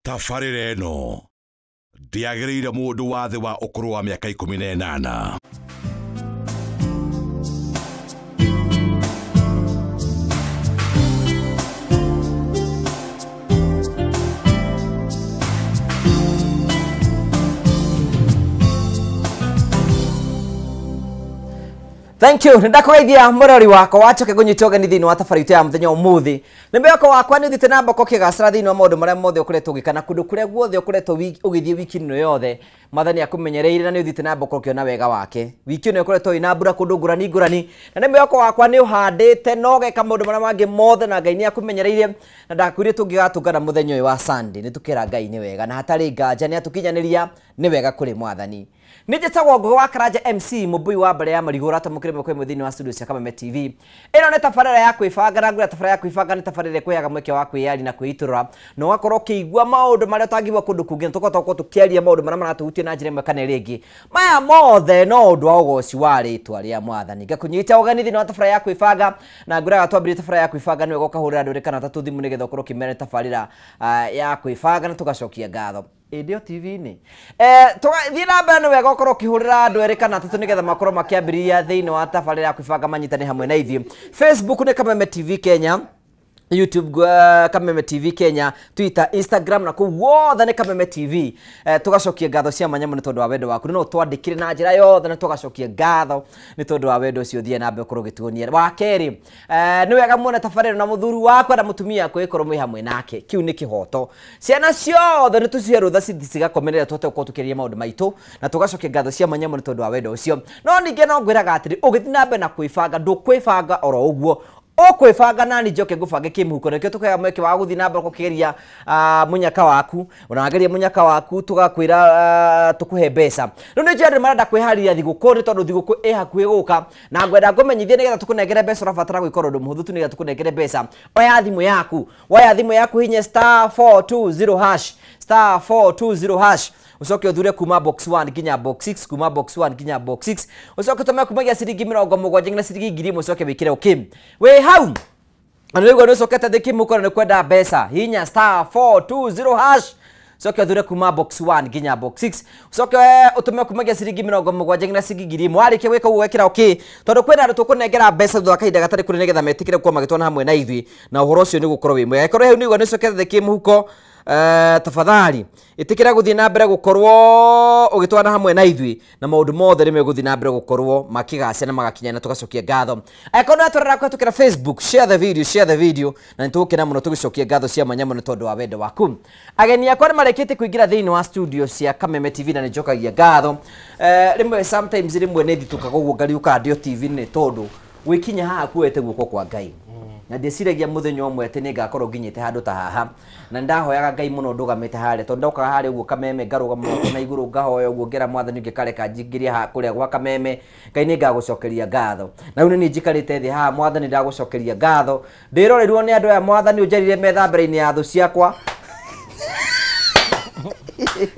Tabarĩra ĩno ndĩagĩrĩire mũndũ wa thĩ wa ũkũrũ wa mĩaka 18. Thank you. Ndakugeithia murori wakwa wacoke ngunyita ũgeni thĩinĩ wa tabarĩra itũ ya mũthenya ũmũthĩ. Nĩ mwĩhoko wakwa nĩ ũthiĩte na mboko ũkĩgacĩra thĩinĩ wa maũndũ marĩa mothe ũkoretwo ũgĩka na kũndũ kũrĩa guothe ũkoretwo ũgĩthiĩ wiki ĩno yothe. Mwathani akũmenyereire na nĩ ũthiĩte na mboko ũkĩona wega wake. Wiki ĩno ĩkoretwo ĩna mbura kũndũ ngũrani ngũrani. Na nĩ mwĩhoko wakwa nĩ ũhandĩte na ũgeka maũndũ marĩa mangĩ mothe na Ngai nĩ akũmenyereire na ndakwĩrire tũngĩgatũngana mũthenya ũyũ wa Sunday. Nĩ tũkera Ngai nĩ wega na hatarĩ nganja nĩ atũkinyanĩria nĩ wega kũrĩ Mwathani. Nĩ njĩtagwo Ngũgĩ wa Karanja MC mũmbui wa mbere ya marigũ ũratamũkĩra ĩmwe kwa ĩmwe thĩinĩ wa studio cia Kameme TV. Ĩno nĩ tabarĩra ya kwĩbanga na ngwĩra tabarĩra ya kwĩbanga nĩ tabarĩra ĩkũheaga mweke wa kwĩyaria na kwĩitũrũra na ũgakorwo ũkĩigua maũndũ marĩa ũtangĩigua kũndũ kũngĩ na tũkorwo tũkĩaria maũndũ marĩa maratũhutia na njĩra ĩmwe kana ĩrĩa ĩngĩ. Maya mothe no ũndũ wa ũgoci wa rĩtwa rĩa Mwathani. Ngakũnyita ũgeni thĩinĩ wa tabarĩra ya kwĩbanga na ngwĩraga twambĩrĩrie tabarĩra ya kwĩbanga nĩ wega ũkahũrĩra andũ erĩ kana atatũ thimũ nĩgetha ũkorwo ũkĩmera tabarĩra ya kwĩbanga na tũgacokia ngatho. Ĩndĩ TV-inĩ. Tũgathiĩ na mbere nĩ wega ũkorwo ũkĩhũrĩra andũ erĩ kana atatũ nĩgetha makorwo makĩambĩrĩria thĩinĩ wa tabarĩra ya kwĩbanga manyitane hamwe na ithuĩ. Facebook nĩ Kameme TV Kenya, YouTube Kameme TV Kenya, Twitter, Instagram na kũu guothe nĩ Kameme TV. Tũgacokia ngatho cia mwanya mũno nĩ tondũ wa wendo waku. No twandĩkire na njĩra yothe na tũgacokia ngatho nĩ tondũ wa wendo ũcio ũthiĩ na mbere ũkorwo ũgĩtuonia. Wa kerĩ, nĩ wega muone tabarĩra na mũthuri waku na mũtumia waku ĩkorwo mwĩ hamwe nake. Kĩu nĩ kĩhoto. Ciana ciothe nĩ tũcihe rũtha cithi cigakomerera tũhote gũkorwo tũkĩaria maũndũ maitũ na tũgacokia ngatho cia mwanya mũno nĩ tondũ wa wendo ũcio. No ningĩ no ngwĩraga atĩrĩ, ũgĩthiĩ na mbere na kwĩbanga, ndũkwĩbanga oro ũguo. Ũkwĩbanga nani njoke ngũbange kĩmũhuko nĩkĩo tũkũheaga mweke wa gũthiĩ na mbere gũkĩgeria mũnyaka waku ũnageria mũnyaka waku tũgakwĩra tũkũhe mbeca. Rĩu nĩ njũĩ andũ marenda kwĩharĩria thigũkũ nĩ tondũ thigũkũ ĩ hakuhĩ gũka na ngwenda ngũmenyithie nĩgetha tũkũnengere mbeca ũrabatara gwĩka ũndũ mũhũthũ tu nĩgetha tũkũnengere mbeca. Oya thimũ yaku, woya thimũ yaku hinya *420# *420# ucoke uthure kuma box 1 nginya box 6 kuma box 1 nginya box 6 ucoke utume kumagia ciringi 70 nginya ciringi 1000 ucoke wikire okay wi hau na nĩguo nĩ ũcokete thĩ kĩmũkoro nĩ kwenda mbeca hinya *420# ucoke uthure kuma box 1 nginya box 6 ucoke utume kumagia ciringi 70 nginya ciringi 1000 warĩkia gwĩka ũguo wekĩra okay tondũ kwĩna andũ tũkũnengera mbeca thutha wa kahinda gatarĩ kũrĩ nĩgetha metĩkĩre gũkorwo magĩtwana hamwe na ithuĩ na ũhoro ũcio nĩ gũkorwo wĩ mwega. Angĩkorwo hau nĩguo nĩ ũcokete thĩ kĩmũhuko tafadhali itikira guthii na mbere gukorwo ugitwana hamwe na ithui na maundu mothe rimwe guthii na mbere gukorwo makigacira na magakinya na tugacokia ngatho. Angĩkorwo nĩ watũrora kũhetũkĩra Facebook, share the video, share the video na nĩtũgũkena mũno tũgĩcokia ngatho cia mwanya mũno tondũ wa wendo waku. Ageni akwa nĩ marĩkĩtie kũingĩra thĩinĩ wa studio cia Kameme TV na nĩnjokagia ngatho. Rĩmwe sometimes rĩmwe nĩ thitũkaga ũguo ngariũka ndĩo TV nĩ tondũ gwĩkinya haha kuoete guoko kwa Ngai. Na ndĩciragia mũthenya ũmwe atĩ nĩngakorwo nginyĩte handũ ta haha na ndahoyaga Ngai mũno ndũgamĩte harĩa tondũ ndokaga harĩa ũguo Kameme ngarũgama moko na igũrũ ngahoya ũguo ngera Mwathani ũngĩkareka njingĩrie haha kũrĩa gwa Kameme Ngai nĩngagũcokeria ngatho. Na rĩu nĩ niĩ njikarĩte thĩ haha Mwathani ndagũcokeria ngatho ndĩroreirwo nĩ andũ aya Mwathani ũnjarire metha mbere-inĩ ya thũ ciakwa.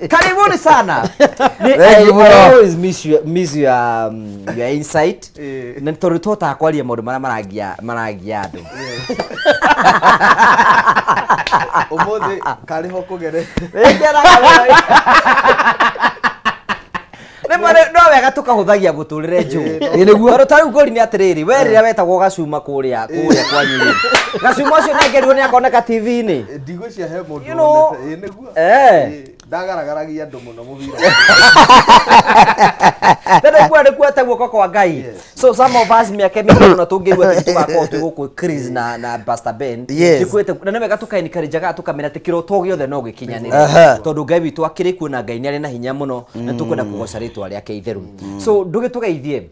Karibuni sana. I always miss your your insight. Na tondũ tũhotaga kwaria maũndũ marĩa maragia andũ. Ũmũthĩ karĩ ho kũgerete. Rĩmwe no wega tũkahũthagia mũtũrĩre njũũ. Tondũ ta rĩu ngũri nĩ atĩrĩrĩ, we rĩrĩa wetagwo Gacuma kũrĩa kwanyu rĩ. Gacuma ũcio nĩangerirwo nĩ akoneka TV-inĩ. Ndigwĩciria he mũndũ wonete. Ĩĩ nĩguo. Ndagaragaragia andũ mũno mũbira. Tondũ kuo nĩ kuoete guoko kwa Ngai. So some of us mĩaka mĩingĩ mũno tũngĩigua atĩ tũgakorwo twĩ gũkũ Chris na Pastor Ben. Nĩkuĩte na nĩ wega tũka-encourage-aga tũkamenya atĩ kĩroto gĩothe no gĩkinyanĩre. Tondũ Ngai witũ akĩrĩ kuo na Ngai nĩ arĩ na hinya mũno na tũkwenda kũgoca rĩtwa rĩake itheru. So ndũgĩtũgeithie.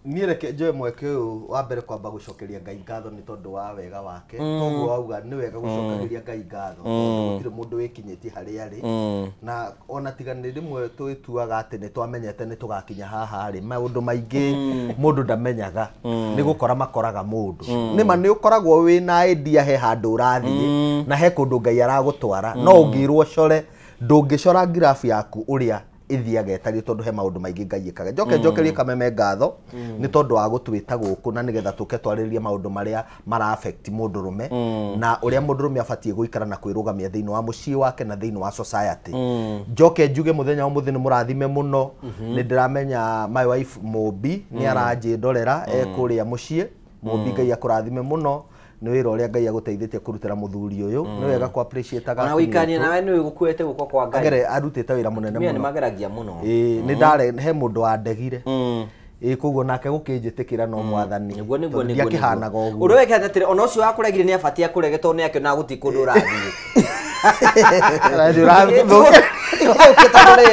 Niĩ reke njoe mweke ũyũ wa mbere kwamba gũcokeria Ngai ngatho nĩ tondũ wa wega wake. Toguo wauga nĩ wega gũcokeria Ngai ngatho tondũ gũtirĩ mũndũ wĩkinyĩtie harĩa arĩ. Na ona tiga nĩ rĩmwe twĩtuaga atĩ nĩ twamenyete nĩ tũgakinya haha rĩ, maũndũ maingĩ mũndũ ndamenyaga nĩ gũkora makoraga mũndũ. Nĩma nĩ ũkoragwo wĩna idea he handũ ũrathiĩ na he kũndũ Ngai aragũtwara no ũngĩrwo ũcore ndũngĩcora graph yaku ũrĩa Ithiaga ĩtariĩ tondũ he maũndũ maingĩ Ngai ĩkaga. Njoke njokerie Kameme ngatho nĩ tondũ wa gũtwĩta gũkũ na nĩgetha tũke twarĩrĩrie maũndũ marĩa mara affect mũndũrũme na ũrĩa mũndũrũme abatiĩ gũikara na kwĩrũgamia thĩinĩ wa mũciĩ wake na thĩinĩ wa society. Njoke njuge mũthenya wa ũmũthĩ nĩ mũrathime mũno. Nĩ ndĩramenya my wife Mũmbi nĩ aranjĩndorera e kũrĩa mũciĩ. Mũmbi Ngai akũrathime mũno nĩ wĩra ũrĩa Ngai agũteithĩtie kũrutĩra mũthuri ũyũ. Nĩ wega kũ appreciate Ona wĩikanie nawe nĩ gũkuĩte guoko kwa Ngai. Agere arutĩte wĩra mũnene Atumia nĩ mũno. mageragia mũno. Ĩĩ nĩ ndare he mũndũ wandegire. Ĩĩ koguo nake gũkĩnjĩtĩkĩra no mwathani. Nĩguo nĩguo Tondũ nĩguo. ndiakĩhanaga ũguo. Ũndũ wĩkĩte atĩrĩ ona ũcio wakũregire nĩ abatie akũrege tondũ nĩ akĩona gũtirĩ kũndũ ũrathiĩ.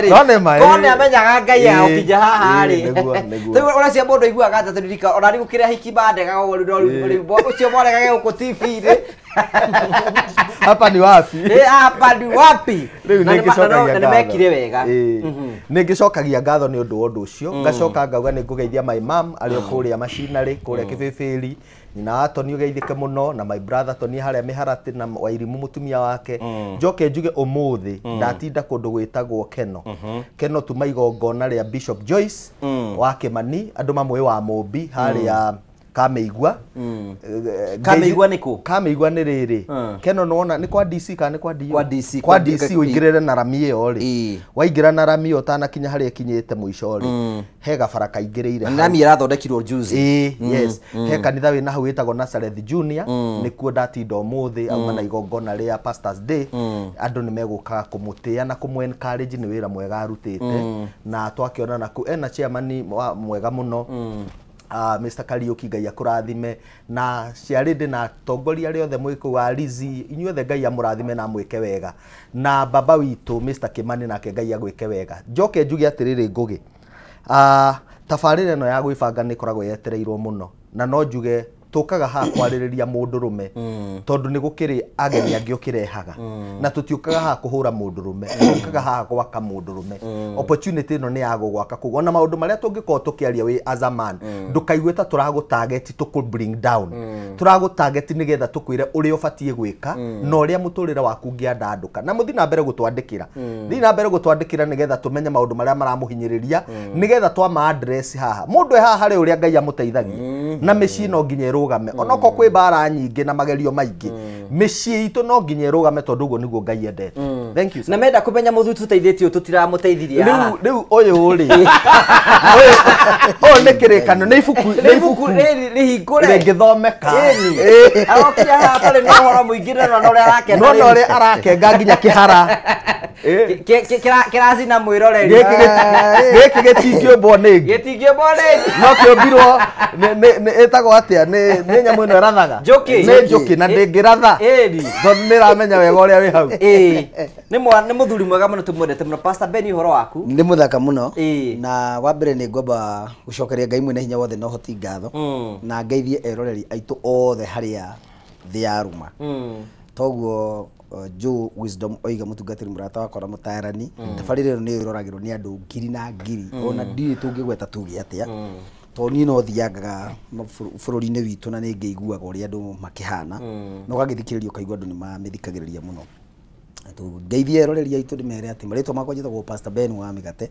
No nĩ ma, Korwo nĩ amenyaga Ngai agũkinya haha rĩ. Nĩguo, nĩguo. Rĩu ũracia mũndũ aiguaga atĩa tondũ rika ona rĩu kĩrĩa hiki mandegaga ũguo rĩu no rĩu ũcio mwaregage gũkũ TV-inĩ. Hapa ni wapi? Hapa ni wapi? Rĩu Na nĩ ngĩcokagia na nĩ ngatho. mekire wega. Nĩ ngĩcokagia ngatho nĩ ũndũ wa ũndũ ũcio. Ngacoka ngauga nĩ ngũgeithia my mom arĩ o kũrĩa macinarĩ kũrĩa Kĩbĩbĩri. Nyina wa Tony ũgeithĩke mũno na my brother Tony harĩa Mĩharatĩ na Wairimũ mũtumia wake. Njoke njuge ũmũthĩ ndatinda kũndũ gwĩtagwo Keno. Keno tuma igongona rĩa Bishop Joyce wa Kĩmani andũ mamũĩ wa Mũmbi harĩa Kamĩigua. Kamĩigua nĩ kũ? Kamĩigua nĩ rĩrĩ. Keno nĩwona nĩ kwa DC kana nĩ kwa DU? Kwa DC, Kwa kwa DC ũingĩrĩre na rami ĩyo rĩ. Waingĩra na rami ĩyo ũtanakinya harĩa ĩkinyĩte mũico rĩ. He gabara kaingĩrĩire hau. Rami ĩrathondekirwo juzi. Ĩĩ, yes. He kanitha wĩna hau wĩtagwo Nazareth Junior. Nĩkuo ndatinda ũmũthĩ auma na igongona rĩa Pastors Day. Andũ nĩ megũkaga kũmũtĩa na kũmũ encourage nĩ wĩra mwega arutĩte. Na twakĩonana kũu ena chairman mwega mũno. Mr. Kariuki Ngai akũrathime na ciarĩndĩ na atongoria arĩa othe mwĩ kũu a Lizi inyuothe Ngai amũrathime na amwĩke wega na baba witũ Mr. Kimani nake Ngai agwĩke wega. Njoke njuge atĩrĩrĩ Ngũgĩ, tabarĩra ĩno ya gwĩbanga nĩ ĩkoragwo yetereirwo mũno na no njuge tũkaga haha kwarĩrĩria mũndũrũme tondũ nĩ gũkĩrĩ ageni angĩ ũkĩrehaga na tũtiũkaga haha kũhũra mũndũrũme, tũkaga haha gwaka mũndũrũme. Opportunity ĩno nĩ ya gũgwaka koguo ona maũndũ marĩa tũngĩkorwo tũkĩaria wĩ as a man ndũkaigue ta tũragũ target tũkũ bring down, tũragũ target nĩgetha tũkwĩre ũrĩa ũbatiĩ gwĩka na ũrĩa mũtũrĩre waku ũngĩandandũka. Na mũthiĩ na mbere gũtwandĩkĩra, thiĩ na mbere gũtwandĩkĩra nĩgetha tũmenye maũndũ marĩa maramũhinyĩrĩria nĩgetha twama address haha. Mũndũ e haha harĩ ũrĩa Ngai amũteithagia na mĩciĩ no nginya ĩrũgame onokorwo kwĩ mbara nyingĩ na magerio maingĩ, mĩciĩ itũ no nginya ĩrũgame tondũ ũguo nĩguo Ngai endete. Thank you sir. Na menda kũmenya mũthuri tũteithĩtie tũtiramũteithirie haha. Rĩu ũyũ rĩ ũyũ nĩ kĩrĩkano, nĩ ibuku, nĩ ibuku rĩrĩ rĩhingũre rĩngĩthomeka. Arokire haha atarĩ na ũhoro mũingĩ na ũrĩa arakena no na ũrĩa arakenga nginya kĩhara. Kĩracina mwĩroreri. Gĩkĩ gĩtingĩũmbwo nĩ ngĩ. Gĩtingĩũmbwo nĩ ngĩ. No kĩũmbirwo ĩtagwo atĩa nĩ nyamũ ĩno ĩrathaga. Njũkĩ. Nĩ njũkĩ na ndĩngĩratha. Tondũ nĩ ĩramenya wega ũrĩa wĩ hau. Nĩ mũthuri mwega mũno tũmwendete mũno. Pastor Ben, ũhoro waku? Nĩ mũthaka mũno. Na wa mbere nĩ ngwamba gũcokeria Ngai mwene hinya wothe na ũhoti ngatho. Na ngeithie eroreri aitũ othe harĩa thĩ yarũma. Toguo Joe Wisdom oiga mũtungatĩri mũrata wakwa na mũtaarani, tabarĩra ĩno nĩ ĩroragĩrwo nĩ andũ ngiri na ngiri ona ndiũĩ tũngĩgweta tuge atĩa tondũ niĩ no thiangaga bũrũri-inĩ witũ na nĩ ngĩiguaga ũrĩa andũ makĩhana na ũgagĩthikĩrĩria ũkaigua andũ nĩ mamĩthikagĩrĩria mũno. Ngeithie eroreri aitũ ndĩmere atĩ marĩtwa makwa njĩtagwo Pastor Ben wa Mĩgate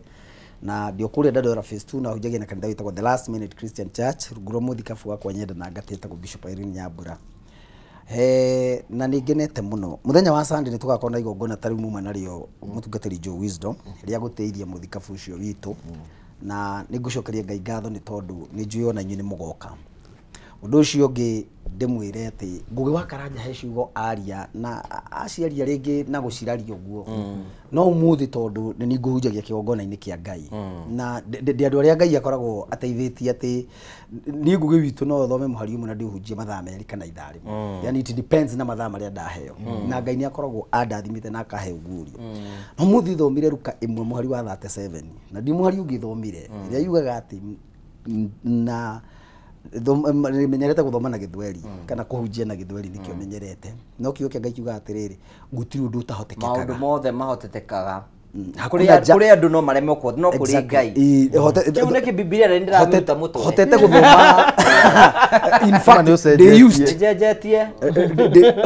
na ndĩ o kũrĩa Dandora Phase 2 na hunjagia na kanitha wĩtagwo The Last Minute Christian Church rungu rwa mũthikabu wakwa nyenda na ngatĩ etagwo Bishop Irene Nyambura. Na nĩ ngenete mũno. Mũthenya wa Sunday nĩ tũgakorwo na igongona ta rĩu muma narĩo mũtungatĩri Joe Wisdom rĩa gũteithia mũthikabu ũcio witũ na nĩ ngũcokeria Ngai ngatho nĩ tondũ nĩ njũĩ ona inyuĩ nĩ mũgoka. Ũndũ ũcio ũngĩ ndĩmwĩre atĩ Ngũgĩ wa Karanja he ciugo aria na aciaria rĩngĩ na gũciraria ũguo no ũmũthĩ tondũ nĩ niĩ ngũhunjagia kĩgongona-inĩ kĩa Ngai na ndĩ andũ arĩa Ngai akoragwo ateithĩtie atĩ niĩ Ngũgĩ witũ no thome mũhari ũmwe na ndĩũhunjie mathaa merĩ kana ithaa rĩmwe, yani it depends na mathaa marĩa ndaheo na Ngai nĩ akoragwo andathimĩte na akahe ũguũrio. No mũthĩ thomire Luka 1 mũhari wa 37 na ndi mũhari ũngĩ thomire ĩrĩa yugaga atĩ na menyerete gũthoma na gĩthweri kana kũhunjia na gĩthweri nĩkĩo menyerete no kiugo kĩa Ngai kiugaga atĩrĩrĩ gũtirĩ ũndũ ũtahotekekaga, maũndũ mothe mahotekekaga. Kũrĩ andũ no maremwo kuo no kũrĩ Ngai. Kĩu nĩkĩ Bibilia nĩ ndĩramĩruta mũtwe hotete gũthoma. In fact they used njenjetie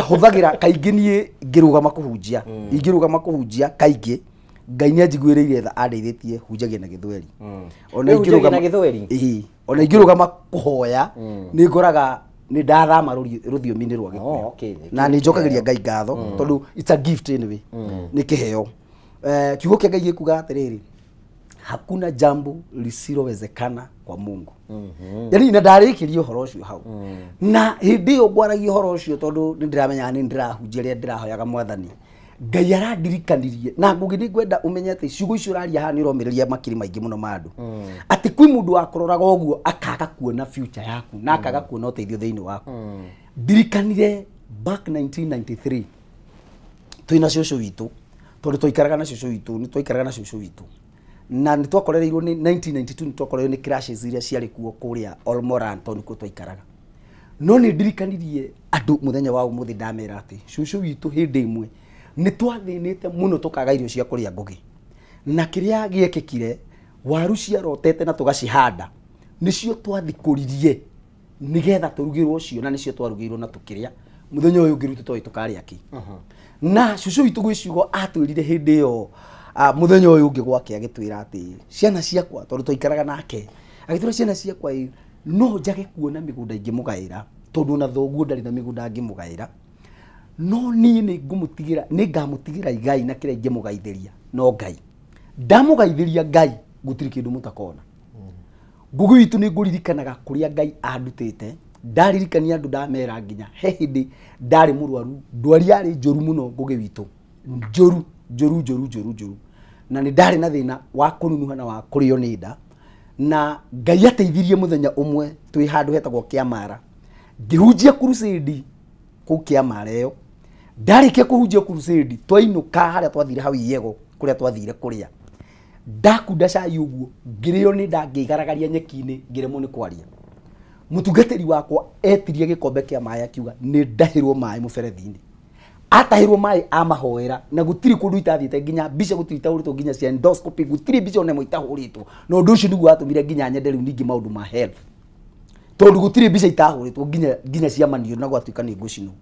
hũthagĩra kaingĩ niĩ ngĩrũgama kũhunjia, ingĩrũgama kũhunjia kaingĩ Ngai nĩ anjiguĩrĩire tha andeithĩtie hunjagia na Gĩthweri. Ona Rĩu na Gĩthweri? Ĩĩ, ona ingĩrũgama kũhoya nĩ ngoraga nĩ ndathama rũthiomi-inĩ rwa Gĩkũyũ. Oh, okay. Na nĩ njokagĩria Ngai ngatho tondũ it's a gift anyway. Nĩ kĩheo. Kiugo kĩa Ngai gĩkuga atĩrĩrĩ, hakuna jambo lisilowezekana kwa Mungu. Yani na ndarĩkĩria ũhoro ũcio hau. Na hĩndĩ ĩyo ngwaragia ũhoro ũcio tondũ nĩ ndĩramenyaga nĩ ndĩrahunjia rĩrĩa ndĩrahoyaga Mwathani. Ngai arandirikanirie na Ngugi nĩ ngwenda ũmenye atĩ ciugo icio ũraria haha nĩ ũromĩrĩria makiri maingĩ mũno ma andũ. Atĩ kwĩ mũndũ wakũroraga ũguo akaga kuona future yaku na akaga kuona ũteithio thĩinĩ waku. Ndirikanire back 1993 twĩna cũcũ witũ tondũ twaikaraga na cũcũ witũ nĩ twaikaraga na cũcũ witũ na nĩ twakorereirwo nĩ 1992 nĩ twakorereirwo nĩ crashes iria ciarĩ kuo kũrĩa Olmoran tondũ nĩkuo twaikaraga. No nĩ ndirikanirie andũ mũthenya wa ũmũthĩ ndamera atĩ cũcũ witũ hĩndĩ ĩmwe nĩ twathĩnĩte mũno tũkaga irio cia kũrĩa Ngugi. Na kĩrĩa gĩekĩkire waru ciarotete na tũgacihanda nĩcio twathikũririe nĩgetha tũrugĩrwo cio na nĩcio twarugĩirwo na tũkĩrĩa mũthenya ũyũ ũngĩ rĩu tũtoĩ tũkarĩa kĩ. Na cũcũ witũ gwĩ ciugo atwĩrire hĩndĩ ĩyo mũthenya ũyũ ũngĩ gwake agĩtwĩra atĩ ciana ciakwa tondũ twaikaraga nake agĩtwĩra ciana ciakwa ĩ no njage kuona mĩgũnda ingĩmũgaĩra tondũ ona thoguo ndarĩ na mĩgũnda angĩmũgaĩra no niĩ nĩ ngũmũtigĩra nĩ ngamũtigĩra igai na kĩrĩa ingĩmũgaithĩria no Ngai ndamũgaithĩria Ngai gũtirĩ kĩndũ mũtakona. Ngugi witũ nĩ ngũririkanaga kũrĩa Ngai andutĩte ndaririkania andũ ndamera nginya he hĩndĩ ndarĩ mũrwaru ndwari yarĩ njũru mũno Ngugi witũ njũru njũru njũru njũru njũru na nĩ ndarĩ na thĩna wa kũnunuha na wa kũrĩo nĩ nda na Ngai ateithirie mũthenya ũmwe twĩ handũ hetagwo Kĩamara ngĩhunjia crusade kũu Kĩamara ĩyo ndarĩkia kũhunjia crusade twainũka harĩa twathire hau Iyego kũrĩa twathire kũrĩa ndakunda cai ũguo ngĩrĩo nĩ nda ngĩigaragaria nyeki-inĩ ngĩremwo nĩ kwaria. Mũtungatĩri wakwa etirie gĩkombe kĩa maĩ akiuga nĩ ndahĩrwo maĩ mũberethi-inĩ. Atahĩrwo maĩ amahoera na gũtirĩ kũndũ itathiĩte nginya mbica gũtirĩ itahũrĩtwo nginya cia endoscopy gũtirĩ mbica ona ĩmwe itahũrĩtwo na ũndũ ũcio nĩguo watũmire nginya nyende rĩu ningĩ maũndũ ma health tondũ gũtirĩ mbica itahũrĩtwo nginya cia maniũrũ na gwatuĩka nĩ ngũcinwo.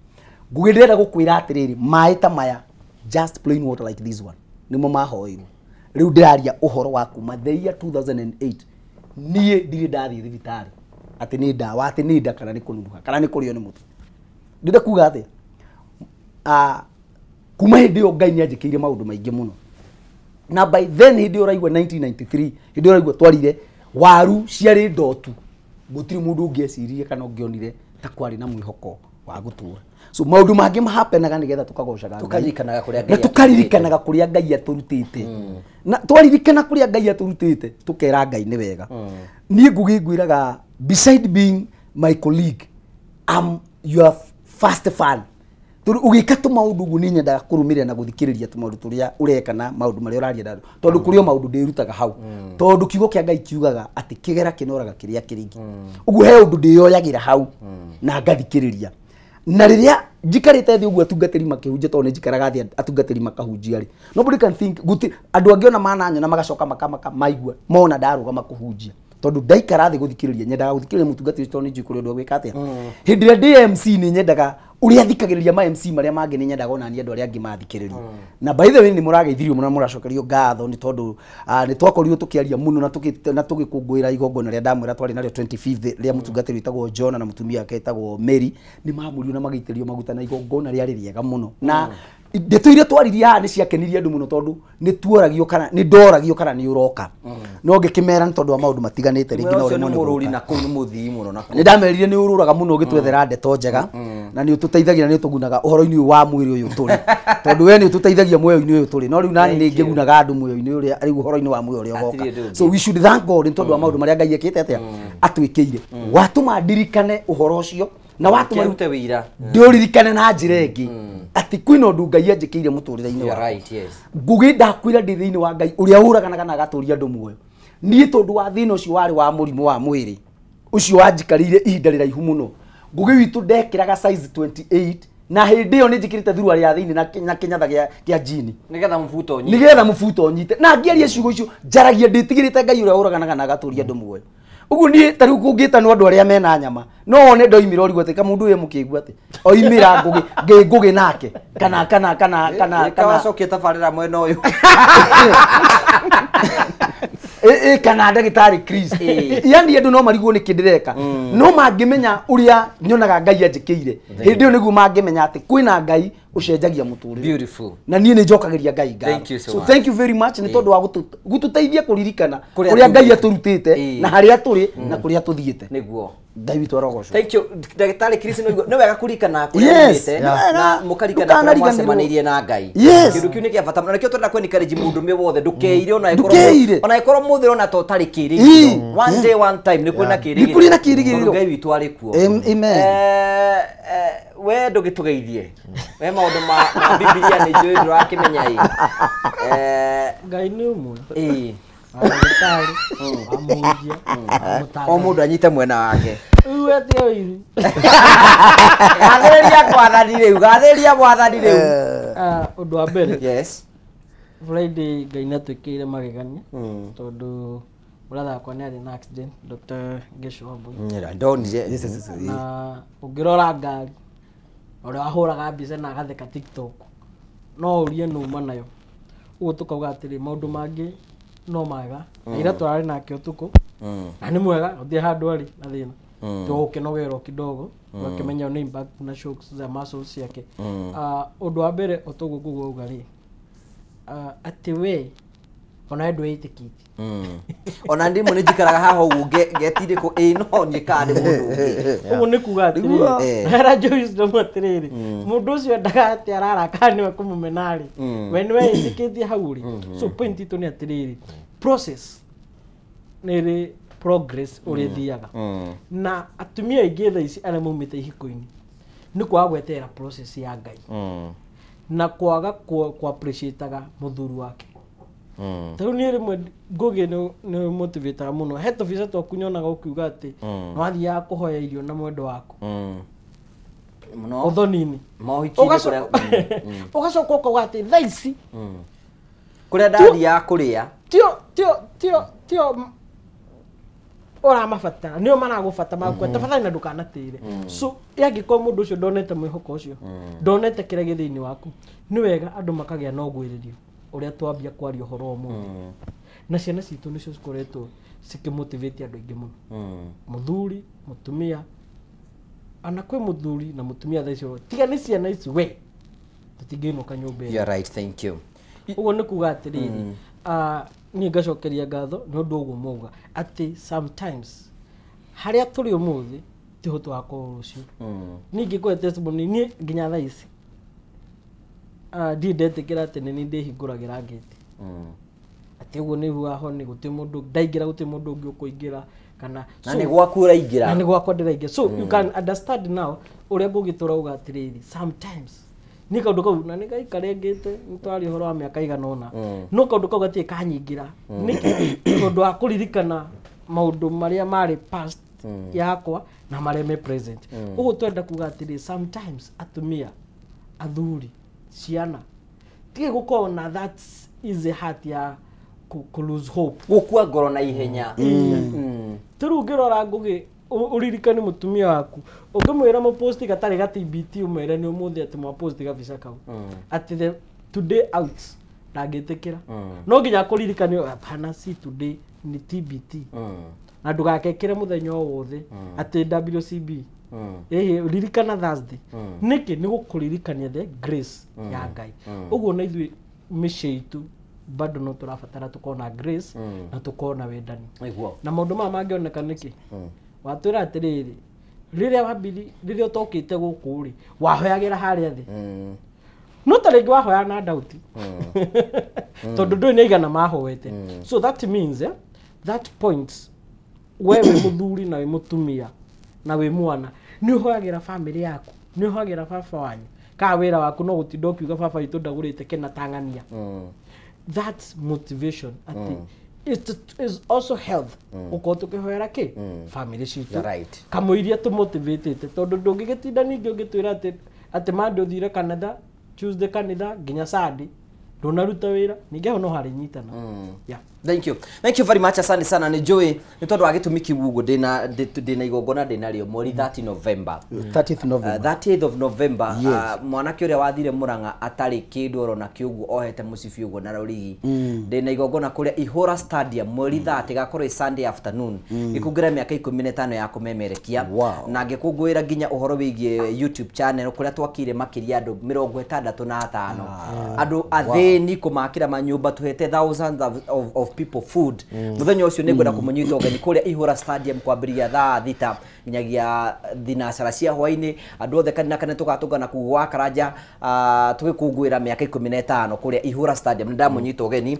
Ngugi ndĩrenda gũkwĩra atĩrĩrĩ maĩ ta maya just plain water like this one nĩmo mahoirwo. Rĩu ndĩraria ũhoro wa kuma the year 2008 niĩ ndirĩ ndathiĩ thibitarĩ atĩ nĩ ndawa atĩ nĩ nda kana nĩ kũnunuha kana nĩ kũrĩo nĩ mũtwe. Ndĩrenda kuga atĩa kuma hĩndĩ ĩyo Ngai nĩanjĩkĩire maũndũ maingĩ mũno na by then hĩndĩ ĩyo ũraigua 1993 hĩndĩ ĩyo ũraigua twarire waru ciarĩ ndotu gũtirĩ mũndũ ũngĩeciririe kana ũngĩonire ta kwarĩ na mwĩhoko wa gũtũra. So maũndũ mangĩ mahapenaga nĩgetha tũkagocaga Ngai. Tũkaririkanaga kũrĩa Ngai na tũkaririkanaga kũrĩa Ngai atũrutĩte. Na twaririkana kũrĩa Ngai atũrutĩte tũkera Ngai nĩ wega. Niĩ Ngugi ngwĩraga beside being my colleague I'm your first fan. Tondũ ũgĩka tũmaũndũ ũguo nĩ nyendaga kũrũmĩrĩra na gũthikĩrĩria tũmaũndũ tũrĩa ũreka na maũndũ marĩa ũraria na andũ tondũ kũrĩ o maũndũ ndĩrutaga hau tondũ kiugo kĩa Ngai kiugaga atĩ kĩgera kĩnoraga kĩrĩa kĩringĩ ũguo he ũndũ ndĩyoyagĩra hau na ngathikĩrĩria. Na rĩrĩa njikarĩte thĩ ũguo atungatĩri makĩhunjia tondũ nĩ njikaraga thĩ atungatĩri makahunjia rĩ nobody can think guti andũ angĩ ona mananyona magacoka makamaka maigua mona ndarũgama kũhunjia tondũ ndaikara thĩ gũthikĩrĩria nyendaga gũthikĩrĩria mũtungatĩri tondũ nĩ njũĩ kũrĩ ũndũ egwĩka atĩa. Hĩndĩ ĩrĩa ndĩ MC nĩ nyendaga ũrĩa thikagĩrĩria ma MC marĩa mangĩ nĩ nyendaga ona niĩ andũ arĩa angĩ mathikĩrĩrie. Na by the way nĩ mũrageithirio mũno mũracokerio ngatho nĩ tondũ nĩ twakorirwo tũkĩaria mũno na tũgĩkũngũĩra igongona rĩa ndamwĩra twarĩ narĩo 25th rĩa mũtungatĩri wĩtagwo John na mũtumia wake wĩtagwo Mary nĩ mamũrirwo na magĩitĩrĩrio maguta na igongona rĩarĩ rĩega mũno na ndeto iria twaririe haha nĩ ciakenirie andũ mũno tondũ nĩ tuoragio kana nĩ ndoragio kana nĩ ũroka no ngĩkĩmera nĩ tondũ wa maũndũ matiganĩte rĩngĩ no Ũcio rĩmwe nĩ nĩ mũrũri gũka. na kũu nĩ mũthii mũno na kũu. Nĩ ndamerire nĩ ũrũraga mũno ũgĩtwethera ndeto njega na nĩ ũtũteithagia na nĩ ũtũgunaga ũhoro-inĩ ũyũ wa mwĩrĩ ũyũ tũrĩ tondũ we nĩ ũtũteithagia muoyo-inĩ ũyũ tũrĩ no rĩu nani nĩ ngĩgunaga andũ muoyo-inĩ ũrĩa rĩu ũhoro-inĩ wa muoyo ũrĩa ũgoka. Hatirĩ ũndũ ũngĩ. So we should thank God nĩ tondũ wa maũndũ marĩa Ngai ekĩte atĩa atwĩkĩire watũma ndirikane ũhoro ũcio na watũma rĩu Kĩarute wĩira. ndĩũririkane na njĩra ĩngĩ atĩ kwĩna ũndũ Ngai anjĩkĩire mũtũrĩre-inĩ You're wakwa. right, yes. Ngugi ndakwĩra ndĩ thĩinĩ wa Ngai ũrĩa ũraganaga na agatũria andũ muoyo niĩ tondũ wa thĩna ũcio warĩ wa mũrimũ wa mwĩrĩ ũcio wanjikarĩire ihinda rĩraihu mũno Ngugi witũ ndekĩraga size 28 na hĩndĩ ĩyo nĩ njĩkĩrĩte thuruarĩ ya thĩinĩ na kĩnyatha kĩa jini Nĩgetha mũbuto ũnyite. nĩgetha mũbuto ũnyite na ngĩaria ciugo icio njaragia ndĩtigĩrĩte Ngai ũrĩa ũraganaga na agatũria andũ muoyo. Uguo niĩ ta rĩu kũngĩtanwo andũ arĩa mena nyama no one ndoimĩra ũrigwo atĩ kamũndũ ũyũ mũkĩigua atĩ oimĩra ngũgĩ ngĩ ngũgĩ nake kana kana kana kana kana Kawacokia tabarĩra mwena ũyũ. Kana ndagĩtarĩ Chris. Yani andũ no marigwo nĩkĩ ndĩreka no mangĩmenya ũrĩa nyonaga Ngai anjĩkĩire hĩndĩ ĩyo nĩguo mangĩmenya atĩ kwĩna Ngai ũcenjagia mũtũrĩre. Beautiful. Na niĩ nĩ njokagĩria Ngai ngatho. Thank you so much. Thank you very much nĩ tondũ wa gũtũteithia kũririkana Kũrĩa kũrĩa Ngai tumĩte. atũrutĩte na harĩa tũrĩ na kũrĩa tũthiĩte. Nĩguo. Ngai witũ arogocwo. Thank you ndagĩtarĩ Chris, nĩ wega kũririkana kũrĩa Yes, umĩte nĩ wega. na mũkarikana kũrĩa Ndũkanariganĩrwo. mwacemanĩirie na Ngai. Yes. Kĩndũ kĩu nĩ kĩa bata mũno. Na nĩkĩo tũrenda kũ-encourage mũndũ ũmwe wothe ndũkeire ona Ndũkeire. ona ĩkorwo mũthĩ ũrona ta ũtarĩ kĩĩrĩgĩrĩro. One day one time nĩ kũrĩ na kĩĩrĩgĩrĩro. Nĩ kũrĩ na kĩĩrĩgĩrĩro. Tondũ Ngai witũ arĩ kuo. Amen. We ndũgĩtũgeithie. We maũndũ ma Bibilia nĩ njũĩ ndũrakĩmenya ĩ. Ngai nĩ ũmwe. Ĩ. Ndagĩtarĩ, wa mũhunjia, wa O mũndũ anyite mwena wake. Rĩu atĩ oiru. Gathĩrĩria mwathani rĩu, gathĩrĩria mwathani rĩu. Ũndũ wa mbere. Yes. Friday Ngai nĩ atwĩkĩire magegania tondũ brother wakwa nĩ arĩ na accident, Dr. Gesho Wambui. Ndonire. Na ũngĩrora ngari ũrĩa wahũraga mbica na agatheka TikTok no ũrie nũma nayo. Ũguo tũkauga atĩrĩ maũndũ mangĩ no mega. Na ira tũrarĩ nake ũtukũ na nĩ mwega gũtirĩ handũ arĩ na thĩna. Tũgũkĩnogerwo kidogo ũgakĩmenya nĩ impact na shocks za muscles ciake. Ũndũ wa mbere ũtoguo nguguo auga rĩ atĩ we ona we ndwĩtĩkĩtie. Ona ndimũ nĩ njikaraga haha ũguo ngetindĩkwo ĩ no niĩ kana nĩ mũndũ ũngĩ. Ũguo nĩ kuga atĩrĩrĩ era Joyce wisdom atĩrĩrĩ mũndũ ũcio endaga atĩ araraka nĩwe kũmũmena rĩ we nĩwe ĩtĩkĩtie hau rĩ. So point itũ nĩ atĩrĩrĩ process nĩ ĩrĩ progress ũrĩa ĩthiaga. Na atumia aingĩ thaa ici arĩa maumĩte ihiko-inĩ nĩ kwaga gweterera process ya Ngai na kwaga ku appreciate-aga mũthuri wake. Tarĩu niĩ rĩmwe Ngũgĩ nĩ motivate-aga mũno. He tũbica twaku nyonaga ũkiuga atĩ nĩwathiaga kũhoya irio na mwendo waku Mũno. ũthoni-inĩ. Mohiki-inĩ kũrĩa Ũgacoka ũkauga atĩ thaa ici kũrĩa ndathiaga kũrĩa tio ũramabatara nĩo maragũbata magũkua tafadhali na ndũkanatĩre. So angĩkorwo mũndũ ũcio ndonete mwĩhoko ũcio ndonete kĩrĩa gĩ thĩinĩ waku nĩ wega andũ makagĩa na ũgwĩrĩrio ũrĩa twambia kwaria ũhoro ũmũthĩ. Na ciana citũ nĩcio cikoretwo cikĩmotivate andũ aingĩ mũno. Mũthuri, mũtumia, ana kwĩ mũthuri na mũtumia thaa icio tiga nĩ ciana ici we tũtingĩinũka nyũmba ĩno. You are right, thank you. Ũguo nĩ kuga atĩrĩrĩ niĩ ngacokeria ngatho nĩ ũndũ ũguo mauga atĩ sometimes harĩa tũrĩ ũmũthĩ tiho tũgakorwo rũciũ. Niĩ ingĩkũhe testimony niĩ nginya thaa ici ndirĩ ndetĩkĩra atĩ nĩ niĩ ndĩhingũragĩra ngĩti. Atĩ ũguo nĩguo aho nĩ gũtirĩ mũndũ ndaingĩra gũtirĩ mũndũ ũngĩ ũkũingĩra kana na nĩ gwaku ũraingĩra. Na nĩ gwakwa ndĩraingĩra. So you can understand now ũrĩa ngũgĩtũra uga atĩrĩrĩ sometimes nĩ kaũndũ kau na nĩ gaikarengĩte nĩ twaria ũhoro wa mĩaka igana ũna no kaũndũ kau gatirĩ kanyingĩra nĩkĩ tondũ wa kũririkana maũndũ marĩa marĩ past yakwa na marĩa me present. Ũguo twenda kuga atĩrĩ sometimes atumia athuri ciana tige gũkorwo na that easy heart ya ku lose hope gũkua ngoro na ihenya. Tarĩu ũngĩrora Ngũgĩ ũririkane mũtumia waku ũngĩmwĩra mũposti gatarĩ ga TBT ũmwĩre nĩ ũmũthĩ atĩ mwaposti gabica kau atĩ the today out ndangĩtĩkĩra no nginya akũririkane hapana si today nĩ TBT na ndũgakekĩre mũthenya o wothe atĩ WCB ririkana Thursday nĩkĩ nĩ gũkũririkania the grace ya Ngai. Ũguo na ithuĩ mĩciĩ itũ bado no tũrabatara tũkorwo na grace na tũkorwo na wendani. Na maũndũ maya mangĩoneka nĩkĩ watwĩra atĩrĩrĩ rĩrĩa wambiri rĩrĩa ũtokĩte gũkũ rĩ wahoyagĩra harĩa thĩ no ta rĩngĩ wahoya na dauti tondũ ndũĩ nĩ aigana mahoete. So that means that point we wĩ mũthuri na wĩ mũtumia na wĩ mwana nĩ ũhoyagĩra famĩlĩ yaku nĩ ũhoyagĩra baba wanyu ka wĩra waku no gũtinda ũkiuga baba witũ ndagũrĩte kĩna tang'ania. That's motivation atĩ it is also health ukorwo tukihoera ki family citu kamũiria tũmotivatĩte tondũ ndũngĩgĩtinda ningĩ ũngĩtwĩra atĩ atĩ Monday ũthire kanitha Tuesday kanitha nginya Sunday ndũnaruta wĩra ningĩ hau no harĩnyitana. Yeah. Thank you. Thank you very much, asante sana. Nĩ njũĩ nĩ tondũ wa gĩtũmi kĩu ũguo ndĩna igongona ndĩnarĩo mweri 30 November. 30th November. 30th of November. Mwanake ũrĩa wathire Murang'a atarĩ kĩndũ orona kĩũguo ohete mũcibi ũguo na rũrigi, ndĩna igongona kũrĩa Ihũra Stadium mweri 30, gakorwo ĩ Sunday afternoon, gĩkũngĩra mĩaka 15 ya kũmemerekia. Na ngĩkũngũĩra nginya ũhoro wĩgiĩ YouTube channel kũrĩa twakire makĩria andũ 65, andũ athĩni kũmakĩra manyũmba, tũhete thousands of people food. Mũthenya ũcio nĩ ngwenda kũmũnyita ũgeni kũrĩa Ihũra Stadium kwambĩrĩria thaa 6 nginyagia thinacara cia hwainĩ. Andũ othe kanina kana tũgatũngana kũu gwa Karanja, tũgĩkũngũĩra mĩaka 15 kũrĩa Ihũra Stadium. Nĩ ndamũnyita ũgeni.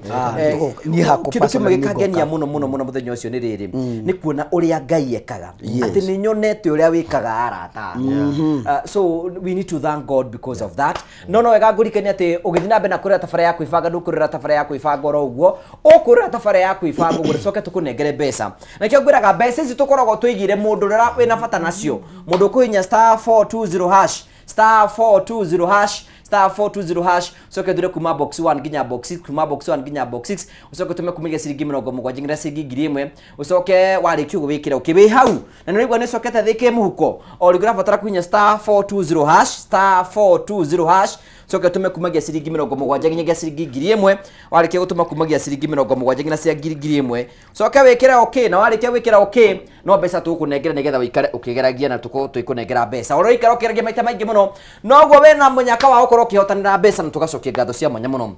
Niĩ hakwa Kĩndũ kĩmwe personally nĩ gĩkangenia ngũka. Mũno mũno mũno mũthenya ũcio nĩ rĩrĩ, nĩ kuona ũrĩa Ngai ekaga, atĩ nĩ nyonete ũrĩa wĩkaga arata akwa. So we need to thank God because of that. No wega ngũrikanie atĩ ũgĩthiĩ na mbere na kũrĩra tabara ya kwĩbanga, ndũkũrĩra tabara ya kwĩbanga oro ũguo, ũkũrĩra tabara ya kwĩbanga ũguo tũcoke tũkũnengere mbeca. Na kĩo ngwĩraga, mbeca ici tũkoragwo tũigire mũndũ ũrĩa wĩna bata nacio, mũndũ ũkũhinya *420#, *420#, *420#, ucoke ũthure kuma box 1 nginya box 6, kuma box 1 nginya box 6, ucoke ũtũme kumagia ciringi 70 nginya ciringi 1000. Ucoke warĩkia ũguo wĩkĩre ũkĩ wĩ hau na nĩ ũraigua nĩ ũcokete thĩ mũhuko o rĩngĩ, ũrabatara kũhinya *420#, *420#, ucoke ũtũme kumagia ciringi 70 nginyagia ciringi 1000. Warĩkia gũtũma kumagia ciringi 70 nginya cia 1000, ucoke wĩkĩre okay, na warĩkia gwĩkĩra okay, no mbeca tũgũkũnengera nĩgetha ũikare ũkĩgeragia na tũkorwo tũikũnengera mbeca. Ũroikara ũkĩgeragia maita maingĩ mũno, noguo wĩna mũnyaka wa gũkorwo ũkĩhotanĩra mbeca, na tũgacokia ngatho cia mwanya mũno.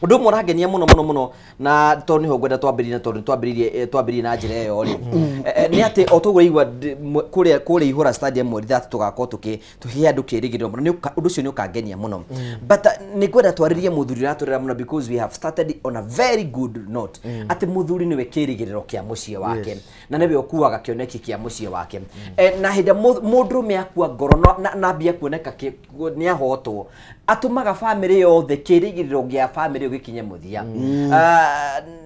Ũndũ ũmwe ũrangenia mũno mũno mũno, na tondũ nĩho ngwenda twambĩrĩrie, na tondũ twambĩrĩrie na njĩra ĩyo rĩ, nĩ atĩ o toguo igua kũrĩa Ihũra Stadium mweri 3 tũgakorwo tũkĩhe andũ kĩĩrĩgĩrĩro mũno. Ũndũ ũcio nĩ ũkangenia mũno, but nĩ ngwenda twarĩrie mũthuri ũratũrera mũno, because we have started on a very good note, atĩ mũthuri nĩwe kĩĩrĩgĩrĩro kĩa mũciĩ wake na nĩwe ũkuaga kĩoneki kĩa mũciĩ wake. Na hĩndĩ ĩrĩa mũndũrũme akua ngoro na ambia kuoneka nĩ ahotwo, atũmaga bamĩrĩ yothe, kĩĩrĩgĩrĩro gĩa bamĩrĩ ĩyo gĩkinye mũthia.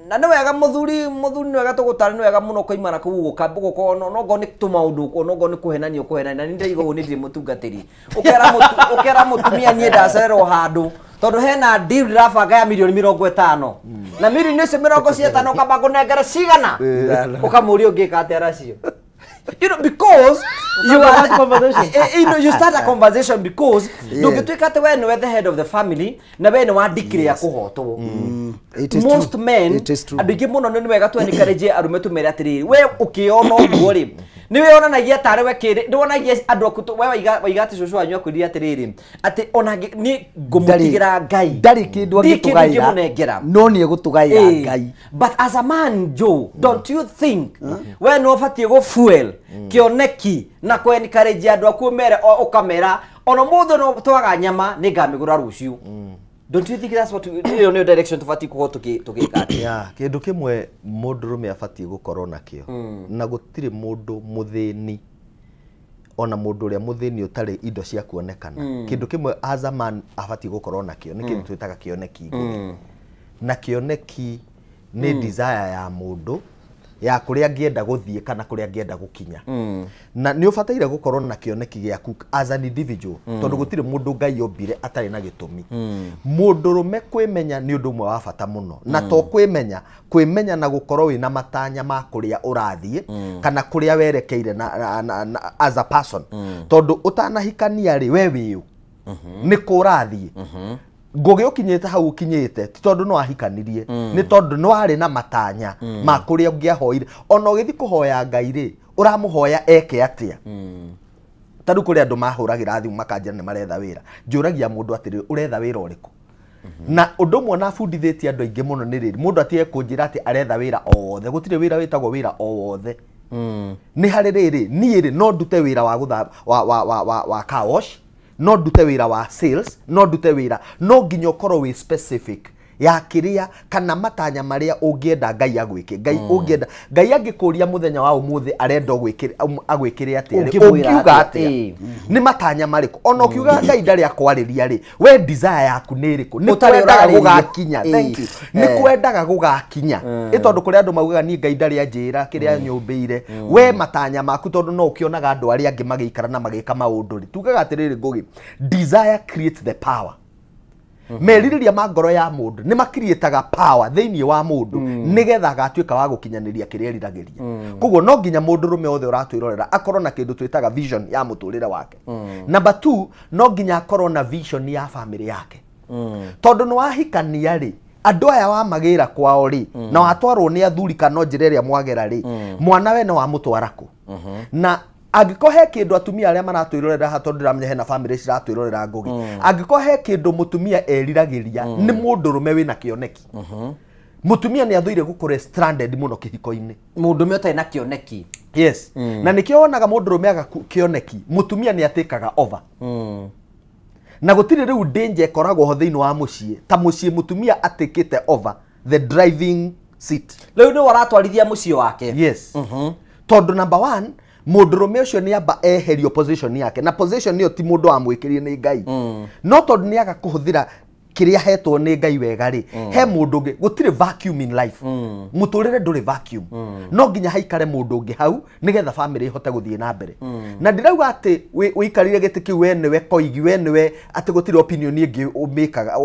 Na nĩ wega mũthuri nĩ wega tũgũtara, nĩ wega mũno koima na kũu gũka gũkorwo no ngorwo nĩ tũmaũndũ, no ngorwo nĩ kũhenania ũkũhenania, na nĩ ndĩraigua ũguo nĩ ndirĩ mũtungatĩri, ũkera mũtumia niĩ ndacererwo handũ tondũ hena deal ndĩrabanga ya mirioni 50, na mirioni icio 50 ũkamba kũnengera cigana, ũkamũria ũngĩka atĩa nacio. Because you are That conversation. You start a conversation because ndũngĩtuĩka atĩ we nĩwe the head of the family na we nĩ wa declare kũhotwo. It is Most true. men, It is true. andũ aingĩ mũno, nĩ wega tu encourage arũme, tũmere atĩrĩrĩ, we ũkĩona ũguo rĩ, nĩ wĩonanagia tarĩ we kĩrĩ, nĩ wonagia andũ aku we waiga atĩ cũcũ wanyu akwĩrire atĩrĩrĩ, atĩ ona niĩ ngũmũtigĩra Ngai, Ndarĩ kĩndũ Ndirĩ kĩndũ angĩtũgaĩra, ingĩmũnengera, no nĩ egũtũgaĩra Ngai. But as a man, Joe, don't you think we no ũbatiĩ gũ fuel kĩoneki na kũ encourage andũ aku, ũmere ũkamera ona mũthĩ no twaga nyama nĩ ngamĩgũra rũciũ? Don't you think that's what ĩyo nĩyo direction tũbatiĩ gũkorwo tũgĩka atĩa? Ya kĩndũ kĩmwe mũndũrũme abatiĩ gũkorwo nakĩo, na gũtirĩ mũndũ mũthĩni, ona mũndũ ũrĩa mũthĩni ũtarĩ indo cia kuonekana, kĩndũ kĩmwe as a man abatiĩ gũkorwo nakĩo nĩ kĩndũ twĩtaga kĩoneki igũrũ. Na kĩoneki nĩ desire ya mũndũ ya kũrĩa angĩenda gũthiĩ kana kũrĩa angĩenda gũkinya. Na nĩ ũbataire gũkorwo na kĩoneki gĩaku as an individual, tondũ gũtirĩ mũndũ Ngai ombire atarĩ na gĩtũmi. Mũndũrũme kwĩmenya nĩ ũndũ ũmwe wa bata mũno, na to kwĩmenya, kwĩmenya na gũkorwo wĩna matanya ma kũrĩa ũrathiĩ kana kũrĩa werekeire na as a person. Tondũ ũtanahikania rĩ, we wĩũ nĩ kũ ũrathiĩ? Ngũgĩ ũkinyĩte hau ũkinyĩte ti tondũ no ahikanirie, nĩ tondũ no arĩ na matanya ma kũrĩa ũngĩahoire. Ona ũgĩthiĩ kũhoya Ngai rĩ, ũramũhoya eke atĩa? Ta rĩu kũrĩ andũ mahũragĩra thimũ makanjĩra nĩ maretha wĩra. Njũragia mũndũ atĩrĩ, ũretha wĩra ũrĩkũ? Na ũndũ ũmwe na bundithĩtie andũ aingĩ mũno nĩ rĩrĩ, mũndũ atige kũnjĩra atĩ aretha wĩra o wothe. Gũtirĩ wĩra wĩtagwo wĩra o wothe. Nĩ harĩ rĩrĩ, niĩ rĩ, no ndute wĩra wa gũtha wa car wash, no ndute wĩra wa sales, no ndute wĩra. No nginya ũkorwo wĩ specific ya kĩrĩa kana matanya marĩa ũngĩenda Ngai agwĩke. Ngai ũngĩenda Ngai angĩkũria mũthenya wa ũmũthĩ arenda agwĩkĩre atĩa rĩ, Ũngĩmwĩra ũngiuga atĩa? atĩa? Nĩ matanya marĩkũ? Ona ũkiuga Ngai ndarĩ akwarĩria rĩ, we desire yaku nĩ ĩrĩkũ? Nĩ Ũtarĩ kwendaga ũrarĩrio. gũgakinya? Thank you. Nĩ kwendaga gũgakinya ĩ? Tondũ kũrĩ andũ maugaga niĩ Ngai ndarĩ anjĩra kĩrĩa nyũmbĩire. We matanya maku, tondũ no ũkĩonaga andũ arĩa angĩ magĩikara na magĩka maũndũ rĩ, tugaga atĩrĩrĩ, Ngũgĩ, desire creates the power. Merirĩria ma ngoro ya mũndũ nĩ makiriĩtaga power thĩinĩ wa mũndũ nĩgetha agatuĩka wa gũkinyanĩria kĩrĩa eriragĩria. Koguo no nginya mũndũrũme othe ũratwĩrorera akorwo na kĩndũ twĩtaga vision ya mũtũrĩre wake. Number 2, no nginya akorwo na vision ya family yake. Tondũ nĩ wahikania rĩ, andũ aya wamagĩra kwao rĩ, na watwarwo nĩ athuri kana njĩra ĩrĩa mwagera rĩ, mwana we no wamũtwara kũ? Na angĩkorwo he kĩndũ atumia arĩa maratwĩrorera haha, tondũ ndĩramenya hena family ciratwĩrorera Ngũgĩ, angĩkorwo he kĩndũ mũtumia eriragĩria nĩ mũndũrũme wĩna kĩoneki. Mũtumia nĩ athũire gũkorwo stranded mũno kĩhiko-inĩ. Mũndũrũme ũtarĩ na kĩoneki. Yes. Na nĩkĩo wonaga mũndũrũme aga kĩoneki, mũtumia nĩ atĩkaga over. Na gũtirĩ rĩu danger ĩkoragwo ho thĩinĩ wa mũciĩ ta mũciĩ mũtumia atĩkĩte over the driving seat. Rĩu nĩwe ũratwarithia mũciĩ wake. Yes. Tondũ number 1, mũndũrũme ũcio nĩ amba eherio position yake, na position ĩyo ti mũndũ wamwĩkĩrire nĩ Ngai. No tondũ nĩ aga kũhũthĩra kĩrĩa ahetwo nĩ Ngai wega rĩ, he mũndũ ũngĩ, gũtirĩ vacuum in life. Mũtũrĩre ndũrĩ vacuum. No nginya haikare mũndũ ũngĩ hau nĩgetha family ĩhote gũthiĩ na mbere. Na ndirauga atĩ ũikarire gĩtĩ kĩu we nĩwe koigi, we nĩwe atĩ gũtirĩ opinion ĩngĩ ũmĩkaga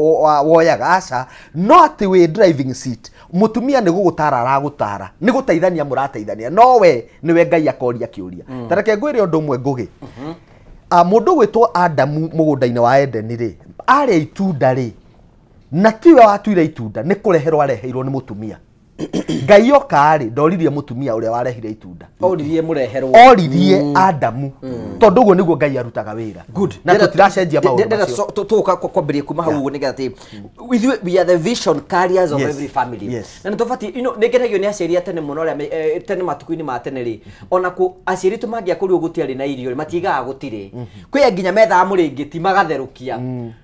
woyaga, aca. No atĩ wĩ driving seat, mũtumia nĩ gũgũtara aragũtara, nĩ gũteithania mũrateithania, no we nĩwe Ngai akoria kĩũria. Ta reke ngwĩre ũndũ ũmwe Ngũgĩ. Mũndũ gwĩtwo Adamu mũgũnda-inĩ wa Edeni rĩ, arĩa itunda rĩ, na tiwe watuire itunda, nĩ kũreherwo areheirwo nĩ mũtumia. Ngai oka rĩ, ndoririe mũtumia ũrĩa warehire itunda. Oririe mũreherwo. Oririe Adamu. Tondũ ũguo nĩguo Ngai arutaga wĩra. Good. Na tũtiracenjia maũndũ macio. Tũka kwambĩrĩria kuma hau ũguo nĩgetha atĩ ithuĩ we are the vision carriers of every family. Na nĩtũbatiĩ, you know, nĩngenagio nĩ aciari a tene mũno arĩa tene matukũ-inĩ ma tene rĩ, ona kũ aciari aitũ mangĩakorirwo gũtiarĩ na irio rĩ, matigaga gũtirĩ. Kwĩ nginya methaga mũrĩngĩti magatherũkia.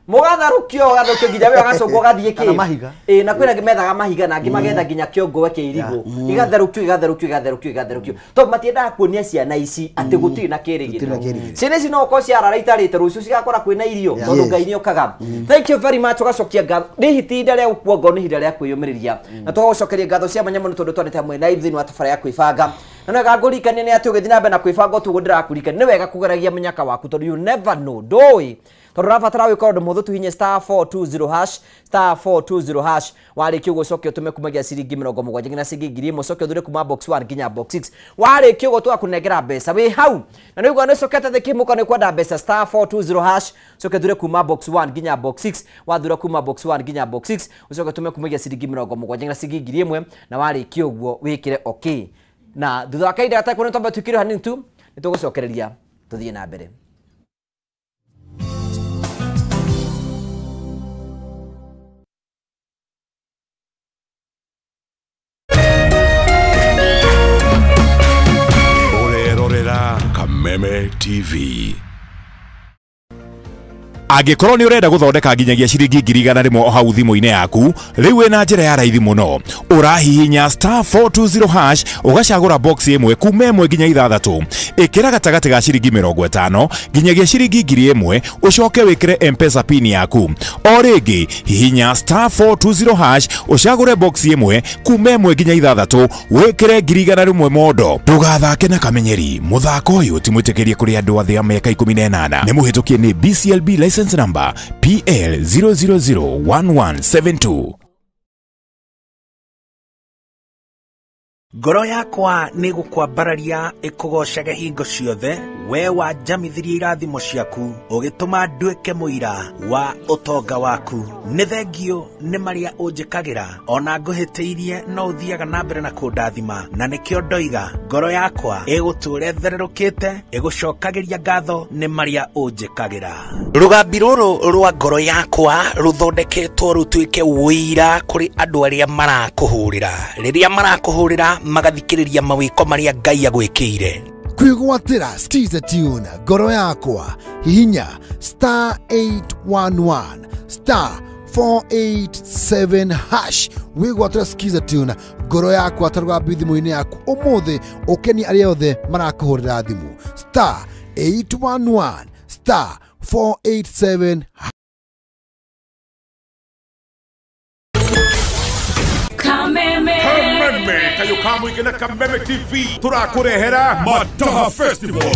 Mũgatherũkio, ũgatherũkio nginya we ũgacũngwo ũgathiĩ kĩ? Kana mahiga. Ĩĩ, na kwĩna angĩ methaga mahiga na angĩ magetha nginya kĩongo kĩa irigũ. Igatherũkio, igatherũkio, igatherũkio, igatherũkio. Tondũ matiendaga kuonia ciana ici atĩ gũtirĩ na kĩrĩgĩrĩro. Ciana ici no ũkorwo ciarara itarĩte, rũciũ cigakora kwĩna irio, tondũ Ngai nĩokaga. Thank you very much. Ũgacokia ngatho. Nĩ ihinda rĩa gũkua ngoro, nĩ ihinda rĩa kwĩyũmĩrĩria. Na tũgagũcokeria ngatho cia mwanya mũno tondũ twanĩte hamwe na ithuĩ thĩinĩ wa tabarĩra ya kwĩbanga. Na nĩwega ngũririkanie nĩ atĩ ũgĩthiĩ na mbere na kwĩbanga ũtugo ndĩrakũririkania, nĩ wega kũgeragia mũnyaka waku tondũ you never know, ndũĩ. Tondũ ũrabatara gwĩka ũndũ mũhũthũ, tuhinye *420#, *420# warĩkia ũguo ũcoke ũtũme kumagia ciringi 70 nginya ciringi 1000, ũcoke ũthure kuma box 1 nginya box 6. Warĩkia ũguo tũgakũnengera mbeca wĩ hau. Na nĩ ũguo nĩ ũcokete thĩ kĩmũko nĩ kwenda mbeca, *420# ũcoke ũthure kuma box 1 nginya box 6. Wathura kuma box 1 nginya box 6, ũcoke ũtũme kumagia ciringi 70 nginya ciringi 1000, na warĩkia ũguo wĩkĩre okay. Na thutha wa kahinda gatarĩ kũnene twambe twĩkĩre hanini tu, nĩ tũgũcokereria tũthiĩ na mbere. Ũrerorera Kameme TV. Angĩkorwo nĩ ũrenda gũthondeka nginyagia ciringi 100,000 o hau thimũ-inĩ yaku, rĩu wĩna njĩra ya raithi mũno. Ũrahihinya *420# ũgacagũra box ĩmwe kuma 1 nginya 6. Ĩkĩra gatagatĩ ga ciringi 50 nginyagia ciringi 1000, ũcoke wĩkĩre M-Pesa pin yaku. O rĩngĩ hihinya *420# ũcagũre box ĩmwe kuma 1 nginya 6, wĩkĩre 100,000 mondo. Ndũgathake na kamenyeri, mũthako ũyũ ti mwĩtĩkĩrie kũrĩ andũ a thĩ ya mĩaka 18. Nĩ mũhĩtũkie nĩ BCLB license number PL 0001172. Ngoro yakwa nĩ gũkwambararia ĩkũgocage hingo ciothe, we wanjamithirie irathimo ciaku, ũgĩtũma nduĩke mũira wa ũtonga waku. Nĩ thengio nĩ marĩa ũnjĩkagĩra, ona ngũhĩtĩirie no ũthiaga na mbere na kũndathima, na nĩkĩo ndoiga ngoro yakwa ĩgũtũũra ĩthererũkĩte, ĩgũcokagĩria ngatho nĩ marĩa ũnjĩkagĩra. Rũgambi rũrũ rwa ngoro yakwa rũthondeketwo rũtuĩke ũira kũrĩ andũ arĩa marakũhũrĩra. Rĩrĩa marakũhũrĩra magathikĩrĩria mawĩko marĩa Ngai agwĩkĩire. Kwĩgwatĩra Skiza Tune ngoro yakwa, hihinya *811 *487# wĩgwatĩra Skiza Tune ngoro yakwa ta rũgambi thimũ-inĩ yaku ũmũthĩ, ũkenie arĩa othe marakũhũrĩra thimũ. *811 *487 Kameme. Kameme kayo kamwe na Kameme TV turakurehera Mataha Festival.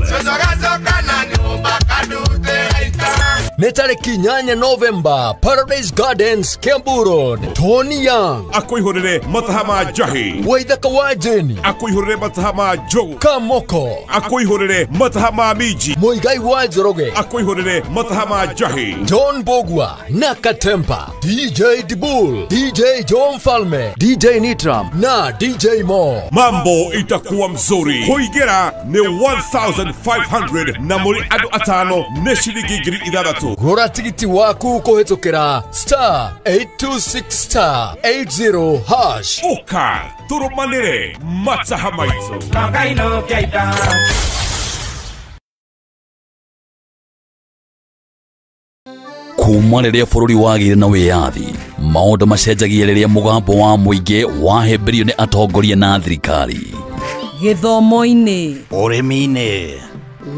Nĩ tarĩki 8 November, Paradise Gardens, Kiambu Road. Tony Young akwĩhũrĩre mataha ma njahi, Waithaka wa Jeni akwĩhũrĩre mataha ma njogu, Kamoko akwĩhũrĩre mataha ma minji, Muigai wa Njoroge akwĩhũrĩre mataha ma njahi, John Bogwa na Katempa, DJ Dibul, DJ John Falme, DJ Nitram na DJ Mo. Mambo itakuwa mzuri. Kũingĩra nĩ 1500 na mũrĩ andũ atano nĩ ciringi 6000. Gũra tigiti waku kũhĩtũkĩra star 826 star 80 hash. Ũka tũrũmanĩre mataha maitũ. Kuma rĩrĩa bũrũri wagĩire na wĩyathi, maũndũ macenjagia rĩrĩa mũgambo wa mũingĩ wahĩmbĩrio nĩ atongoria na thirikari. Gĩthomo-inĩ, ũrĩmi-inĩ,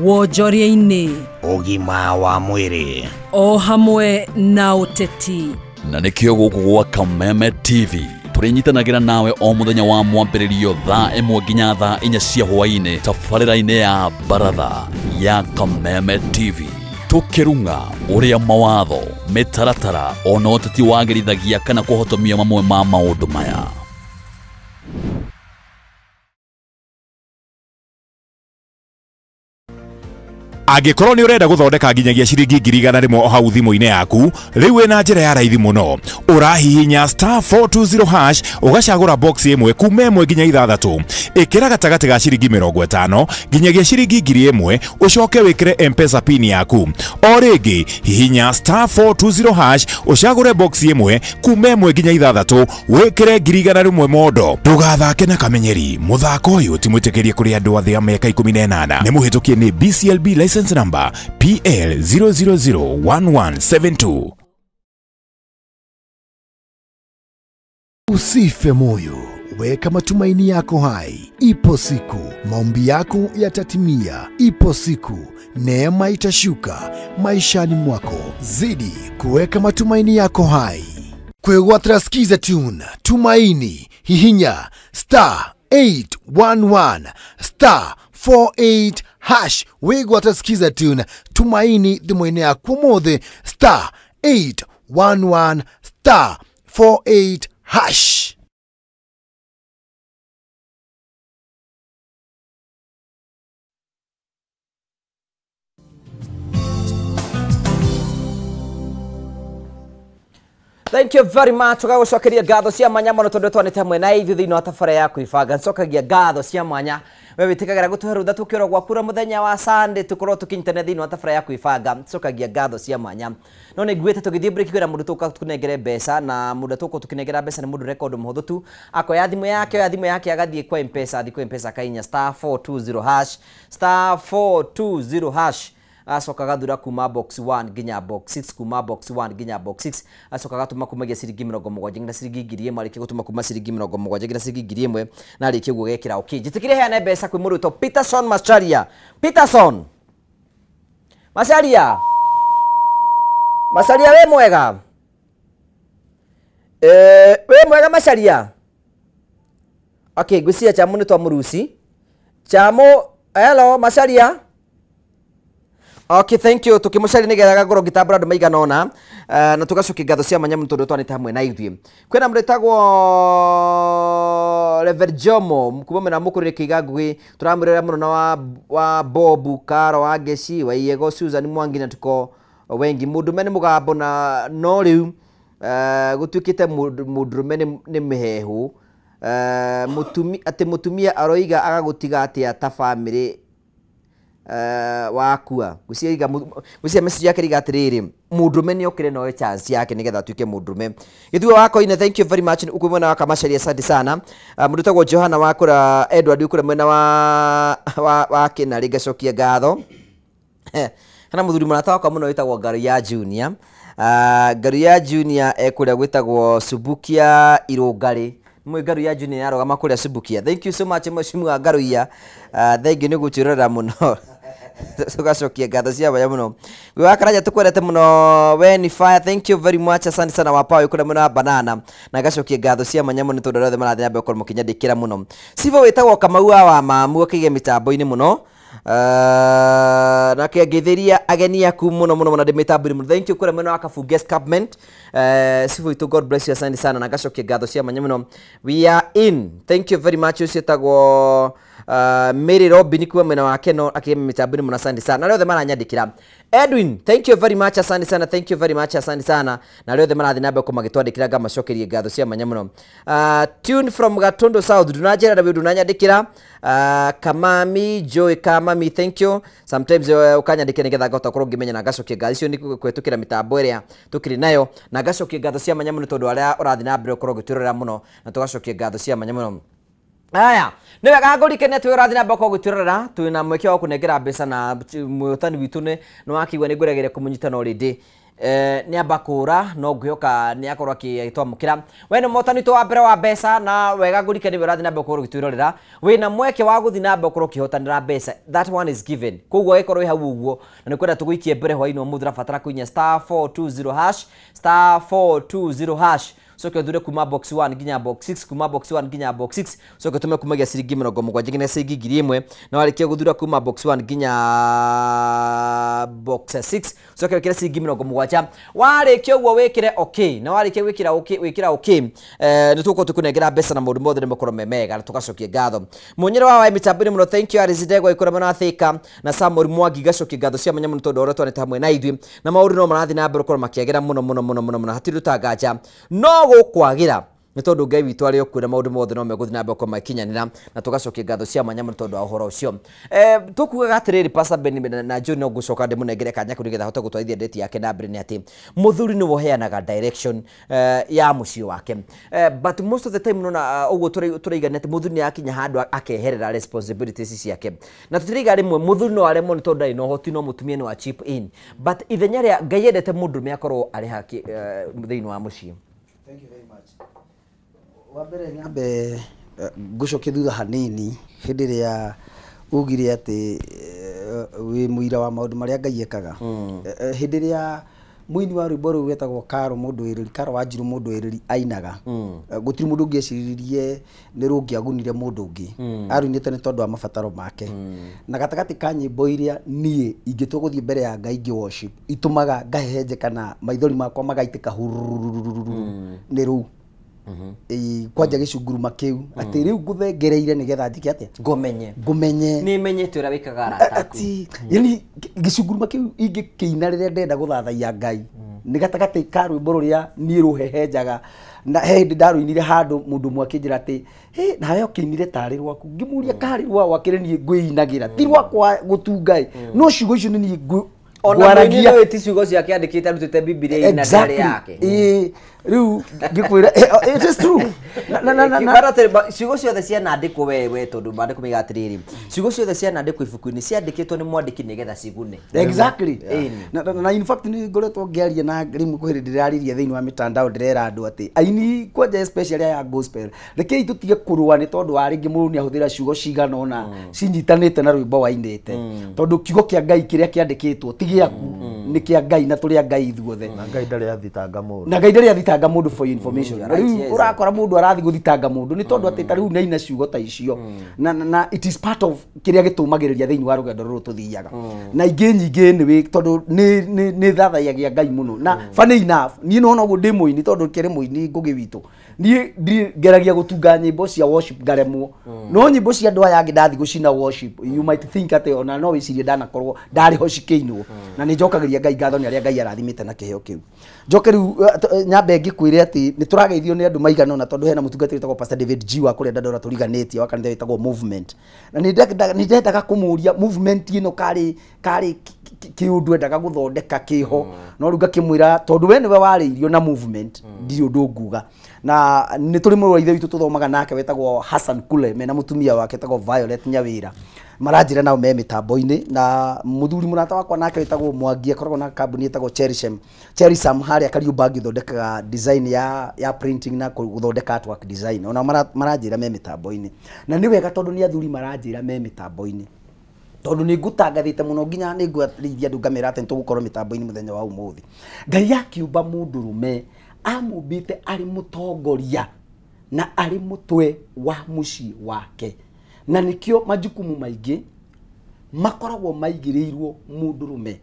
wonjoria-inĩ, ũgima wa mwĩrĩ, o hamwe na ũteti. Na nĩkĩo gũkũ gwa Kameme TV tũrĩnyitanagĩra nawe o mũthenya wa mwambĩrĩrio thaa 1 nginya thaa 4 cia hwaĩ-inĩ tabarĩra-inĩ ya Baratha ya Kameme TV. Tukirunga uria mawatho mitaratara ona ũteti wagĩrithagia kana kũhotomia mamwe ma maũndũ maya. Angĩkorwo nĩ ũrenda gũthondeka nginyagia ciringi 100,000 o hau thimũ-inĩ yaku, rĩu wĩna njĩra ya raithi mũno. Ũrahihinya star 420 hash ũgacagũra box ĩmwe kuma 1 nginya 6. Ĩkĩra gatagatĩ ga ciringi 50 nginyagia ciringi 1000 ũcoke wĩkĩre M-Pesa pin yaku. O rĩngĩ hihinya star 420 hash ũcagũre box ĩmwe kuma 1 nginya 6 wĩkĩre 100,000 mondo. Ndũgathake na kamenyeri, mũthako ũyũ ti mwĩtĩkĩrie kũrĩ andũ athĩ a mĩaka 18. Nĩ mũhĩtũkie nĩ BCLB license number PL 0001172. Usife moyo, weka matumaini yako hai. Ipo siku maombi yako yatatimia. Ipo siku neema itashuka maishani mwako. Zidi kuweka matumaini yako hai. Kwegwatira Skiza Tune, Tumaini, hihinya star 811 star 48 hash. Wigwatira Skiza Tune, Tumaini thimũ-inĩ yaku ũmũthĩ star 811 star 48 hash. Thank you very much. Tugagucokeria ngatho cia mwanya muno tondu twanite hamwe na ithuĩ thĩinĩ wa tabara ya kwĩbanga. Ncokagia ngatho cia mwanya we wĩtĩkagĩra gũtũhe rũtha tũkĩũra gwakura mũthenya wa Sunday tũkorwo tũkĩnyitanĩra thĩinĩ wa tabara ya kwĩbanga. Ncokagia ngatho cia mwanya. No nĩ nguĩte tũgĩthiĩ break kwĩra mũndũ tũka tũnengere mbeca, na mũndũ tũko tũkĩnengera mbeca nĩ mũndũ record mũhũthũ tu. Akoya thimũ yake, oya thimũ yake agathiĩ kwa M-Pesa, athiĩ kwa M-Pesa akainya star 420 hash, star 420 hash. Acoka gathura kuma box 1 nginya box 6, kuma box 1 nginya box 6. Acoka gatuma kumagia ciringi 70 nginya ciringi 1000, arĩkia gũtũma kuma ciringi 70 nginya ciringi 1000, na arĩkia ũguo gekĩra okay. Njĩtĩkĩre heane mbeca kwĩ mũndũ wĩtwo Peterson Macharia. Peterson Macharia, Macharia wĩ mwega? Wĩ mwega Macharia? Okay, ngwĩciria Chamu nĩ twamũruci. Chamu, hello Macharia. Okay, thank you. Tukimucari nigetha ngorwo ngitambũra andũ maigana ũna, na tũgacokia ngatho cia mwanya mũno tondũ twanĩte hamwe na ithuĩ. Kwĩna mũndũ wĩtagwo Reverend Jomo kuma mwena wa Mũkũrĩrĩ Kĩiga Nguhĩ, tũramwĩrorera mũno na wa Bobu Karo wa Ngeci wa Iego Susan Mwangi na tuko wengi. Mũndũme nĩ mũgambo na no rĩu gũtuĩkĩte mũndũrũme nĩ mĩhehu. Atĩ mũtumia aroiga agagũtiga atĩa ta bamĩrĩ wakua. Gwĩciria message yake riga atĩrĩrĩ, mũndũrũme nĩ okĩre noe chance yake nĩgetha atuĩke mũndũrũme. Gĩthuo wakoine, thank you very much. Ukwĩ mwena wa Kamacharia, asante sana. Mũndũ wĩtagwo Johana wa kũra Edward kũrĩa mwena wa Kĩnarĩ, ngacokia ngatho. Kana mũthuri mũrata wakwa mũno wĩtagwo Ngaruiya Junior. Ngaruiya Junior ekũrĩa gwĩtagwo Subukia Irũngarĩ. Mwe Ngaruiya Junior arũgama kũrĩa Subukia. Thank you so much mheshimiwa Ngaruiya. Thank you nĩ gũtwĩrorera mũno. Tugacokia ngatho cia mwanya mũno. Gwĩ wa Karanja tũkwendete mũno we ni fire. Thank you very much, asante sana wa Pawe kũrĩa mwena wa Banana. Na ngacokia ngatho cia mwanya mũno tondũ othe marathiĩ na mbere gũkorwo mũkĩnyandĩkĩra mũno. Sivo wĩtagwo Kamau wa Mamu akĩige mĩtambo-inĩ mũno. Nake ngeitheria ageni aku muno muno muno ndĩ muno. Thank you kũrĩa mwena wa Kabu Guest Campment. Sifu itu, God bless you, asante sana, na ngacokia ngatho cia mwanya muno. We are in, thank you very much. Ũcio etagwo Mary Robin kuwa mwena wa Keno akĩgema mĩtambo-inĩ mũno, asante sana. Na arĩa othe maranyandĩkĩra, Edwin, thank you very much, asante sana, thank you very much, asante sana. Na arĩa othe marathiĩ na mbere magĩtwandĩkĩra ngamacokerie ngatho cia mwanya mũno. Tune from Gatundu South, ndunanjĩra na ndunanyandĩkĩra. Kamami Joy Kamami, thank you. Sometimes ukanyandĩkĩra nĩgetha ngahota gũkorwo ngĩmenya na ngacokia ngatho icio nĩ kũhĩtũkĩra mĩtambo ĩrĩa tũkĩrĩ nayo, na ngacokia ngatho cia mwanya mũno tondũ arĩa ũrathiĩ na mbere gũkorwo ũgĩtwĩrorera mũno, na tũgacokia ngatho cia mwanya mũno. Aya, nĩ wega ngũrikane atĩ ũrathiĩ na mbere gũkorwo ũgĩtwĩrorera, twĩna mweke wa kũnengera mbeca na mũhotani witũ nĩ wakĩigua nĩ ngũregeire kũmũnyita no rĩndĩ nĩ amba kũra, no ngwĩhoka nĩ akorwo agĩtwamũkĩra. We nĩ mũhotani witũ wa mbere wa mbeca, na wega ngũrikane nĩwe ũrathiĩ na mbere gũkorwo ũgĩtwĩrorera, wĩna mweke wa gũthiĩ na mbere gũkorwo ũkĩhotanĩra mbeca. That one is given. Koguo agĩkorwo wĩ hau ũguo na nĩ kwenda tũgũikie mbere hwaĩ-inĩ ũmũthĩ, ũrabatara kũinya *420#, *420#, coke ũthure kuma box 1 nginya box 6, kuma box 1 nginya box 6, coke ũtũme kumagia ciringi 70 nginya ciringi 1000, na warĩkia gũthura kuma box 1 nginya box 6, coke wĩkĩre ciringi 70. Warĩkia ũguo wĩkĩre okay, na warĩkia gwĩkĩra okay, wĩkĩra okay, nĩ tũgũkorwo tũkũnengera mbeca na maũndũ mothe nĩ makorwo me mega, na tũgacokia ngatho. Mũnyĩre wa mĩtambo-inĩ mũno, thank you Arizidego ikũra mwena wa Thika na Samuel Mwangi, gacokia ngatho cia mwanya mũno tondũ ũrĩa twanĩte hamwe na ithuĩ, na maũndũ no marathiĩ na mbere gũkorwo makĩagĩra mũno mũno mũno mũno mũno, hatirĩ ũtanganja no gũkwagĩra nĩ tondũ Ngai witũ arĩ o kuo na maũndũ mothe no megũthiĩ na mbere gũkorwo magĩkinyanĩra, na tũgacokia ngatho cia mwanya mũno tondũ wa ũhoro ũcio. Tũkugaga atĩrĩrĩ, Pastor Ben na John, no ngũcoka ndĩmũnengere kanya kau nĩgetha ahote gũtwarithia ndeti yake na mbere, nĩ atĩ mũthuri nĩwe ũheanaga direction ya mũciĩ wake. But most of the time nona ũguo tũraigana atĩ mũthuri nĩ akinya handũ akeherera responsibilities ciake, na tũtiraiga rĩmwe mũthuri no aremwo nĩ tondũ ndarĩ na ũhoti, no mũtumia no a chip in, but ithenya rĩa Ngai endete mũndũrũme akorwo arĩ haki thĩinĩ wa mũciĩ. Thank you very much. Wa mbere nyambe ngũcokie thutha hanini hĩndĩ ĩrĩa ugire atĩ wĩ mũira wa maũndũ marĩa Ngai ekaga. Hĩndĩ ĩrĩa mũini wa rwĩmbo rũu wetagwo Karo mũndũ wĩrĩri, Karo Wanjiru mũndũ wĩrĩri ainaga, gũtirĩ mũndũ ũngĩeciririe nĩ rũngĩagunire mũndũ ũngĩ. Arũinĩte nĩ tondũ wa mabataro make. Na gatagatĩ ka nyĩmbo iria niĩ ingĩtua gũthiĩ mbere ya Ngai ngĩ worship, itũmaga ngahehenjeka na maithori makwa magaitĩka hururururu nĩ rũu. Kwanja gĩcunguruma kĩu atĩ rĩu ngũthengereire nĩgetha njĩke atĩa, ngũmenye nĩ menyete ũrĩa wĩkaga arata aku. Yani gĩcunguruma kĩu ingĩkĩina rĩrĩa ndenda gũthathaiya Ngai nĩ gatagatĩ ka rwĩmbo rũrĩa niĩ rũhehenjaga. Na he hĩndĩ ndarũinire handũ mũndũ ũmwe akĩnjĩra atĩ hĩ nawe ũkĩinire tarĩ rwaku, ngĩmũria karĩ rwawa akĩrĩ niĩ ngwĩinagĩra ti rwakwa gũtunga ĩ, no ciugo icio nĩ niĩ ona mũini no ĩti ciugo ciake andĩkĩte arutĩte Bibilia-inĩ na ndari yake. Rĩu ngĩkwĩra it is true. Na ciugo ciothe cianandĩkwo wewe tondũ maandĩko maiga atĩrĩrĩ, ciugo ciothe cianandĩkwo ibuku-inĩ ciandĩkĩtwo nĩ mwandĩki nĩgetha cigune. Exactly. Na in fact nĩ ngoretwo ngĩaria na rĩmwe kwĩ hĩndĩ ndĩraririe thĩinĩ wa mitandao ndĩrera andũ atĩ aini kwanja especially aya gospel rekei tũtige kũrũa nĩ tondũ wa rĩngĩ mũndũ nĩahũthĩra ciugo cigana ũna cinyitanĩte na rwĩmbo wainĩte, tondũ kiugo kĩa Ngai kĩrĩa kĩandĩkĩtwo ti gĩaku, nĩ kĩa Ngai na tũrĩ a Ngai ithuothe. Na Ngai ndarĩ athitanga mũndũ. Na Ngai ndarĩ athitanga mũndũ, for information. Rĩu ũrakora mũndũ arathiĩ gũthitanga mũndũ nĩ tondũ atĩ ta rĩu nĩ ciugo ta icio, na it is part of kĩrĩa gĩtũmagĩrĩria thĩinĩ wa rũgendo rũrũ tũthiaga. Na ingĩ nyingĩ nĩ tondũ nĩ thathaiyagia Ngai mũno. Na funny enough niĩ nona ũguo ndĩ mũini tondũ kĩrĩ mũini Ngũgĩ witũ, niĩ ngeragia gũtunga nyĩmbo cia worship ngaremwo, no nyĩmbo cia andũ aya angĩ ndathiĩ gũcina worship, you might think atĩ ona no wĩcirie ndanakorwo ndarĩ ho cikĩinwo. Na nĩ njokagĩria Ngai ngatho nĩ arĩa Ngai arathimĩte na kĩheo kĩu. Njoke rĩu nyambe ngĩkwĩre atĩ nĩ tũrageithio nĩ andũ maigana ũna tondũ hena mũtungatĩri wĩtagwo Pastor David G wa kũrĩa Dandora tũriganĩtie wa kanitha wĩtagwo Movement, na nĩ ndendaga kũmũria movement ĩno karĩ kĩũndũ endaga gũthondeka kĩho, no rĩu ngakĩmwĩra tondũ we nĩwe warĩirio na movement ndirĩ ũndũ nguga. Na nĩ tũrĩ mũrũ wa ithe witũ tũthomaga nake wetagwo Hassan Kule mena mũtumia wake wetagwo Violet Nyawĩra, maranjĩra nao me mĩtambo-inĩ. Na mũthuri mũrata wakwa nake wĩtagwo Mwangi akoragwo na kambuni ĩtagwo Cherisam harĩa Kariũmbangi ĩthondekaga design ya printing na gũthondeka artwork design, ona maranjĩra me mĩtambo-inĩ. Na nĩ wega tondũ nĩ athuri maranjĩra me mĩtambo-inĩ, tondũ nĩ ngũtangathĩte mũno nginya nĩ ngwarĩithia andũ ngamera atĩ nĩ tũgũkorwo mĩtambo-inĩ mũthenya wa ũmũthĩ. Ngai akiũmba mũndũrũme amũmbĩte arĩ mũtongoria na arĩ mũtwe wa mũciĩ wake, na nĩkĩo majukumu maingĩ makoragwo maigĩrĩirwo mũndũrũme.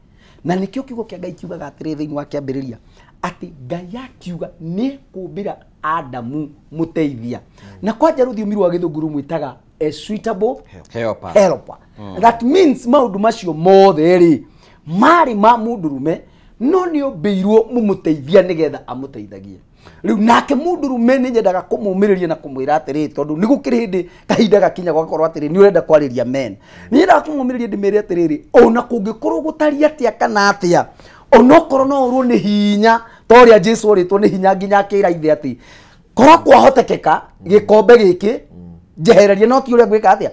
Na nĩkĩo kiugo kĩa Ngai kiugaga atĩrĩ thĩinĩ wa kĩambĩrĩria atĩ Ngai akiuga nĩ kũmbĩra Adamu mũteithia. Na kwanja rũthiomi rwa gĩthũngũ rũmwĩtaga a suitable helper. Helper. That means maũndũ macio mothe rĩ marĩ ma mũndũrũme no nĩ ombĩirwo mũmũteithia nĩgetha amũteithagie. Rĩu nake mũndũrũme nĩ nyendaga kũmũmĩrĩria na kũmwĩra atĩrĩ tondũ nĩ gũkĩrĩ hĩndĩ kahinda gakinya gũgakorwo atĩrĩ nĩ ũrenda kwarĩria men. Nĩ nyendaga kũmũmĩrĩria ndĩmĩre atĩrĩrĩ ona kũngĩkorwo gũtariĩ atĩa kana atĩa onokorwo no ũrwo nĩ hinya ta ũrĩa Jesu orĩtwo nĩ hinya nginya akĩra ithe atĩ korwo kwahotekeka gĩkombe gĩkĩ njehererie no ti ũrĩa ngwĩka atĩa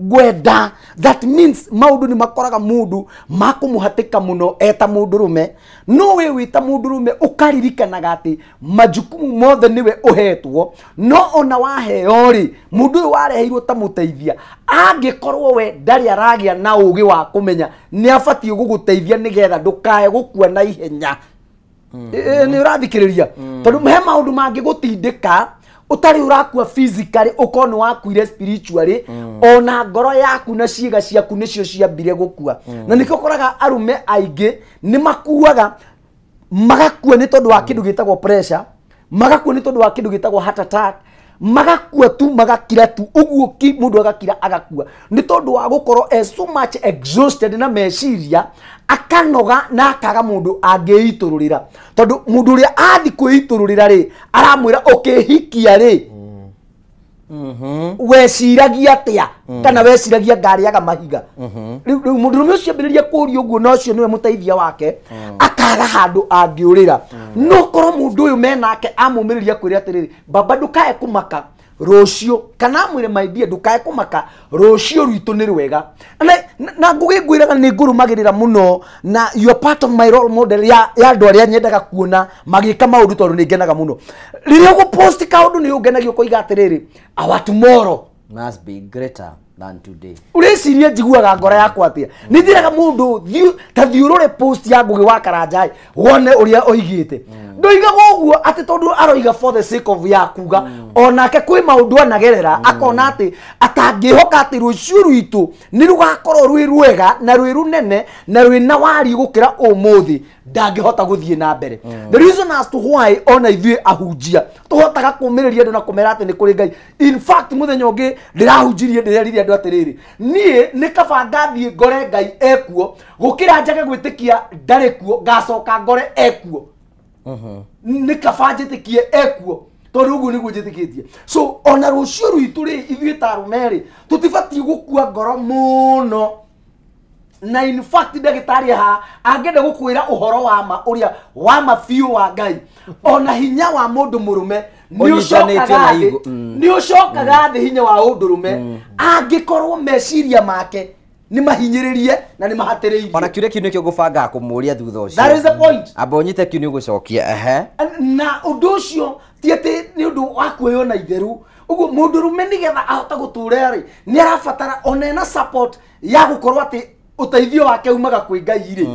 ngwenda. That means maũndũ nĩ makoraga mũndũ makũmũhatĩka mũno eta mũndũrũme no we wĩta mũndũrũme ũkaririkanaga atĩ majukumu mothe nĩwe ũhetwo no ona waheo rĩ mũndũ ũyũ wareheirwo ta mũteithia angĩkorwo we ndarĩ aragĩa na ũgĩ wa kũmenya nĩ abatiĩ gũgũteithia nĩgetha ndũkae gũkua na ihenya. Nĩ ũrathikĩrĩria tondũ he maũndũ mangĩgũtindĩka utari urakua physically ukorwo ni wakuire spiritually ona ngoro yaku na ciĩga ciaku nicio ciambire gukua. Na nikio ukoraga arume aingĩ ni makuaga magakua ni tondu wa kindu gitagwo pressure, magakua ni tondu wa kindu gitagwo heart attack, magakua tu magakira tu uguo ki mundu agakira agakua ni tondu wa gukorwo so much exhausted na meciria akanoga na akaga mundu angĩitũrũrĩra tondu mundu uria athi kwĩitũrũrĩra rĩ aramwĩra ũkĩhikia rĩ weciragia atĩa kana weciragia ngarĩaga mahiga. Rĩu mũndũrũme ũcio ambĩrĩria kũũria ũguo na ũcio nĩwe mũteithia wake akaga handũ angĩũrĩra. No korwo mũndũ ũyũ menake amũmĩrĩria kwĩra atĩrĩrĩ baba ndũkae kũmaka rũciũ kana amwĩre my dear ndũkae kũmaka rũciũ rwitũ nĩ rwega. Na ngũgĩ ngwĩraga nĩ ngũrũmagĩrĩra mũno na you are part of my role model ya andũ arĩa nyendaga kuona magĩka maũndũ tondũ nĩ ngenaga mũno. Rĩrĩa ũgũpost kaũndũ nĩ ũngenagia ũkoiga atĩrĩrĩ our tomorrow must be greater than today. Ureciria njiguaga ngoro yakwa atia nĩ njĩraga mũndũ ta thiĩ ũrore post ya Ngũgĩ wa Karanja wone ũrĩa oigĩte. Ndoigaga ũguo atĩ tondũ aroiga for the sake of ya kuga onake kwĩ maũndũ anagerera akona atĩ atangĩhoka atĩ rũciũ rwitũ nĩ rũgakorwo rwĩ rwega na rwĩ rũnene na rwĩna wariĩ gũkĩra ũmũthĩ ndangĩhota gũthiĩ na mbere. The reason as to why ona ithuĩ ahunjia tũhotaga kũmĩrĩria andũ na kũmera atĩ nĩ kũrĩ Ngai. In fact mũthenya ũngĩ ndĩrahunjirie ndĩrerire andũ atĩrĩrĩ niĩ nĩ kaba ngathiĩ ngore Ngai ekuo gũkĩra njage gwĩtĩkia ndarĩ kuo ngacoka ngore ekuo. Nĩ kaba njĩtĩkie ekuo tondũ ũguo nĩguo njĩtĩkĩtie. So ona rũciũ rwitũ rĩ ithuĩ ta arũme rĩ tũtibatiĩ gũkua ngoro mũno. Na in fact ndagĩtarĩ haha angĩenda gũkwĩra ũhoro wa ma ũrĩa wa ma biũ wa Ngai ona hinya wa mũndũ mũrũme nĩ ũcokaga thĩ hinya wa ũndũrũme angĩkorwo meciria make nĩ mahinyĩrĩrie na nĩ mahatĩrĩirie. Ona kĩũria kĩu nĩkĩo ngũbangaga kũmũũria thutha ũcio. That is the point. Amba ũnyite kĩu nĩ ũgũcokia. Ehe. Na ũndũ ũcio ti atĩ nĩ ũndũ wa kuoywo na itherũ. Ũguo mũndũrũme nĩgetha ahote gũtũra rĩ nĩ arabatara ona ena support ya gũkorwo atĩ ũteithio wake umaga kwĩ Ngai rĩ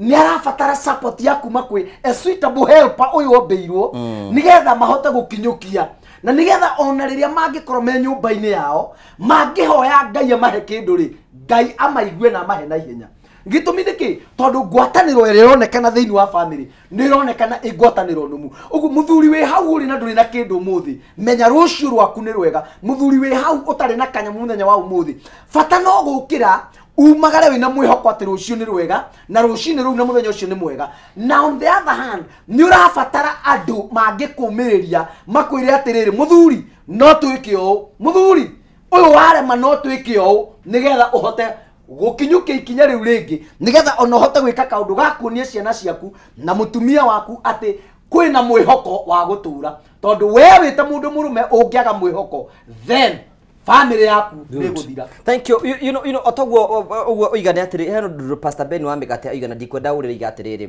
nĩ arabatara support ya kuma kwĩ a suitable helper ũyũ ombĩirwo nĩgetha mahote gũkinyũkia na nĩgetha ona rĩrĩa mangĩkorwo me nyũmba-inĩ yao mangĩhoya Ngai amahe kĩndũ rĩ Ngai amaigue na amahe na ihenya. Gĩtũmi nĩ kĩ? Tondũ ngwatanĩro ĩrĩa ĩronekana thĩinĩ wa family nĩ ĩronekana ĩ ngwatanĩro nũmu. Ũguo mũthuri wĩ hau ũrĩ na ndũrĩ na kĩndũ ũmũthĩ menya rũciũ rwaku nĩ rwega. Mũthuri wĩ hau ũtarĩ na kanyamũ mũthenya wa ũmũthĩ bata no gũkĩra umagare wĩna mwĩhoko atĩ rũciũ nĩ rwega na rũcinĩ rũu na mũthenya ũcio nĩ mwega. Na on the other hand nĩ ũrabatara andũ mangĩkũmĩrĩria makwĩre atĩrĩrĩ mũthuri no twĩke ũũ, mũthuri ũyũ warema no twĩke ũũ nĩgetha ũhote gũkinyũkia ikinya rĩu rĩngĩ nĩgetha ona ũhote gwĩka kaũndũ ga kuonia ciana ciaku na mũtumia waku atĩ kwĩna mwĩhoko wa gũtũra tondũ we wĩ ta mũndũ mũrũme ũngĩaga mwĩhoko then family yaku nĩ gũthira. Thank you. You know otoguo ũguo oigane atĩrĩ he ũndũ Pastor Ben wa mĩgate oigana ndikwenda ũrĩre iga atĩrĩrĩ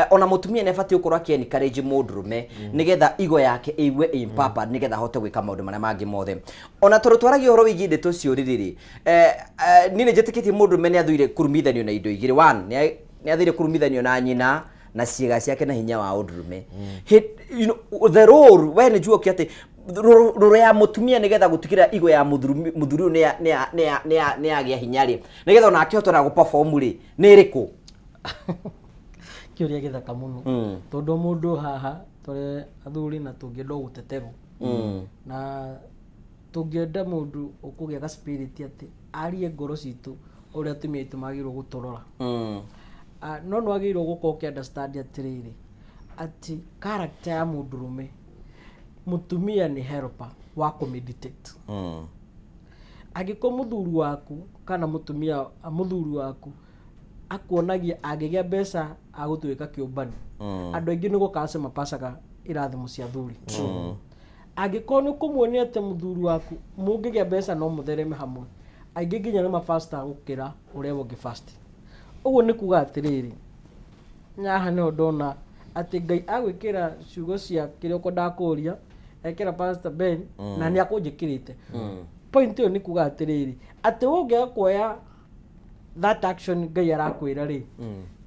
ona mũtumia nĩ abatiĩ gũkorwo akĩ encourage mũndũrũme nĩgetha igo yake ĩigue ĩmpapa nĩgetha ahote gwĩka maũndũ marĩa mangĩ mothe. Ona tondũ twaragia ũhoro wĩgiĩ ndeto ũcio rĩrĩ niĩ nĩ njĩtĩkĩtie mũndũrũme nĩ athũire kũrumithanio na indo igĩrĩ. One nĩ athũire kũrumithanio na nyina na ciĩga ciake na hinya wa ũndũrũme. You know the role we nĩ njuo atĩ Rũrũ ya mũtumia nĩgetha gũtigĩrĩra igo ya mũthuri ũyũ nĩ yagĩa hinya rĩ, nĩgetha onake ahote ona gũ-perform rĩ, nĩ ĩrĩkũ? Kĩũria gĩthaka mũno, tondũ mũndũ haha tũrĩ athuri na tũngĩenda gũteterwo na tũngĩenda mũndũ ũkũgĩa ga spirit atĩ arie ngoro citũ ũrĩa atumia aitũ magĩrĩirwo gũtũrora. No nĩ wagĩrĩirwo gũkorwo ũkĩ understand atĩrĩrĩ, atĩ character ya mũndũrũme, mũtumia nĩ helper wa kũmeditate. Angĩkorwo mũthuri waku kana mũtumia mũthuri waku akuonagia angĩgĩa mbeca agũtuĩka kĩũmbani, andũ aingĩ nĩ gũkaca mapacaga irathimo cia athuri. Angĩkorwo nĩ ũkũmuonia atĩ mũthuri waku mũngĩgĩa mbeca no mũthereme hamwe, aingĩ nginya nĩ mabasta gũkĩra ũrĩa ũngĩ fast. Ũguo nĩ kuga atĩrĩrĩ, haha nĩho ndona atĩ Ngai agwĩkĩra ciugo cia kĩrĩa ũkwendaga kũũria, ekĩra Pastor Ben na nĩ akũnjĩkĩrĩte. Point ĩyo nĩ kuga atĩrĩrĩ, atĩ ũngĩaga kuoya that action Ngai arakwĩra rĩ,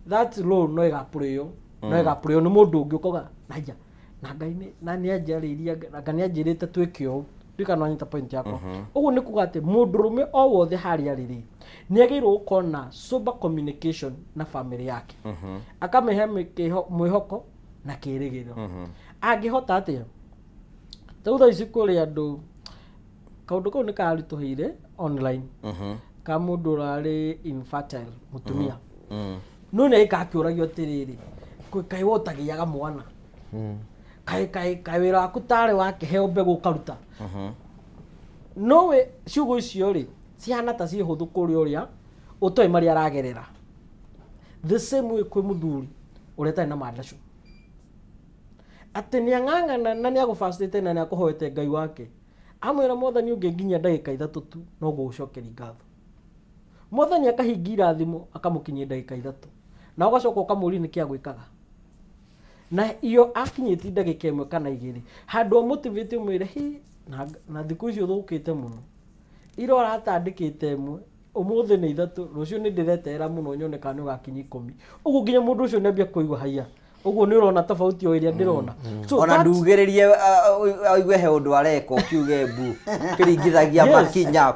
that role no ĩgapũrĩo, no ĩgapũrĩo nĩ mũndũ ũngĩ ũkauga naija na Ngai nĩ na nĩ anjarĩirie, na Ngai nĩ anjĩrĩte twĩke ũũ. Ndiũĩ kana wanyita point yakwa. Ũguo nĩ kuga atĩ mũndũrũme o wothe harĩa arĩ rĩ, nĩ agĩrĩirwo gũkorwo na sober communication na family yake, akamĩhe mwĩhoko na kĩĩrĩgĩrĩro. Angĩhota atĩa? Ta rĩu thaa ici kũrĩ andũ kaũndũ kau nĩ karitũhĩire online, ka mũndũ ũrarĩ infertile mũtumia, no nĩ agĩkaga akĩũragio atĩrĩrĩ, kaĩ we ũtagĩaga mwana, kaĩ kaĩ kaĩ wĩra waku tarĩ wakĩheo mbegũ ũkaruta? No we ciugo icio rĩ cihana ta ciĩ hũthũ kũrĩ ũrĩa ũtoĩ marĩa aragerera. The same way kwĩ mũthuri ũrĩa ũtarĩ na mandacũ, atĩ nĩ ang'ang'ana na nĩ agũbacĩte na nĩ akũhoete Ngai wake, amwĩra Mwathani ũngĩ nginya ndagĩka 3 tu no gũgũcokeria ngatho. Mwathani akahingia irathimo akamũkinyia ndagĩka 3, na ũgacoka ũkamũria nĩkĩ agwĩkaga, na iyo akinyĩtie ndagĩka 1 kana 2, handũ motivate ũmwĩre hi na thikũ icio ũthũkĩte mũno, ira ũratandĩkĩte 1, ũmũthĩ nĩ 3, rũciũ nĩ ndĩreterera mũno nyone kana nĩ ũgakinyia 10. Ũguo nginya mũndũ ũcio nĩambia kũigua haiya. Ũguo nĩ ũrona tofauti o ĩrĩa ndĩrona. Ona ndugĩrĩrie aigue he ũndũ areka ũkiuge mbu kĩringithagia makinya.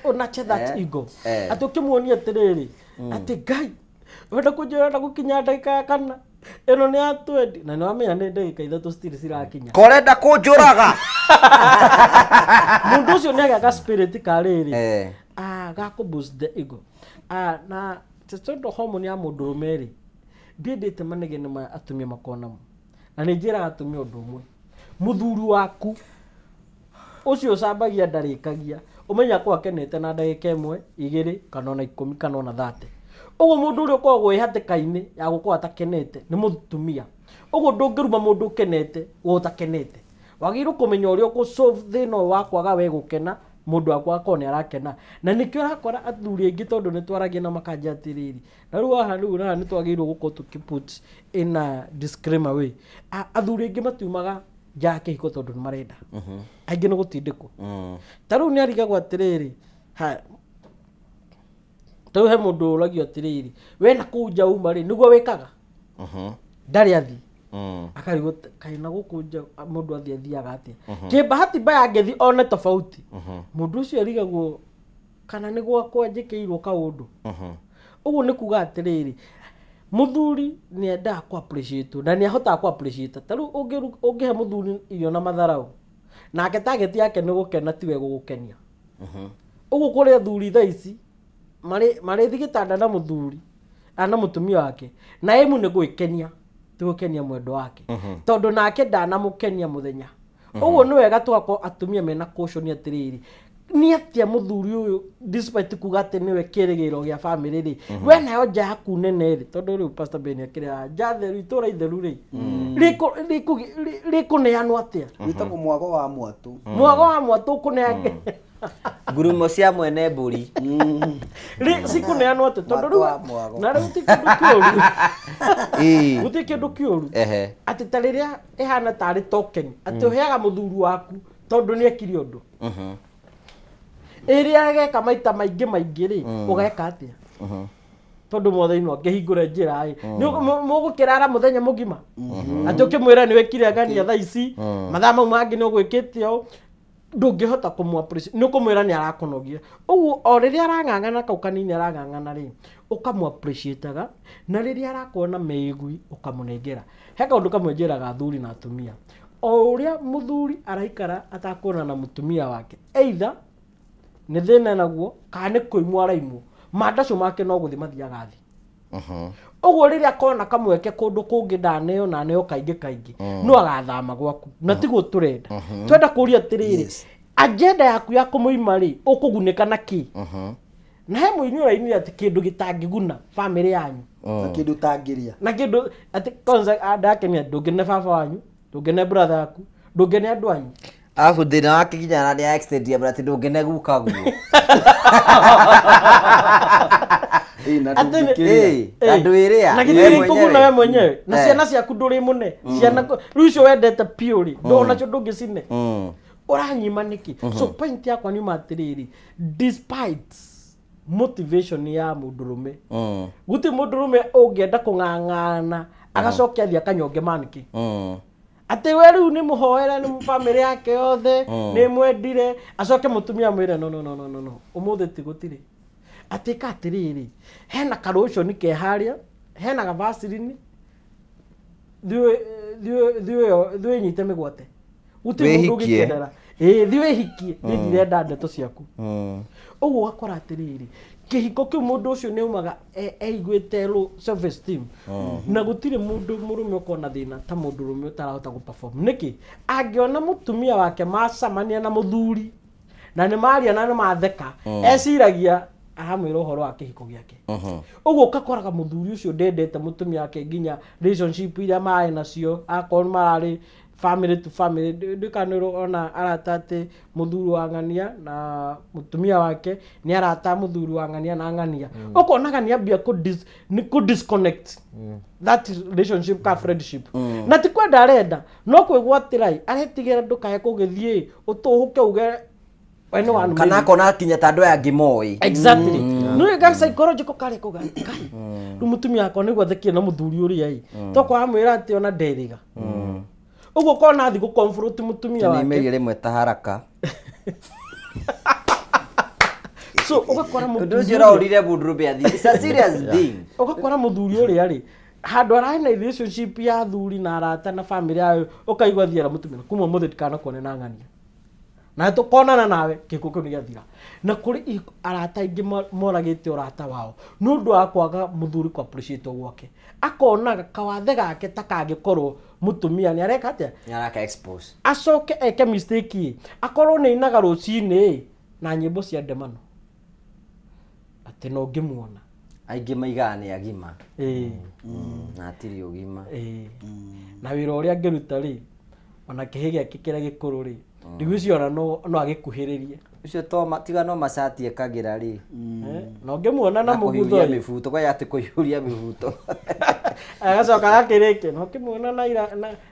Unache that ego. Atĩ ũkĩmuonia atĩrĩrĩ, atĩ Ngai wenda kũnjĩra wenda gũkinya ndagĩka ya 4, ĩno nĩ ya 20, na nĩ wamenya nĩ ndagĩka 3 still cirakinya. Korenda kũnjũraga. Mũndũ ũcio nĩ agĩaga spirit ka rĩrĩ, ga kũ boost the ego. Na tondũ hormone ya mũndũrũme rĩ, ndiendete manegene maya atumia makoragwo namo. Na nĩ njĩraga atumia ũndũ ũmwe, mũthuri waku ũcio ũcambagia ndarĩkagia, ũmenya akorwo akenete na ndagĩka 1, 2 kana ona 10 kana ona 30. Ũguo mũndũ ũrĩa ũkoragwo wĩ hatĩka-inĩ ya gũkorwo atakenete nĩ mũtumia. Ũguo ndũngĩruma mũndũ ũkenete we ũtakenete. Wagĩrĩirwo kũmenya ũrĩa ũkũ solve thĩna ũyũ wa kwaga we gũkena, mũndũ wakwa akorwo nĩ arakena. Na nĩkĩo ũrakora athuri aingĩ tondũ nĩ twaragia na makanja atĩrĩrĩ, na rĩu haha rĩu haha nĩ twagĩrĩirwo gũkorwo tũkĩ put in a disclaimer way. Athuri aingĩ matiumaga nja ya kĩhiko tondũ nĩ marenda. Aingĩ nĩ gũtindĩkwo. Ta rĩu nĩ arigagwo atĩrĩrĩ, ta rĩu he mũndũ ũragio atĩrĩrĩ, we na kũu nja uma rĩ, nĩguo wĩkaga? Ndarĩ athiĩ. Akarigwo kaĩ na gũkũ nja mũndũ athiĩ athiaga atĩa? Kĩmbahati mbaya angĩthiĩ one tofauti. Mũndũ ũcio arigagwo kana nĩ gwakwa njĩkĩirwo kaũndũ. Ũguo nĩ kuga atĩrĩrĩ, mũthuri nĩ endaga kũ appreciate na nĩ ahotaga kũ appreciate. Ta rĩu ũngĩhe mũthuri irio na matharau, nake target yake nĩ gũkena tiwe gũgũkenia. Ũguo kũrĩ athuri thaa ici marĩthiĩ gĩtanda na mũthuri na mũtumia wake, na ĩmu nĩ gwĩkenia, ti gũkenia mwendwa wake, tondũ nake ndanamũkenia mũthenya. Ũguo nĩ wega tũgakorwo atumia mena caution atĩrĩrĩ, nĩ atĩa mũthuri ũyũ despite kuga atĩ nĩwe kĩĩrĩgĩrĩro gĩa family rĩ, we nayo nja yaku nene rĩ, tondũ rĩu Pastor Ben akĩrĩa nja theru, itũra itheru rĩ, rĩkũneanwo atĩa? Wĩtagwo mwago wa mwatũ. Mwago wa mwatũ ũkũneanwo. Ngurumo cia mwene mbũri. Cikũneanwo atĩa? Tondũ rĩu na rĩu ti kĩndũ kĩũru. Gũtirĩ kĩndũ kĩũru. Atĩ ta rĩrĩa ĩhana tarĩ token, atĩ ũheaga mũthuri waku tondũ nĩ ekire ũndũ. Ĩrĩa ageka maita maingĩ maingĩ rĩ, ũgeka atĩa? Tondu mwathani no angĩhingũre njĩra ĩ mũgũkĩrara mũthenya mũgima atĩ ũkĩmwĩra nĩ wĩkire ngania thaa ici mathaa mau mangĩ nĩ ũgwĩkĩte ũũ ndũngĩhota kũmũ appreciate nĩ ũkũmwĩra nĩ arakũnogia ũguo o rĩrĩa arang'ang'ana kau kanini arang'ang'ana rĩ ũkamũ appreciate-aga na rĩrĩa arakuona mĩigui ũkamũnengera he kaũndũ kamwe njĩraga athuri na atumia o ũrĩa mũthuri araikara atakuonana na mũtumia wake either nĩ thĩna naguo kana nĩ kũimwo araimwo mandacu make no gũthiĩ mathiaga thĩ ũguo rĩrĩa akona kamweke kũndũ kũngĩ ndaneo na aneo kaingĩ kaingĩ no agathama gwaku na tiguo tũrenda twenda kũria atĩrĩrĩ agenda yaku ya kũmũima rĩ ũkũgunĩka na kĩ na he mũini ũrainire atĩ kĩndũ gĩtangĩguna bamĩrĩ yanyu na kĩndũ ũtangĩrĩa na kĩndũ atĩ kwanza ndakenia ndũngĩne baba wanyu ndũngĩne brother yaku ndũngĩne andũ anyu Alafu thĩna wake nginya na nĩ extend ya atĩ ndũngĩne guka guo na ndwĩrĩa na gĩtirĩ kũguna we mwenyewe na ciana ciaku ndũrĩ mũne ciana rĩu icio wendete piũ rĩ onacio ndũngĩcine ũranyima nĩkĩ so point yakwa nĩuma atĩrĩrĩ despite motivation ya mũndũrũme gũtirĩ mũndũrũme ũngĩenda kũng'ang'ana agacokia athiĩ akanyonge manĩkĩ atĩ we rĩu nĩ mũhoere nĩ bamĩrĩ yake yothe nĩ mwendire acoke mũtumia mwĩre no no no no no ũmũthĩ ti gũtirĩ atĩ ka atĩrĩrĩ hena karũconi ke harĩa hena gavacirini thiĩ nyite mĩgwate gũtirĩ mũndũ ũngĩkendera ĩĩ thiĩ wĩhikie niĩ ndirenda ndeto ciaku ũguo ũgakora atĩrĩrĩ kĩhiko kĩu mũndũ ũcio nĩ aumaga eiguĩte low self esteem na gũtirĩ mũndũ mũrũme ũkona thĩna ta mũndũ ũrũme ũtarahota gũ perform nĩkĩ angĩona mũtumia wake macamania na mũthuri na nĩ maria na nĩ matheka eciragia aramwĩra ũhoro wa kĩhiko gĩake ũguo ũgakoraga mũthuri ũcio ndendete mũtumia wake nginya relationship iria marĩ nacio akorwo mararĩ family to family ndikanĩrwo ona arata atĩ mũthuri wa ng'ania na mũtumia wake nĩ arata mũthuri wa ng'ania na ng'ania ũkona ng'ania ambia kũ disconnect that relationship ka friendship na ti kwenda arenda no kwĩgwatĩra aretigĩra ndũkae kũgĩthiĩ ũtũhũke uge we nĩ wanũ kana akona kinya ta andũ aya angĩ moĩ exactly nĩ ga psychological karĩ kũga kai rĩu mũtumia wakwa nĩguo athekie na mũthuri ũrĩa ĩ tokorwo amwĩra atĩ ona nderĩga ũguo kona athi gũ confront mũtumia wake nĩ rĩmwe ta haraka so ũgakora mũndũ ũcio ũraũrire mũndũrũme athiĩ it's a serious thing ũgakora mũthuri ũrĩa rĩ handũ ararĩ na relationship ya athuri na arata na family yayo ũkaigua thiara mũtumia kuma ũmũthĩ ndikanakuone na ng'ania na tũkonana nawe gĩkuũ kĩu nĩ gĩathira na kũrĩ arata aingĩ moragĩte ũrata wao nĩ ũndũ wa kwaga mũthuri kũ appreciate gwake akonaga kawathe gake ta kangĩkorwo mũtumia nĩ areka atĩa nĩ araka expose acoke eke mistake akorwo nĩ ainaga rũcinĩ na nyĩmbo cia ndemano atĩ no ngĩmuona aingĩ maigaga nĩ agima na atirĩ ũgima na wĩra ũrĩa angĩruta rĩ ona kĩhĩ gĩake kĩrĩa gĩkũrũ rĩ rĩu ona no agĩkuhĩrĩrie ũcio to tiga no macati ekagĩra rĩ na ũngĩmuona na mũgutho mĩbuto kwaya atĩ kũiyũria mĩbuto agacoka agakĩrĩkia na ũkĩmuona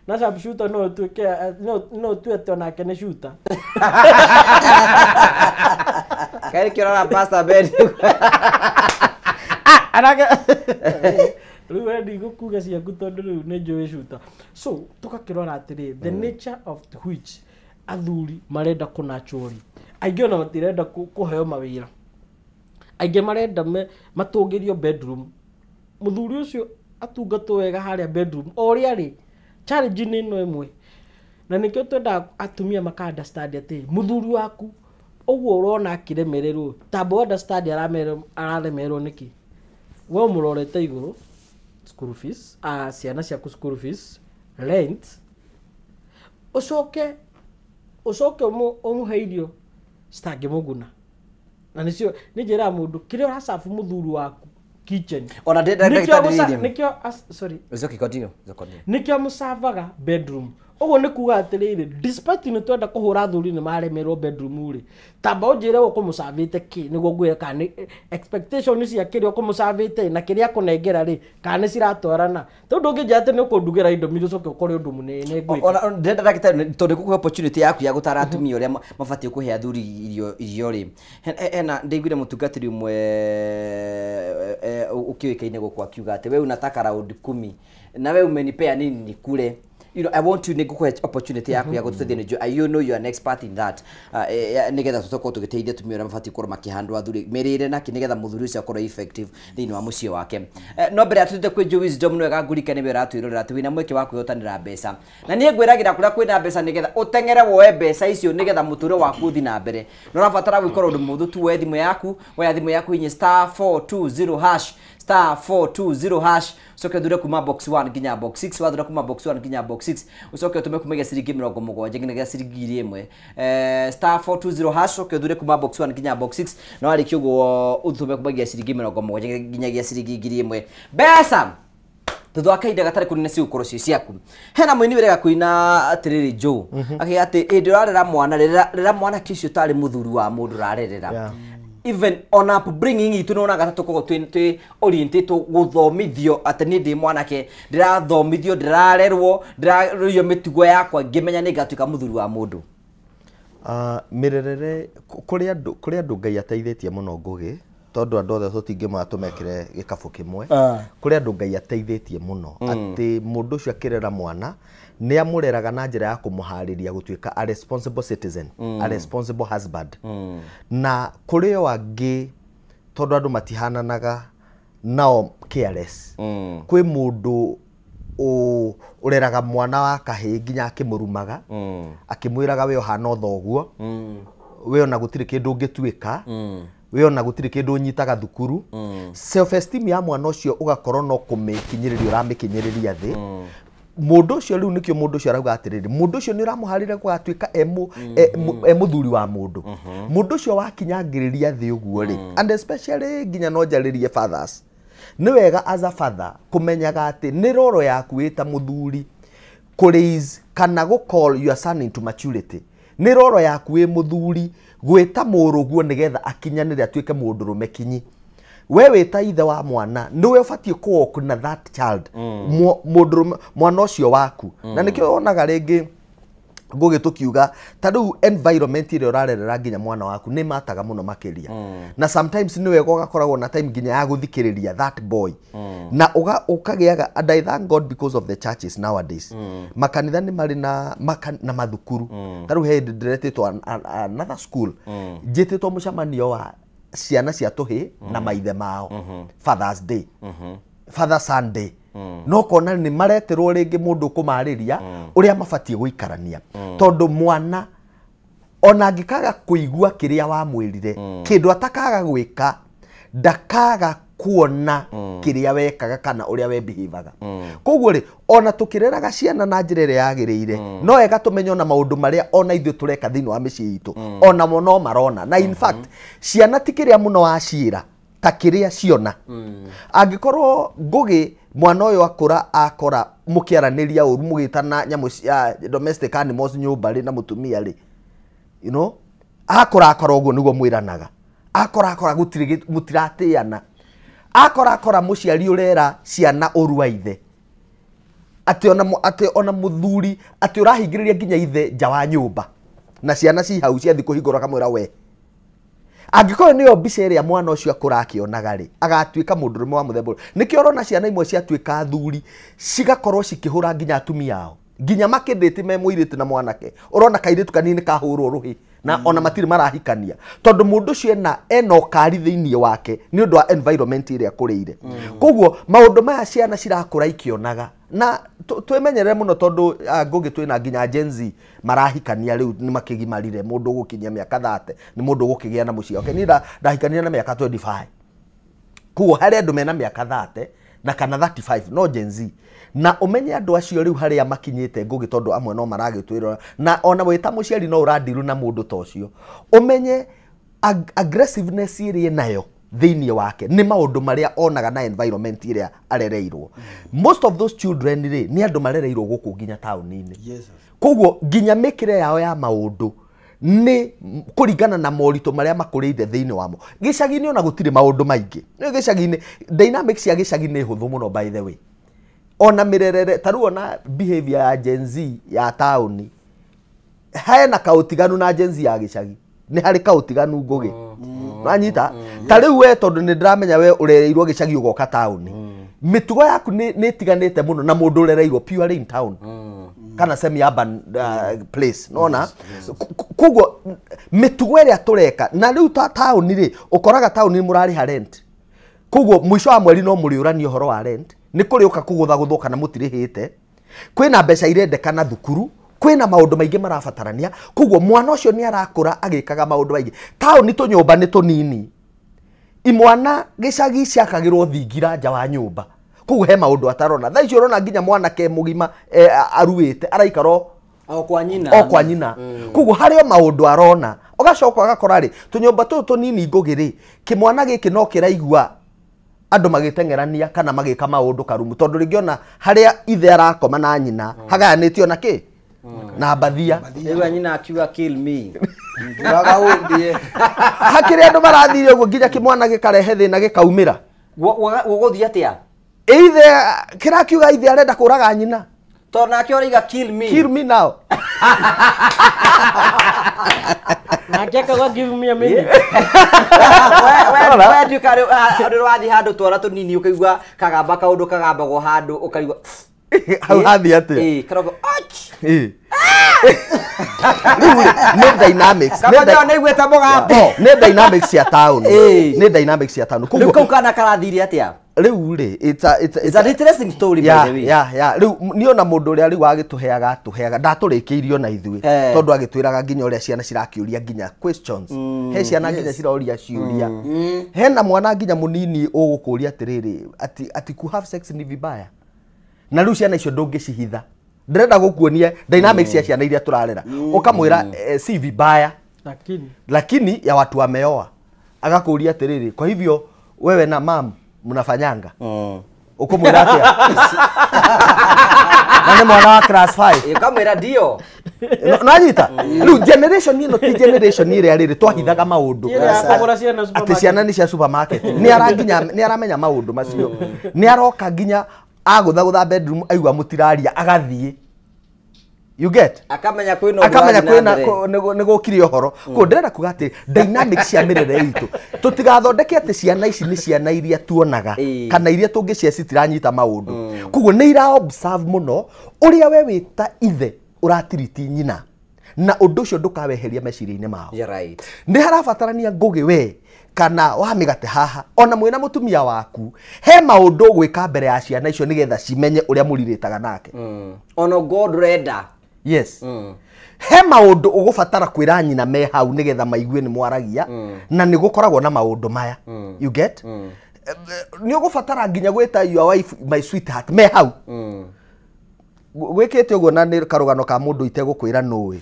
na sharpshooter no ũtuĩke no ũtue atĩ onake nĩ shooter kaĩ nĩkĩo ũrona Pastor Ben anake rĩu we ndigũkuga ciaku tondũ rĩu nĩ njũĩ shooter so tũgakĩrora atĩrĩ the nature of which athuri marenda kũnachwo rĩ aingĩ ona matirenda kũheo mawĩra aingĩ marenda matũngĩrio bedroom mũthuri ũcio atungatwo wega harĩa bedroom o ũrĩa rĩ challenge nĩ ĩno ĩmwe na nĩkĩo twendaga atumia maka understand atĩ mũthuri waku ũguo ũrona akĩremererwo tamba understand araremererwo nĩkĩ we ũmũrorete igũrũ school fees ciana ciaku school fees rent ũcoke ũcoke ũmũhe irio citangĩmũguna na nĩcio nĩ njĩraga mũndũ kĩrĩa ũracabu mũthuri waku kitchen ona nĩkĩo sorry It's okay, continue. It's okay, continue. Nĩkĩo mũcavaga bedroom Ũguo nĩ kuga atĩrĩrĩ, despite nĩ twenda kũhũra athuri nĩ maremerwo bedroom rĩ, tamba ũnjĩre ũkũmũcavĩte kĩ nĩguo ngwĩre kana nĩ expectation cia kĩrĩa ũkũmũcavĩte na kĩrĩa akũnengera rĩ, kana nĩ ciratwarana. Tondũ ndũngĩnjĩra atĩ nĩ ũkũndugĩra indomie ũcoke ũkore ũndũ mũnene ngwĩka. Ona ndĩrenda ndagĩtarĩ tondũ ngũkũhe opportunity yaku ya gũtara atumia ũrĩa mabatiĩ kũhe athuri irio rĩ, hena ndĩiguire mũtungatĩri ũmwe ũkĩũĩkaine gũkũ akiuga atĩ we unataka raundi 10 na we umenipea nini nikule. You know, I want to nĩngũkũhe opportunity yaku ya gũtũteithia nĩ you know you are an expert in that, nĩgetha tũkorwo tũgĩteithia atumia ũrĩa mabatiĩ gũkorwo makĩhandwo athuri mĩrĩre nake nĩgetha mũthuri ũcio akorwo effective thĩinĩ wa mũciĩ wake. No mbere ya tũthiĩte kwĩ Joe Wisdom, nĩ wega ngũrike nĩwe ũratwĩrorera atĩ wĩna mweke wa kwĩhotanĩra mbeca, na niĩ ngwĩragĩra kũrĩa kwĩna mbeca nĩgetha ũteng'ere woe mbeca icio nĩgetha mũtũrĩre waku ũthiĩ na mbere. Na ũrabatara gwĩkora ũndũ mũhũthũ tu, woe thimũ yaku, woya thimũ yaku inye *420#, *420#, ucoke ũthure kuma box 1 nginya box 6. Wathura kuma box 1 nginya box 6, ucoke ũtũme kuma ciringi 70 nginya ciringi 1000. *420#, ucoke ũthure kuma box 1 nginya box 6, na warĩkia ũguo ũtũme kuma ciringi 70 nginyagia ciringi 1000. Mbeca thutha wa kahinda gatarĩ kũnene cigũkorwo ciĩ ciaku. Hena mũini wĩrega kũina atĩrĩrĩ Joe, akiuga atĩ hĩndĩ ũrarera mwana, rera mwanake ũcio tarĩ mũthuri wa mũndũ ũrarerera. Even on upbringing itu nona gata tukorwo twi oriented guthomithio atĩ niĩ ndĩ mwanake ndĩrathomithio, ndĩrarerwo, ndĩrarorio mĩtugo yakwa ngĩmenya nĩ ngatuĩka mũthuri wa mũndũ. Mĩrerere kũrĩ andũ Ngai ateithĩtie mũno Ngũgĩ, tondũ andũ othe tũtingĩmaga tũmekĩre gĩkabũ kĩmwe. Kũrĩ andũ Ngai ateithĩtie mũno atĩ mũndũ ũcio akĩrera mwana nĩ amũreraga na njĩra ya kũmũharĩria gũtuĩka a responsible citizen, a responsible husband. Na kũrĩ o angĩ tondũ andũ matihananaga nao careless. Kwĩ mũndũ ũreraga mwana wa kahĩĩ nginya akĩmũrumaga, akĩmwĩraga we ũhana o thoguo, we ona gũtirĩ kĩndũ ũngĩtuĩka, we ona gũtirĩ kĩndũ ũnyitaga thukuru. Self esteem ya mwana ũcio ũgakorwo no kũmĩkinyĩrĩria ũramĩkinyĩrĩria thĩ. Mũndũ ũcio rĩu nĩkĩo mũndũ ũcio arauga atĩrĩrĩ, mũndũ ũcio nĩ ũramũharĩria gũgatuĩka e mũthuri wa mũndũ. Mũndũ ũcio wakinyangĩrĩria thĩ ũguo rĩ, and especially nginya no njarĩrie fathers, nĩ wega as a father kũmenyaga atĩ nĩ roro yaku wĩ ta mũthuri kũ raise kana gũ call your son into maturity. Nĩ roro yaku wĩ mũthuri gwĩta mũrũguo nĩgetha akinyanĩre atuĩke mũndũrũme kinyi. We wĩ ta ithe wa mwana nĩwe ũbatiĩ kũ walk na that child, mũndũrũme mwana ũcio waku. Na nĩkĩo wonaga rĩngĩ Ngũgĩ tũkiuga ta rĩu environment ĩrĩa ũrarerera nginya mwana waku nĩ mataga mũno makĩria. Na sometimes nĩ wega ũgakoragwo na time nginya ya gũthikĩrĩria that boy. Na ũkagĩaga, and I thank God because of the churches nowadays. Makanitha nĩ marĩ na mathukuru. Ta rĩu he hĩndĩ ndĩretĩtwo another school, njĩtĩtwo mũcemanio wa ciana cia tũhĩĩ na maithe mao, Father's Day, Father Sunday. No kona nĩ mareterwo rĩngĩ mũndũ ũkũmarĩria ũrĩa mabatiĩ gũikarania. Tondũ mwana ona angĩkaga kũigua kĩrĩa wamwĩrire, kĩndũ atakaga gwĩka, ndakaga kuona kĩrĩa wekaga kana ũrĩa we behaviaga. Koguo rĩ, ona tũkĩreraga ciana na njĩra ĩrĩa yagĩrĩire, no wega tũmenye ona maũndũ marĩa ona ithuĩ tũreka thĩinĩ wa mĩciĩ itũ, ona mo no marona. Na in fact, ciana ti kĩrĩa mũno waciĩra ta kĩrĩa ciona. Angĩkorwo Ngũgĩ mwana ũyũ akũra akora mũkĩaranĩria ũru mũgĩtana nyamũ cia domestic animals nyũmba rĩ na mũtumia rĩ, you know, akora akora ũguo nĩguo mwĩranaga, akora akora gũtirĩ mũtiratĩana, akora akora mũciari ũrera ciana ũru wa ithe, atĩ ona mũthuri atĩ ũrahingĩrĩria nginya ithe nja wa nyũmba na ciana ci hau ciathiĩ kũhingũra akamwĩra we. Angĩkorwo nĩyo mbica ĩrĩa mwana ũcio akũra akĩonaga rĩ, agatuĩka mũndũrũme wa mũthemba ũrĩkũ? Nĩkĩo ũrona ciana imwe ciatuĩka athuri cigakorwo cikĩhũra nginya atumia ao, nginya makĩndĩte me mũirĩtu na mwanake, ũrona kairĩtu kanini kahũrwo rũhĩ na ona matirĩ marahikania, tondũ mũndũ ũcio ena ũkari thĩinĩ wake nĩ ũndũ wa environment ĩrĩa akũrĩire. Koguo maũndũ maya ciana cirakũra ikĩonaga, na twĩmenyerere mũno tondũ Ngũgĩ twĩna nginya Gen Z marahikania rĩu nĩ makĩgimarire, mũndũ ũgũkinyia mĩaka 30 nĩ mũndũ ũgũkĩgĩa na mũciĩ wake. Niĩ ndahikania na mĩaka 25, koguo harĩ andũ mena mĩaka 30 na kana 35 no Gen Z. Na ũmenye andũ acio rĩu harĩa makinyĩte Ngũgĩ, tondũ amwe no maragĩtwĩrora, na ona wĩ ta mũciari no ũrandiru na mũndũ ta ũcio, ũmenye aggressiveness ĩrĩa ĩnayo thĩinĩ wake nĩ maũndũ marĩa onaga na environment ĩrĩa arereirwo. Most of those children rĩ nĩ andũ marereirwo gũkũ nginya taũni-inĩ. Koguo nginya mĩkĩre yao ya maũndũ nĩ kũringana na moritũ marĩa makũrĩire thĩinĩ wamo. Gĩcagi-inĩ ona gũtirĩ maũndũ maingĩ. Nĩ gĩcagi-inĩ dynamics ya gĩcagi nĩ hũthũ mũno by the way. Ona mĩrerere ta rĩu ona behavior ya Gen Z ya taũni hena kaũtiganu na Gen Z ya gĩcagi. Nĩ harĩ kaũtiganu Ngũgĩ. Wanyita? Ta rĩu we tondũ nĩ ndĩramenya we ũrereirwo gĩcagi ũgoka taũni. Mĩtugo yaku nĩ ĩtiganĩte mũno na mũndũ ũrereirwo purely in town. Kana semi urban place nona. Koguo mĩtugo ĩrĩa tũreka na rĩu ta taũni rĩ ũkoraga taũni mũrarĩha rent. Koguo mũico wa mweri no mũrĩũrania ũhoro wa rent. Nĩ kũrĩũka kũgũthagũthwo kana mũtirĩhĩte. Kwĩna mbeca irendekana thukuru. Kwĩna maũndũ maingĩ marabatarania. Koguo mwana ũcio nĩ arakũra agĩkaga maũndũ maingĩ. Taũni tũnyũmba nĩ tũnini. Imwana gĩcagi ciakagĩrwo thingira nja wa nyũmba. Koguo he maũndũ atarona. Thaa ici ũrona nginya mwanake mũgima aruĩte araikara o kwa nyina. O kwa nyina. Koguo harĩ o maũndũ arona. Ũgacoka ũgakora rĩ tũnyũmba tũtũ tũnini Ngũgĩ rĩ kĩmwana gĩkĩ no kĩraigua andũ magĩteng'erania kana magĩka maũndũ karumu tondũ rĩngĩ ona harĩa ithe arakoma na nyina hagayanĩtio na kĩ na mbathia. Rĩu nyina akiuga kill me. Nduraga ũndie. Hakĩrĩ andũ marathire ũguo nginya kĩmwana gĩkarehe thĩna gĩkaumĩra. Gũgũthiĩ atĩa? Ithe kĩrakiuga ithe arenda kũraga nyina. Tondũ nake ũraiga kill me. Kill me now. Nake akauga give me a minute. We nduka rĩ wathiĩ handũ twara tũnini ũkaigua kagamba kaũndũ kagambagwo handũ ũkaigua hau hathiĩ atĩa? Karauga ach. Nĩ dynamics. Kaba nĩaiguĩte mũgambo. Nĩ dynamics ya town. Nĩ dynamics ya town. Rĩu kau kana karathire atĩa? Rĩu rĩ it's an interesting story by the way. Yeah. Rĩu niĩ ona mũndũ ũrĩa rĩu agĩtũheaga atũheaga ndatũrĩkĩirio na ithuĩ tondũ agĩtwĩraga nginya ũrĩa ciana cirakĩũria nginya questions. He ciana nginya ciroria ciũria. Hena mwana nginya mũnini ũgũkũria atĩrĩrĩ ati ku have sex ni vibaya. Na rĩu ciana icio ndũngĩcihitha. Ndĩrenda gũkuonia dynamics ya ciana iria tũrarera. Ũkamwĩra si vibaya lakini ya watu wameoa. Agakũria atĩrĩrĩ kwa hivyo wewe na mam mnafanyanga. Ukumwĩra atĩa? Na nĩ mwana wa class 5. Ũkamwĩra ndio. Nanyita? Rĩu generation ĩno ti generation ĩrĩa rĩrĩ twahithaga maũndũ. Atĩ ciana nĩ cia supermarket. Nĩ aramenya maũndũ macio. Nĩ aroka nginya agũthagũtha bedroom aigua mũtiraria agathiĩ. You get? Akamenya kwĩna akamenya kwĩna nĩ gũkire ũhoro. Koguo ndĩrenda kuga atĩ dynamics cia mĩrere itũ tũtigathondeke atĩ ciana ici nĩ ciana iria tuonaga kana iria tũngĩcia citiranyita maũndũ. Koguo nĩ ira observe mũno ũrĩa we wĩ ta ithe ũratiriti nyina na ũndũ ũcio ndũkaweheria meciria-inĩ mao. Right. Nĩ harabatarania Ngũgĩ we kana wa mĩgate haha ona mwĩna mũtumia waku he maũndũ ũgwĩka mbere ya ciana icio nĩgetha cimenye ũrĩa mũrirĩtaga nake. Ona God renda. Yes. He maũndũ ũgũbatara kwĩra nyina me hau nĩgetha maigue nĩ mwaragia na nĩ gũkoragwo na maũndũ maya. You get? Nĩ ũgũbatara nginya gwĩta your wife my sweetheart me hau. Gwĩkĩte ũguo na nĩ karũgano ka mũndũ itegũkwĩra nũĩ.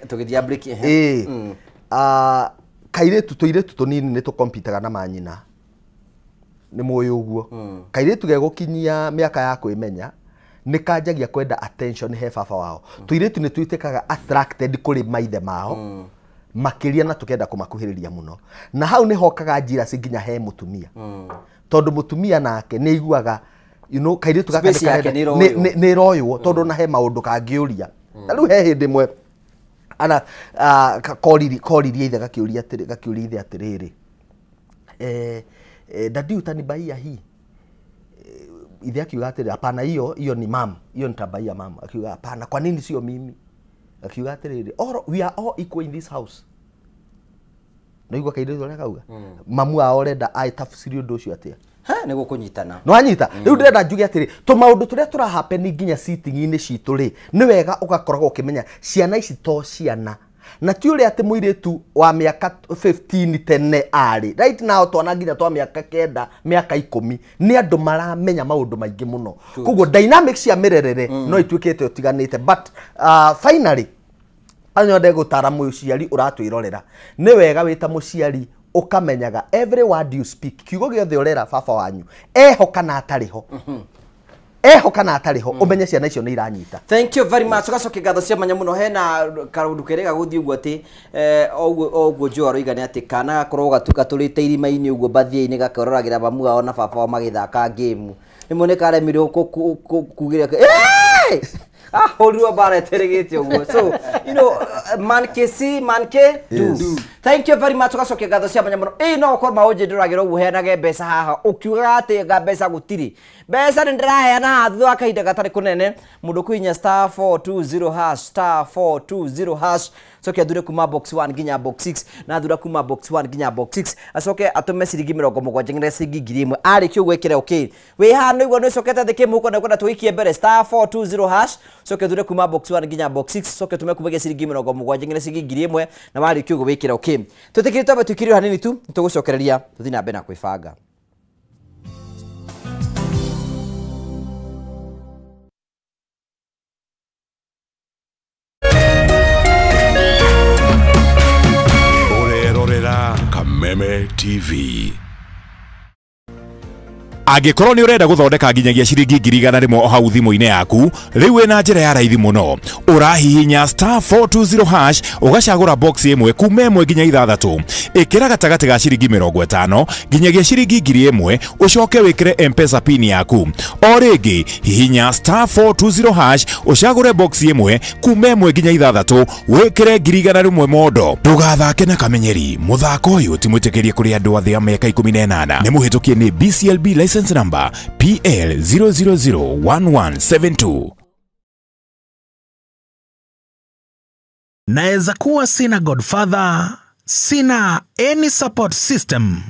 Tũgĩthiĩ break. Kairĩtu tũirĩtu tũnini nĩ tũkompitaga na manyina. Nĩ mũĩ ũguo. Kairĩtu gegũkinyia mĩaka ya kwĩmenya nĩ kanjagia kwenda attention he baba wao. Tũirĩtu nĩ tuĩtĩkaga attracted kũrĩ maithe mao makĩria na tũkenda kũmakuhĩrĩria mũno. Na hau nĩ hokaga njira nginya he mũtumia. Tondũ mũtumia nake nĩ aiguaga you know kairĩtu gaka nĩ ĩroywo tondũ na he maũndũ kangĩũria. Na rĩu he hĩndĩ ĩmwe ana koririe ithe gakĩũria gakĩũria ithe atĩrĩrĩ dadi utanibaia hii. Ithe akiuga atĩrĩ hapana hiyo ni mam, hiyo nitabaia mama. Akiuga hapana kwa nini sio mimi? Akiuga atĩrĩrĩ we are all equal in this house. Na igua kairĩtu ũrĩa kauga mamu ao ũrenda aitafsiri ũndũ ũcio atĩa? Nĩ gũkũnyitana. Nĩ wanyita? Rĩu ndĩrenda njuge atĩrĩ tũmaũndũ tũrĩa tũrahappen nginya sitting-inĩ citũ rĩ nĩ wega ũgakoragwo ũkĩmenya ciana ici to ciana na ti ũrĩa atĩ mũirĩtu wa mĩaka 15 tene arĩ right now twana nginya twa mĩaka 9 mĩaka 10 nĩ andũ maramenya maũndũ maingĩ mũno. Koguo dynamics cia mĩrerere no ituĩkĩte ũtiganĩte but finally anyonde gũtara mũciari ũratwĩrorera nĩ wega wĩta mũciari Ũkamenyaga every word you speak, kiugo gĩothe ũrera baba wanyu eho kana atarĩ ho, eho kana atarĩ ho, ũmenye ciana icio nĩ iranyita. Thank you very much. Ugacokia ngatho cia mwanya muno. Hena kaundu kerega guthii uguo ati oguo Joe aroiga nĩ atĩ kana gakorwo gatũrĩte irima-inĩ ũguo mbathia-inĩ gakeroragira mamu wao na baba wao magĩthaka game. Rĩmwe nĩ karemirwo kugĩra ahũrirwo mbara ĩtĩrĩgĩte ũguo. So you know, man ke see, man ke do. Thank you very much. Ugacokia ngatho cia mwanya muno. Ĩ no ũkorwo maũnjĩ ndũragĩra ũguo heanage mbeca haha ũkiugaga atĩ nga mbeca gũtirĩ mbeca nĩ ndĩraheana haha thutha wa kahinda gatarĩ kũnene. Mũndũ kũhihinya star 420 hash, star 420 hash, coke athure kuma box 1 nginya box 6, na athura kuma box 1 nginya box 6, acoke atũme ciringi 70 nginya ciringi 1000. Arĩkia ũguo ĩkĩre okay. Wĩ haha nĩguo nĩ ũcokete thĩ kĩmũhuko na ũkwenda tũgĩikie mbere star 420 hash, coke athure kuma box 1 nginya box 6, coke ũtũme kumagia ciringi 70 nginya ciringi 1000, na warĩkia ũguo wĩkĩre okay. Twĩtĩkĩrie twambe tũikĩrio hanini tu, nĩtũgũcokereria tũthiĩ na mbere na kwĩbanga. Kameme TV. Angĩkorwo nĩ ũrenda gũthondeka nginyagia ciringi 100,000 o hau thimũ-inĩ yaku, rĩu wĩna njĩra ya raithi mũno. Ũrahihinya star 420 hash, ũgacagũra box ĩmwe kuma 1 nginya 6. Ĩkĩra gatagatĩ ga ciringi 50 nginyagia ciringi 1000, ũcoke wĩkĩre M-Pesa pin yaku. O rĩngĩ hihinya star 420 hash, ũcagũre box ĩmwe kuma 1 nginya 6, wĩkĩre 100,000 mondo. Ndũgathake na kamenyeri, mũthako ũyũ ti mwĩtĩkĩrie kũrĩ andũ athĩ a mĩaka 18. Nĩ mũhĩtũkie nĩ BCLB license number PL 0001172. Naweza kuwa sina godfather, sina any support system,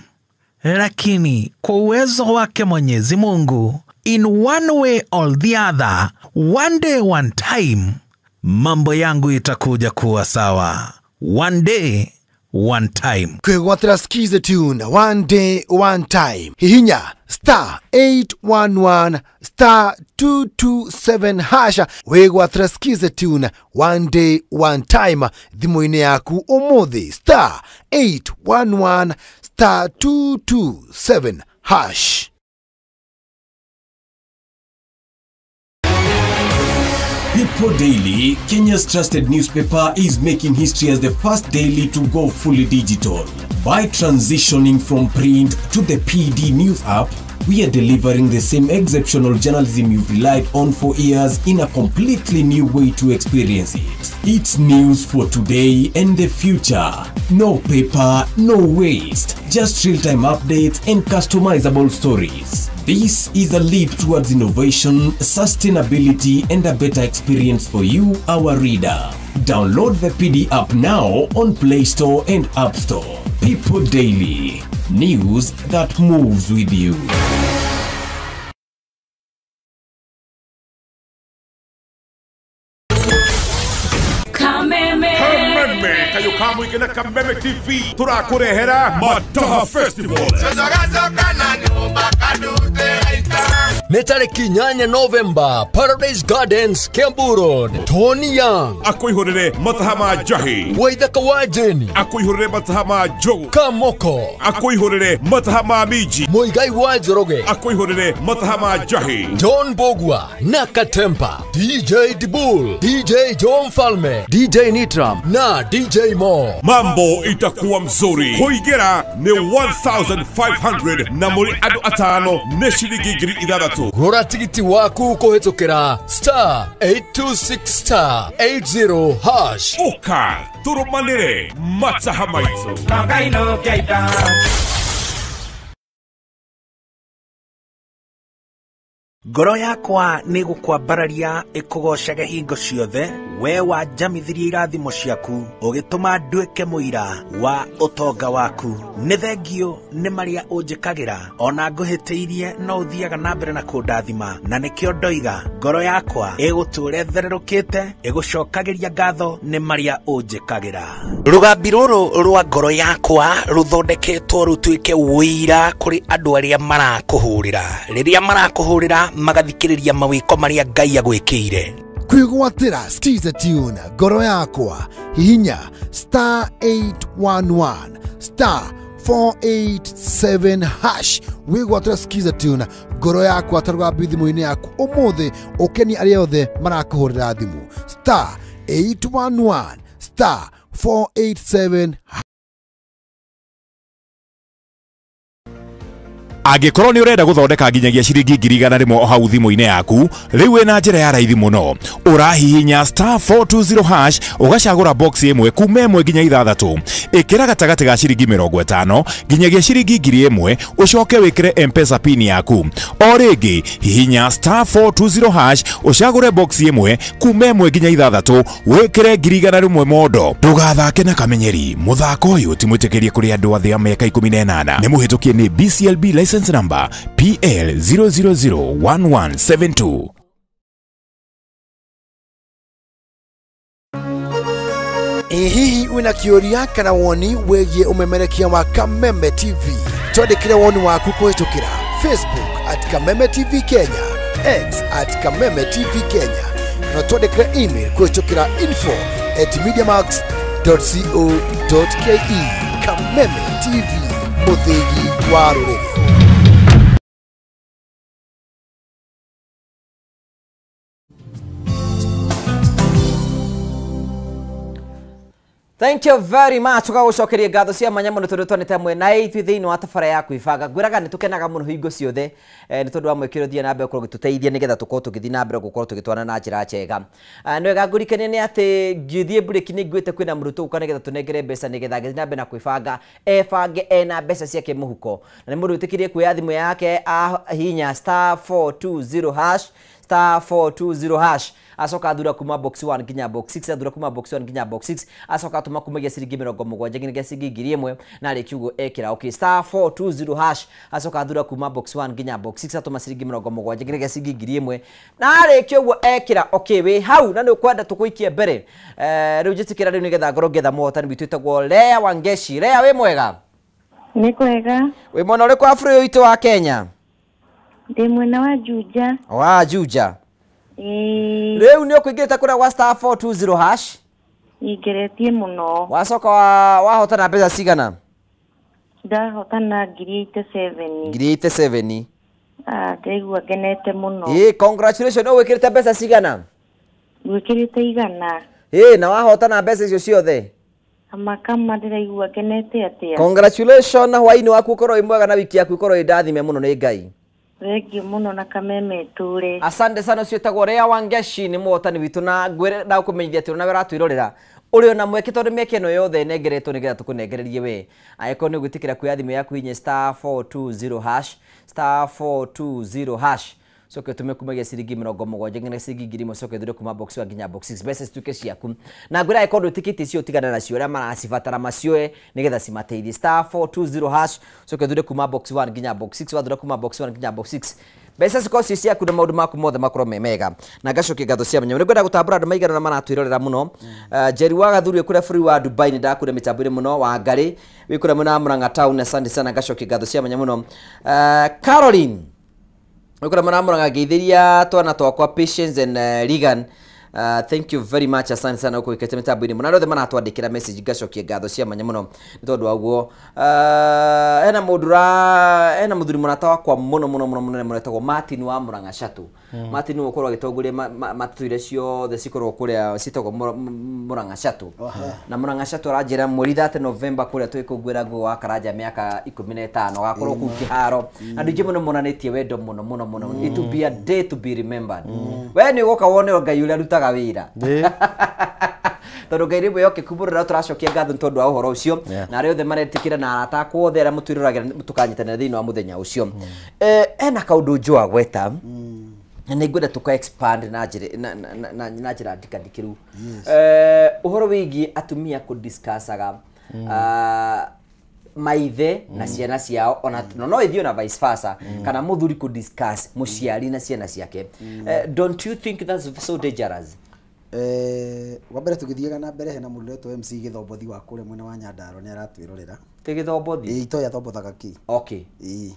lakini kwa uwezo wake Mwenyezi Mungu, in one way or the other, one day one time, mambo yangu itakuja kuwa sawa. One day one time. Kwĩgwatĩra Skiza Tune one day one time. Hihinya star 811 star 227 hash, wĩgwatĩra Skiza Tune one day one time thimũ-inĩ yaku ũmũthĩ, star 811 star 227 hash. People Daily, Kenya's trusted newspaper, is making history as the first daily to go fully digital. By transitioning from print to the PD News app, we are delivering the same exceptional journalism you've relied on for years in a completely new way to experience it. It's news for today and the future. No paper, no waste. Just real-time updates and customizable stories. This is a leap towards innovation, sustainability, and a better experience for you, our reader. Download the PD app now on Play Store and App Store. People Daily. News that moves with you. Kameme kayo kamwe na Kameme TV turakurehera Mataha Festival. Nĩ tarĩki 8 November, Paradise Gardens, Kiambu Road. Tony Young akwĩhũrĩre mataha ma njahi, Waithaka wa Jeni akwĩhũrĩre mataha ma njogu, Kamoko akwĩhũrĩre mataha ma minji, Muigai wa Njoroge akwĩhũrĩre mataha ma njahi, John Bogwa na Katempa, DJ Dibul, DJ John Falme, DJ Nitram na DJ Mo. Mambo itakuwa mzuri. Kũingĩra nĩ 1500 na mũrĩ andũ atano nĩ ciringi 6000. Gũra tigiti waku kũhĩtũkĩra star 826 star 80 hash. Ũka tũrũmanĩre mataha maitũ. Ngoro yakwa nĩ gũkwambararia ĩkũgocage hingo ciothe, we wanjamithirie irathimo ciaku, ũgĩtũma nduĩke mũira wa ũtonga waku. Nĩ thengio nĩ marĩa ũnjĩkagĩra, ona ngũhĩtĩirie no ũthiaga na mbere na kũndathima, na nĩkĩo ndoiga ngoro yakwa ĩgũtũũra ĩthererũkĩte, ĩgũcokagĩria ngatho nĩ marĩa ũnjĩkagĩra. Rũgambi rũrũ rwa ngoro yakwa rũthondeketwo rũtuĩke ũira kũrĩ andũ arĩa marakũhũrĩra. Rĩrĩa marakũhũrĩra magathikĩrĩria mawĩko marĩa Ngai agwĩkĩire. Kwĩgwatĩra Skiza Tune ngoro yakwa, hihinya star 811 star 487 hash wĩgwatĩre skiza tune ngoro yaku atarũgambi thimũ-inĩ yaku ũmũthĩ ũkenie arĩa othe marakũhũrĩra thimũ star 811 star 487. Angĩkorwo nĩ ũrenda gũthondeka nginyagia ciringi 100,000 o hau thimũ-inĩ yaku, rĩu wĩna njĩra ya raithi mũno. Ũrahihinya star 420 hash ũgacagũra box ĩmwe kuma 1 nginya 6. Ĩkĩra gatagatĩ ga ciringi 50 nginyagia ciringi 1,000 ũcoke wĩkĩre M-Pesa pin yaku. O rĩngĩ hihinya star 420 hash ũcagũre box ĩmwe kuma 1 nginya 6 wĩkĩre 100,000 mondo. Ndũgathake na kamenyeri, mũthako ũyũ ti mwĩtĩkĩrie kũrĩ andũ a thĩ ya mĩaka 18. Nĩ mũhĩtũkie nĩ BCLB license number PL 0001172. Hihi wina kĩũria kana woni wĩgiĩ ũmemerekia wa Kameme TV? Twandĩkĩre woni waku kũhĩtũkĩra Facebook at Kameme TV Kenya, X at Kameme TV Kenya, na twandĩkĩre email kũhĩtũkĩra info@mediamax.co.ke. Kameme TV, mũthĩgi wa rũrĩrĩ. Thank you very much. Tugagucokeria ngatho cia mwanya muno tondu twanite hamwe na ithuĩ thĩinĩ wa tabara ya kwĩbanga. Ngwĩraga nĩ tũkenaga mũno hingo ciothe nĩ tondũ wa mweke ũrĩa ũthiĩ na mbere gũkorwo ũgĩtũteithia nĩgetha tũkorwo tũgĩthiĩ na mbere gũkorwo tũgĩtwarana na njĩra njega. Nĩ wega ngũrikanie nĩ atĩ ngĩthiĩ break nĩ nguĩte kwĩna mũrutwo ũka nĩgetha tũnengere mbeca nĩgetha agĩthiĩ na mbere na kwĩbanga ebange ena mbeca ciake mũhuko. Na nĩ mũndũ wĩtĩkĩrie kuoya thimũ yake ahihinya star 420 hash star 420 hash acoka athura kuma box 1 nginya box 6 athura kuma box 1 nginya box 6 acoka atuma kumagia ciringi 70 nginya ciringi 1,000 na rĩki ũguo ekĩra okay star 420 hash acoka athura kuma box 1 nginya box 6 atuma ciringi 70 nginya ciringi 1,000 na rĩki ũguo ekĩra okay wĩ hau na nĩ ũkwenda tũkũikie mbere rĩu njĩtĩkĩra rĩu nĩgetha ngorwo ngĩetha mũhotani witũ wĩtagwo Lea Wangeshi. Lea wĩ mwega? Nĩ kwega. Wĩ mwena ũrĩkũ wa bũrũri witũ wa Kenya? Ndĩ mwena wa Juja. Wa Juja. Rĩu nĩ ũkũingĩrĩte kũrĩa gwa star 420 hash? Ingĩrĩtie mũno. Wacoka wahotana mbeca cigana? Ndahotana 87,000. 87,000. Ah, ndaigua ngenete mũno. Ĩĩ, congratulations. Ũgwĩkĩrĩte mbeca cigana? Gwĩkĩrĩte 100. Ĩĩ, na wahotana mbeca icio ciothe? Kama ndĩraigua ngenete atĩa. Congratulations, na hwaĩ-inĩ waku ũkorwo wĩ mwega na wiki yaku ĩkorwo ĩ ndathime mũno nĩ Ngai. Thengiũ mũno na Kameme tũre. Asante sana. Ũcio wĩtagwo Lea Wangeshi nĩ mũhotani witũ na ngwĩre ndagũkũmenyithia atĩ ona we ũratwĩrorera ũrĩ ona mweke tondũ mĩeke ĩno yothe ĩnengeretwo nĩgetha tũkũnengererie we. Angĩkorwo nĩ ũgwĩtĩkĩra kuoya thimũ yaku hihinya star 420 hash star 420 hash coke ũtũme kumagia ciringi 70 nginya ciringi 1,000 coke ũthure kuma box 1 nginya box 6 mbeca cituĩke ciaku. Na ngwĩra angĩkorwo ndwĩtĩkĩtie icio ũtigane nacio arĩa maracibatara macioe nĩgetha cimateithie star 420 hash coke ũthure kuma box 1 nginya box 6 wathura kuma box 1 nginya box 6 mbeca cikorwo ci ciaku na maũndũ maku mothe makorwo me mega. Na ngacokia ngatho cia mwanya. Nĩngwenda gũtambũra andũ maigana ũna maratwĩrorera mũno. Njeri wa Gathuri wĩ kũrĩa bũrũri wa Dubai nĩ ndakũrĩa mĩtambo-inĩ mũno. Wangarĩ wĩ kũrĩa mwena wa Murang'a town, asante sana, ngacokia ngatho cia mwanya mũno. Caroline wĩ mwena wa Murang'a ngeithĩria twana twakwa Patience and Regan. Thank you very much, asante sana uko ikete mitambo-inĩ mũno. Arĩa othe maratwandĩkĩra message ngacokia ngatho cia mwanya mũno nĩ tondũ wa ũguo. Hena mũndũ hena mũthuri mũrata wakwa mũno mũno mũno mũnene mũno etagwo Martin wa Murang'a Chatũ. Martin nĩwe ũkorwo agĩtongoria matatu iria ciothe cikoragwo kũrĩa ciĩtagwo Murang'a Chatũ. Na Murang'a Chatũ aranjĩra mweri 30 November kũrĩa twĩkũngũĩra Nguo wa Karanja mĩaka 15 agakorwo kũu kĩharo. Andũ aingĩ mũno monanĩtie wendo mũno mũno mũno. It will be a day to be remembered. We nĩ ũgoka wone Ngai ũrĩa arutaga wĩra. Tondũ Ngai rĩmwe yoke kumũrĩra tũracokia ngatho nĩ tondũ wa ũhoro ũcio na arĩa othe maretĩkĩra na arata akwa othe arĩa mũtwĩroragĩra tũkanyitanĩra thĩinĩ wa mũthenya ũcio. Hena kaũndũ njũa gweta na nĩngwenda tũka expand na njĩra ndikandikĩru. Ũhoro wĩgiĩ atumia kũdiscussaga maithe na ciana ciao ona no ithio na vice versa kana mũthuri kũ discuss mũciari na ciana ciake. Don't you think that's so dangerous? Wa mbere tũgĩthiaga na mbere hena mũndũ wetwo MC Gĩthombothi wa kũrĩa mwena wa Nyandarua nĩ aratwĩrorera. Ti Gĩthombothi? Ĩĩ, itoĩ athombothaga kĩ. Okay. Ĩĩ.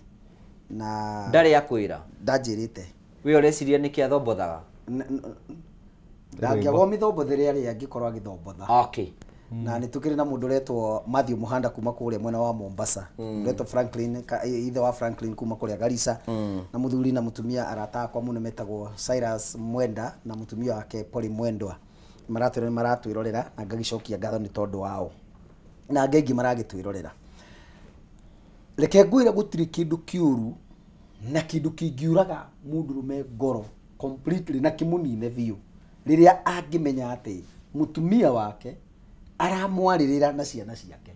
Na ndarĩ akwĩra? Ndanjĩrĩte. We ũreciria nĩkĩ athombothaga? Ndangĩaga mĩthombothĩre arĩa angĩkorwo agĩthombotha. Okay. Na nĩ tũkĩrĩ na mũndũ ũretwo Matthew Muhanda kuma kũrĩa mwena wa Mombasa, ũretwo Franklin ithe wa Franklin kuma kũrĩa Garissa, na mũthuri na mũtumia arata akwa mũno metagwo Cyrus Mwenda na mũtumia wake Polly Mwendwa. Maratwĩrorera na ngagĩcokia ngatho nĩ tondũ wao, na angĩ aingĩ maragĩtwĩrorera. Reke ngwĩre gũtirĩ kĩndũ kĩũru na kĩndũ kĩngiũraga mũndũrũme ngoro completely na kĩmũnine biũ rĩrĩa angĩmenya atĩ mũtumia wake aramwarĩrĩra na ciana ciake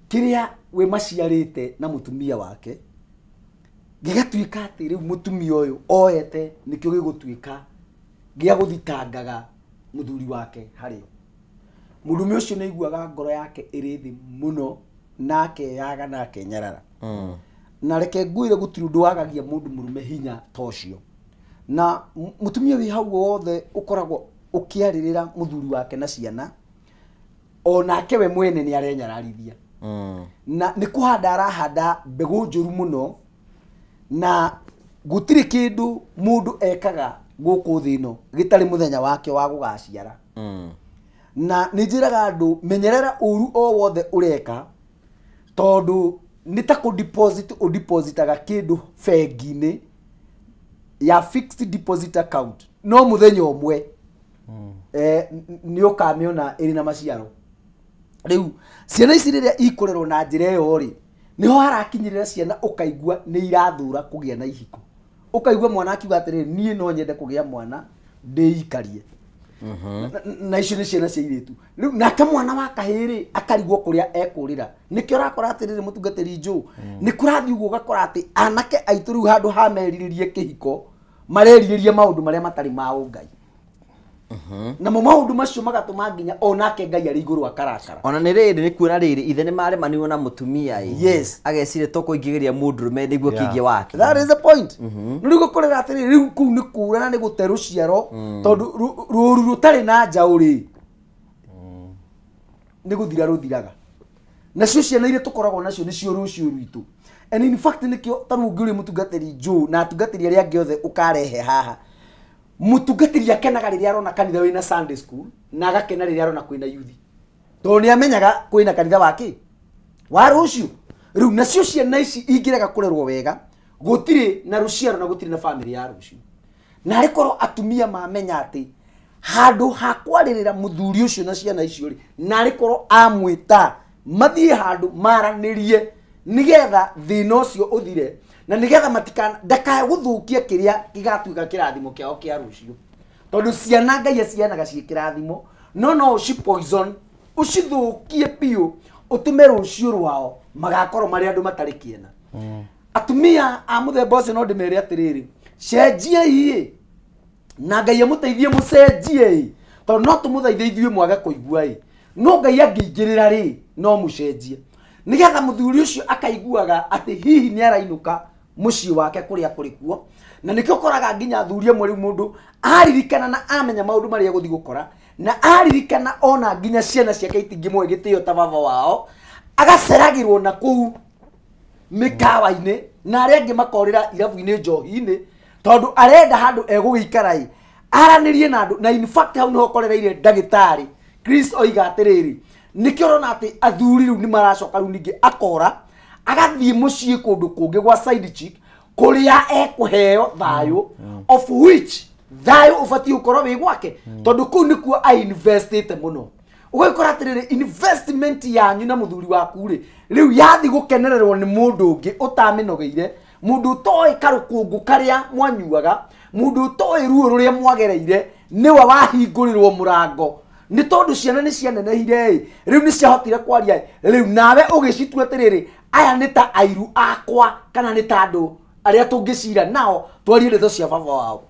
kĩrĩa we maciarĩte na mũtumia wake gĩgatuĩka atĩ rĩu mũtumia ũyũ oete nĩkĩo gĩgũtuĩka gĩa gũthitangaga mũthuri wake harĩo. Mũndũrũme ũcio nĩ aiguaga ngoro yake ĩrĩ thĩ mũno na akeyaga na akenyarara. Na reke ngwĩre gũtirĩ ũndũ wagagia mũndũ mũrũme hinya ta ũcio. Na mũtumia wĩ hau wothe ũkoragwo ũkĩarĩrĩra mũthuri wake na ciana, onake we mwene nĩ arenyararithia. Na nĩ kũhanda arahanda mbegũ njũru mũno, na gũtirĩ kĩndũ mũndũ ekaga gũkũ thĩ ĩno gĩtarĩ mũthenya wake wa gũgaciara. Na nĩ njĩraga andũ menyerera ũru o wothe ũreka, tondũ nĩ ta kũ deposit ũdepositaga kĩndũ bengi-inĩ ya fixed deposit account, no mũthenya ũmwe nĩ ũkamĩona ĩrĩ na maciaro. Rĩu ciana ici rĩrĩa ikũrerwo na njĩra ĩyo rĩ, nĩho harakinyĩrĩra ciana ũkaigua nĩ irathura kũgĩa na ihiko, ũkaigua mwana akiuga atĩrĩrĩ, niĩ no nyende kũgĩa mwana ndĩikarie. Na icio nĩ ciana cia airĩtu. Rĩu nake mwana wa kahĩĩ rĩ akarigwo kũrĩa ekũrĩra. Nĩkĩo ũrakora atĩrĩrĩ mũtungatĩri Joe, nĩ kũrathiĩ ũguo ũgakora atĩ anake aitũ rĩu handũ ha merirĩrie kĩhiko marerirĩria maũndũ marĩa matarĩ ma ũngai. Namo maũndũ macio magatũma nginya onake Ngai arĩ igũrũ akarakara. Ona nĩ rĩrĩ nĩ kuona rĩrĩ ithe nĩ maremaniwe na mũtumia ĩ. Yes. Agecire to kũingĩrĩria mũndũrũme nĩguo kĩingĩ wake. That is the point. Nĩ rĩu gũkorera atĩrĩrĩ, rĩu kũu nĩ kũra na nĩ gũte rũciaro, tondũ rũru rũtarĩ na njaũ rĩ nĩ gũthira rũthiraga. Nacio ciana iria tũkoragwo nacio nĩcio rũciũ rwitũ. And in fact nĩkĩo ta rĩu ũngĩũria mũtungatĩri Joe na atungatĩri arĩa angĩ othe ũkarehe haha, mũtungatĩri akenaga rĩrĩa arona kanitha wĩna Sunday school na agakena rĩrĩa arona kwĩna youth, tondũ nĩ amenyaga kwĩna kanitha wake wa rũciũ. Rĩu nacio ciana ici ingĩrega kũrerwo wega, gũtirĩ na rũciaro na gũtirĩ na family ya rũciũ. Na arĩ korwo atumia mamenya atĩ handũ ha kwarĩrĩra mũthuri ũcio na ciana icio rĩ, na arĩ korwo amwĩta mathiĩ handũ maranĩrie nĩgetha thĩna ũcio ũthire, na nĩgetha matikana ndakae gũthũkia kĩrĩa gĩgatuĩka kĩrathimo kĩao kĩa rũciũ. Tondũ ciana Ngai acianaga ciĩ kĩrathimo, no no ũci poison ũcithũkie biũ ũtũme rũciũ rwao magakorwo marĩ andũ matarĩ kĩena. Atumia a mũthemba ũcio no ndĩmere atĩrĩrĩ, cenjiai ĩ, na Ngai amũteithie mũcenjie ĩ, tondũ no tũmũthaithe ithuĩ mwage kũigua ĩ, no Ngai angĩingĩrĩra rĩ no mũcenjie, nĩgetha mũthuri ũcio akaiguaga atĩ hihi nĩ arainũka mũciĩ wake kũrĩa kũrĩ kuo. Na nĩkĩo ũkoraga nginya athuri amwe rĩu mũndũ aririkana na amenya maũndũ marĩa egũthiĩ gũkora, na aririkana ona nginya ciana ciake itingĩmũhe gĩtĩo ta baba wao, agaceragĩrwo na kũu mĩkawa-inĩ na arĩa angĩ makorĩra irabu-inĩ njohi-inĩ, tondũ arenda handũ egũgĩikara ĩ aranĩrie na andũ. Na in fact hau nĩho ũkorereire ndagĩtarĩ Chris oiga atĩrĩrĩ, nĩkĩo ũrona atĩ athuri rĩu nĩ maracoka rĩu ningĩ akora agathiĩ mũciĩ kũndũ kũngĩ gwa side chick kũrĩa ekũheo thayũ, of which thayũ ũbatiĩ gũkorwo wĩ gwake, tondũ kũu nĩkuo ainvestĩte mũno. Ũgagĩkora atĩrĩrĩ, investment yanyu na mũthuri waku rĩ rĩu yathi gũkenererwo nĩ mũndũ ũngĩ ũtamĩnogeire, mũndũ ũtoĩ karũkũngũ karĩa mwanyuaga, mũndũ ũtoĩ ruo rũrĩa mwagereire, nĩwe wahingũrĩrwo mũrango. Nĩ tondũ ciana nĩ cianenehire ĩ, rĩu nĩ ciahotire kwaria ĩ, rĩu nawe ũgĩcitua atĩrĩrĩ, aya nĩ ta airu akwa kana nĩ ta andũ arĩa tũngĩcira nao twarie ndeto cia baba wao.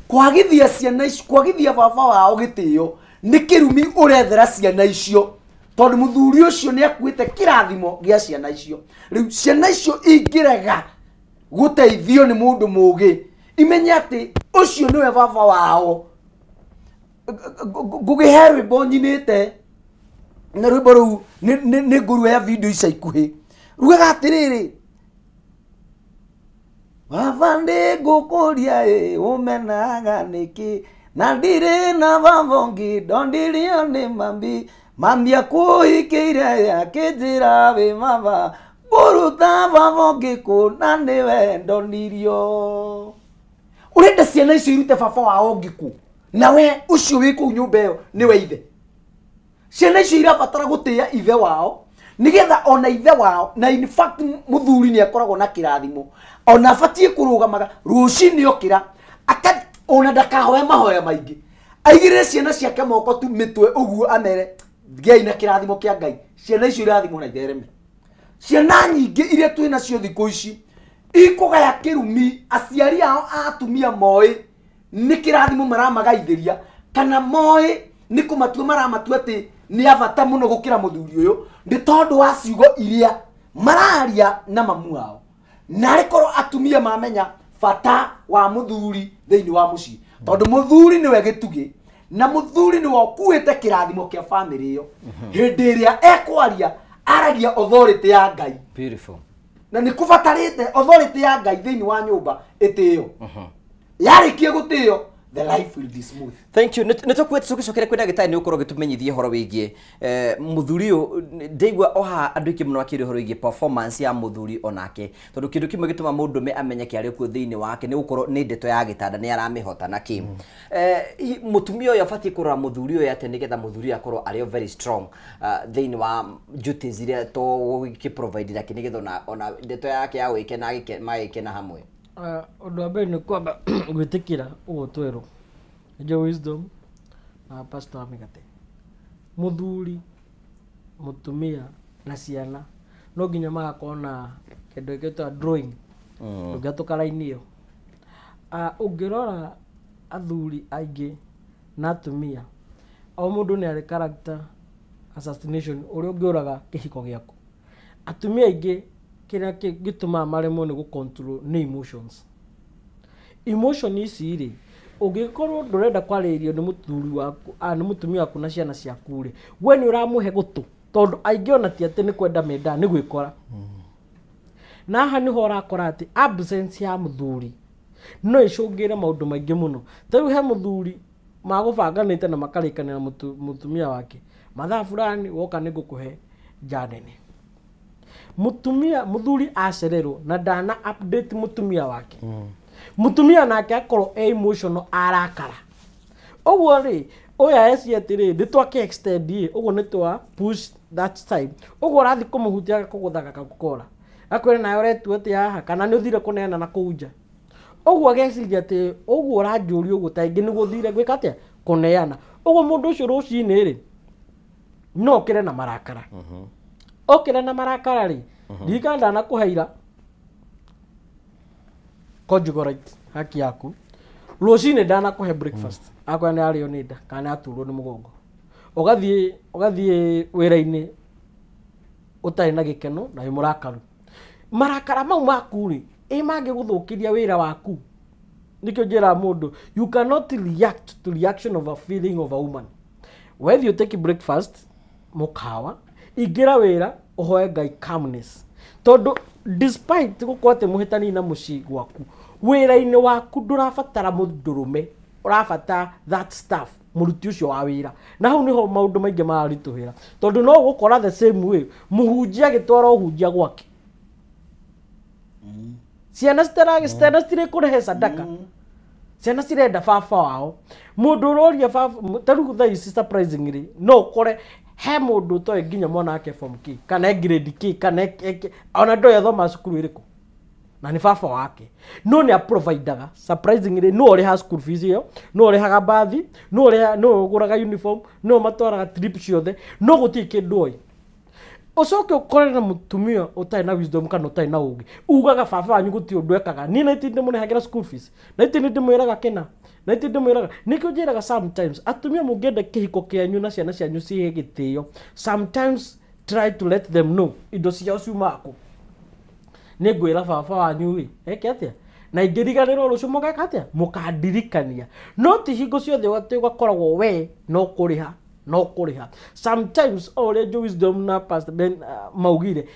Kwagithia ciana ici, kwagithia baba wao gĩtĩo nĩ kĩrumi ũrethera ciana icio, tondũ mũthuri ũcio nĩ akuĩte kĩrathimo gĩa ciana icio. Rĩu ciana icio ingĩrega gũteithio nĩ mũndũ mũũgĩ, imenye atĩ ũcio nĩwe baba wao. Ngũgĩhe rwĩmbo nyinĩte, na rwĩmbo rũu nĩ ngũruoya video ica ikuhĩ, rugaga atĩrĩrĩ, baba ndĩngũkũria ĩ ũmenaga nĩkĩ, na ndirĩ na baba ũngĩ ndondirio nĩ mami, Mami akũhikĩire akĩnjĩra wĩ mama ngũruta baba ũngĩkũ na nĩwe ndonirio. Ũrenda ciana icio irute baba wao ũngĩkũ nawe ũcio wĩ kũu nyũmba ĩyo nĩwe ithe. Ciana icio irabatara gũtĩĩa ithe wao nigetha ona ithe wao na in fact muthuri ni akoragwo na kirathimo ona abatie kurugamaga rucini okira ona ndakahoe mahoya maingi aigirire ciana ciake moko tu mitwe uguo amere ngiai na kirathimo kia Ngai. Ciana icio irathimwo na ithereme. Ciana nyingĩ iria twĩ nacio thikũ ici ikũgaya kĩrumi aciari ao a atumia moĩ nĩ kĩrathimo maramagaithĩria kana moĩ nĩ kũmatua maramatua atĩ nĩ a bata mũno gũkĩra mũthuri ũyũ nĩ tondũ wa ciugo iria mararia na mamu ao. Na arĩ atumia mamenya bata wa mũthuri thĩinĩ wa mũciĩ tondũ mũthuri nĩwe gĩtugĩ na mũthuri nĩwe ũkuĩte kĩrathimo kĩa famĩlĩ ĩyo. Hĩndĩ ĩrĩa ekwaria aragia authority ya Ngai. Beautiful. Na nĩ kũbatarĩte authority ya Ngai thĩinĩ wa nyũmba ĩtĩo. Yarĩkia gũtĩo the life will be smooth. Thank you. Nĩtũkuĩte tũgĩcokere kwĩ ndagĩtarĩ nĩ ũkorwo ũgĩtũmenyithia ũhoro wĩgiĩ mũthuri ũyũ. Ndĩigua oha andũ aingĩ mũno makĩria ũhoro wĩgiĩ performance ya mũthuri onake tondũ kĩndũ kĩmwe gĩtũma mũndũme amenyeke arĩ kuo thĩinĩ wake nĩ gũkorwo nĩ ndeto ya gĩtanda nĩ aramĩhota na kĩ. Mũtumia ũyũ abatiĩ kũrora mũthuri ũyũ atĩa nĩgetha mũthuri ũyũ akorwo arĩ very strong thĩinĩ wa duties iria tũgĩkĩ-provide nake nĩgetha ona ndeto yake ya gwĩkena magĩkena hamwe. Ũndũ wa mbere nĩ kwamba gwĩtĩkĩra ũguo twerwo nĩjo Wisdom na pastor wa mĩgate. Mũthuri, mũtumia na ciana no nginya magakorwo na kĩndũ gĩtagwo drawing ũngĩatũka raini ĩyo. Ũngĩrora athuri aingĩ na atumia o mũndũ nĩ arĩ character assassination ũrĩa ũngĩũraga kĩhiko gĩaku. Atumia aingĩ kĩrĩa gĩtũmaga maremwo nĩ gũ-control nĩ emotions. Emotion ici rĩ ũngĩkorwo ndũrenda kwarĩrĩrio nĩ mũthuri waku nĩ mũtumia waku na ciana ciaku rĩ we nĩ ũramũhe gũtũ tondũ aingĩ ona ti atĩ nĩ kwenda mendaga nĩ gwĩkora. Na haha nĩho ũrakora atĩ absence ya mũthuri no ĩcũngĩre maũndũ maingĩ mũno. Ta rĩu he mũthuri magũbanganĩte na makarĩkanĩra mũtumia wake mathaa fulani woka nĩ ngũkũhe nja nene. Mutumia muthuri acererwo na ndana update mutumia wake. Mutumia nake akorwo e emotional arakara uguo ri uya eci atiri ndi twake extend ĩ uguo ni twa push that time uguo rathi kumuhutia kuguthaga kakukora akwira nawe uretua ati haha kana ni uthire kuneana na kuu nja uguo ageciria ati uguo uranjuria uguo ta ingi niguo thire gwika atia kuneana uguo mundu ucio rucini ri no okire na marakara. Okire na marakara ri ndirikana ndanakuheira conjugal right haki yaku rucini ndanakuhe breakfast akwira ni ario ni nda kana aturwo ni mugongo ugathie wira-ini utari na gikeno na wi murakaru. Marakara mau maku ri ĩ mangĩgũthũkĩria wĩra waku. Nĩkĩo njĩraga mũndũ you cannot react to reaction of a feeling of a woman. Whether you take breakfast mukawa ingĩra wĩra ũhoe Ngai calmness tondũ despite gũkorwo atĩ mũhĩtani na mũciĩ gwaku wĩra-inĩ waku ndũrabatara mũndũrũme ũrabatara that staff mũruti ũcio wa wĩra. Na hau nĩho maũndũ maingĩ mararitũhĩra tondũ no ũgũkora the same way mũhunjia agĩtwara ũhunjia gwake ciana citirĩ kũrehe sadaka ciana cirenda baba wao mũndũ ũroria baba ta rĩu thaa ici surprisingly no ũkore he mũndũ ũtoĩ nginya mwana wake form K kana e grade K kana ona ndoĩ athoma cukuru ĩrĩkũ na nĩ baba wake no nĩ aprovidaga surprisingly no ũrĩhaga school fees ĩyo no ũrĩhaga bathi no ũgũraga uniform no matwaraga trip ciothe no gũtirĩ kĩndũ oĩ. Ũcoke ũkore na mũtumia ũtarĩ na wisdom kana ũtarĩ na ũũgĩ ugaga baba wanyu gũtirĩ ũndũ ekaga niĩ na itĩ ndĩmũrehagĩra school fees na itĩ nĩndĩmwĩraga kĩna na itĩ ndĩmwĩraga. Nĩkĩo njĩraga sometimes atumia mũngĩenda kĩhiko kĩanyu na ciana cianyu cihe gĩtĩo sometimes try to let them know indo ciao ciumaga kũ. Nĩ ngwĩra baba wanyu ĩ eke atĩa na ingĩriganĩrwo rũciũ mũgeka atĩa mũkandirikania. No ti hingo ciothe atĩ ũgakoragwo we no kũrĩha no kũrĩha. Sometimes o ũrĩa Joe Wisdom na Pastor Ben maugire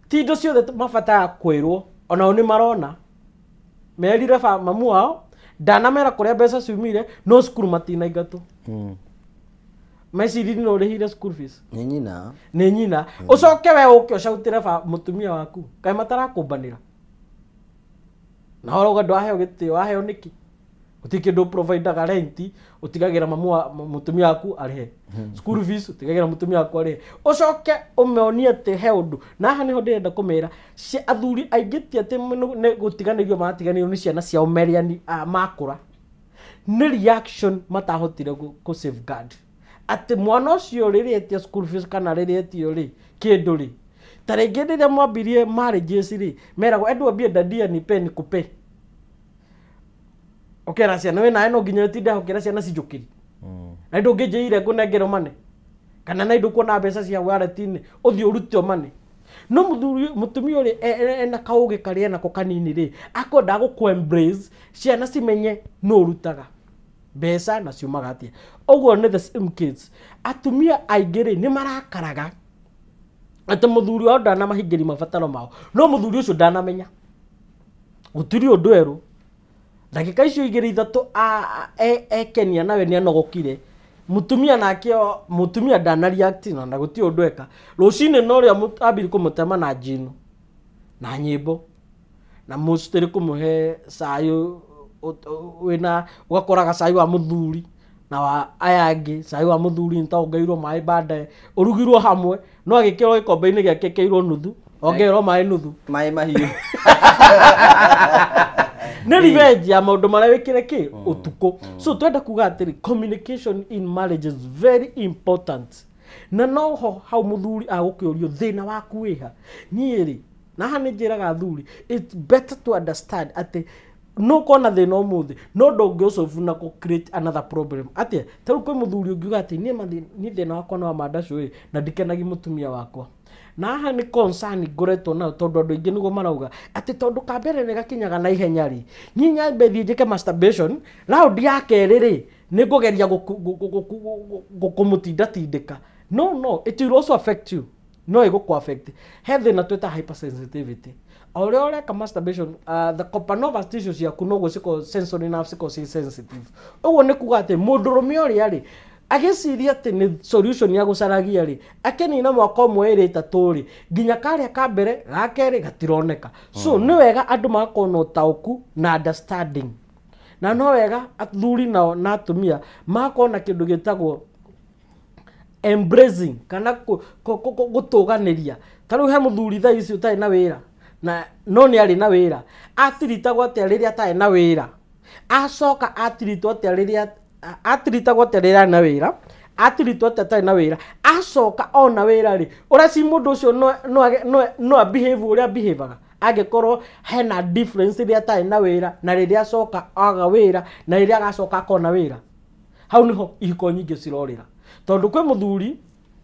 ti indo ciothe mabataraga kwĩrwo onao nĩ marona merire mamu wao ndanamera kũrĩa mbeca ciumire no cukuru matinaingatwo. Meciri no ũrĩhire school fees. Nĩ nyina. Nĩ nyina. Ũcoke we ũke ũcautĩre ba mũtumia waku. Kaĩ matarakũmbanĩra. Na ũrauga ndwaheo gĩtĩo, waheo nĩkĩ? Gũtirĩ kĩndũ providaga rent, ũtigagĩra mamu wa mũtumia waku arĩhe. School fees ũtigagĩra mũtumia waku arĩhe. Ũcoke ũmeonie atĩ he ũndũ. Na haha nĩho ndĩrenda kũmera, athuri aingĩ ti atĩ nĩ gũtiganĩrio maratiganĩrio nĩ ciana ciao merĩani makũra. Nĩ reaction matahotire kũ safeguard. Atĩ mwana ũcio rĩrĩa etia school fees kana rĩrĩa etio rĩ kĩndũ rĩ, ta rĩngĩ rĩrĩa mwambirie marriages rĩ, meragwo endwo ambie dadia nipe nikupe. Ũkera ciana we nawe no nginya ũtinde ũkĩra ciana cinjũkĩri. Na ndũngĩnjĩire ngũnengere mane. Kana na ndũkuona mbeca cia wallet-inĩ ũthiĩ ũrute mane. No mũthuri mũtumia ũrĩa ena kaũgĩ karĩa enako kanini rĩ, akwenda gũkũ embrace ciana cimenye nũ ũrutaga mbeca na ciumaga atĩa. Ũguo nĩ the same case. Atumia aingĩ rĩ nĩ marakaraga atĩ mũthuri wao ndanamahingĩria mabataro mao, no mũthuri ũcio ndanamenya. Gũtirĩ ũndũ erũ. Ndagĩka icio igĩrĩ ithatũ ekenia nawe nĩ anogokire. Mũtumia nake mũtumia ndana react na gũtirĩ ũndũ eka. Rũcinĩ no rĩa ambiri kũmũtema na njino na nyĩmbo na mũcitĩrĩ kũmũhe cai wĩna ũgakoraga cai wa mũthuri na wa aya angĩ, cai wa mũthuri nĩ ta wongereirwo maĩ baadaye ũrugirwo hamwe, no agĩkĩrwo gĩkombe-inĩ gĩake kĩirwo nuthu, ongererwo maĩ nuthu, maĩ mahiũ. Nĩ revenge ya maũndũ marĩa wĩkire kĩ ũtukũ. So twenda kuga atĩrĩ, communication in marriage is very important. Na noho hau mũthuri agũkĩũrio thĩna waku wĩha. Niĩ rĩ, na haha nĩ njĩraga athuri, it's better to understand atĩ no ũkorwo na thĩna ũmũthĩ, no ndũngĩũsolve na kũ create another problem. Atĩa, ta rĩu kwĩ mũthuri ũngiuga atĩ niĩ thĩna wakwa nĩ wa mandacũ ĩ, na ndikenagia mũtumia wakwa. Na haha nĩ concern ngoretwo nayo tondũ andũ aingĩ nĩguo marauga atĩ tondũ ka mbere nĩ gakinyaga na ihenya rĩ, niĩ nyambe thiĩ njĩke masturbation, round ya kerĩ rĩ, nĩ ngũgeria kũmũtindatindĩka. No, it will also affect you. No ĩgũkũ affect. He thĩna twĩta hypersensitivity. O ũrĩa ũreka masturbation, the copper tissue ciaku noguo cikoragwo sensory nerves cikoragwo ciĩ sensitive. Ũguo nĩ kuga atĩ mũndũrũme ũrĩa rĩ, agĩciria atĩ nĩ solution ya gũcaragia rĩ, akĩnina mwaka ũmwe ĩrĩ ĩtatũ rĩ, nginya karĩa ka mbere ga kerĩ gatironeka. So nĩ wega andũ magakorwo na ũtaũku na understanding. Na no wega athuri nao na atumia magakorwo na kĩndũ gĩtagwo embracing kana gũtũganĩria. Ta rĩu he mũthuri thaa ici ũtarĩ na wĩra na no nĩ arĩ na wĩra, atiritagwo atĩa rĩrĩa atarĩ na wĩra, acoka atiritwo atĩa rĩrĩa atiritagwo atĩa rĩrĩa arĩ na wĩra, atiritwo atĩa atarĩ na wĩra, acoka ona wĩra rĩ, ũreci mũndũ ũcio no behave ũrĩa behaveaga angĩkorwo hena difference rĩrĩa atarĩ na wĩra na rĩrĩa acoka aga wĩra na rĩrĩa agacoka akona wĩra. Hau nĩho ihiko nyingĩ cirorĩra. Tondũ kwĩ mũthuri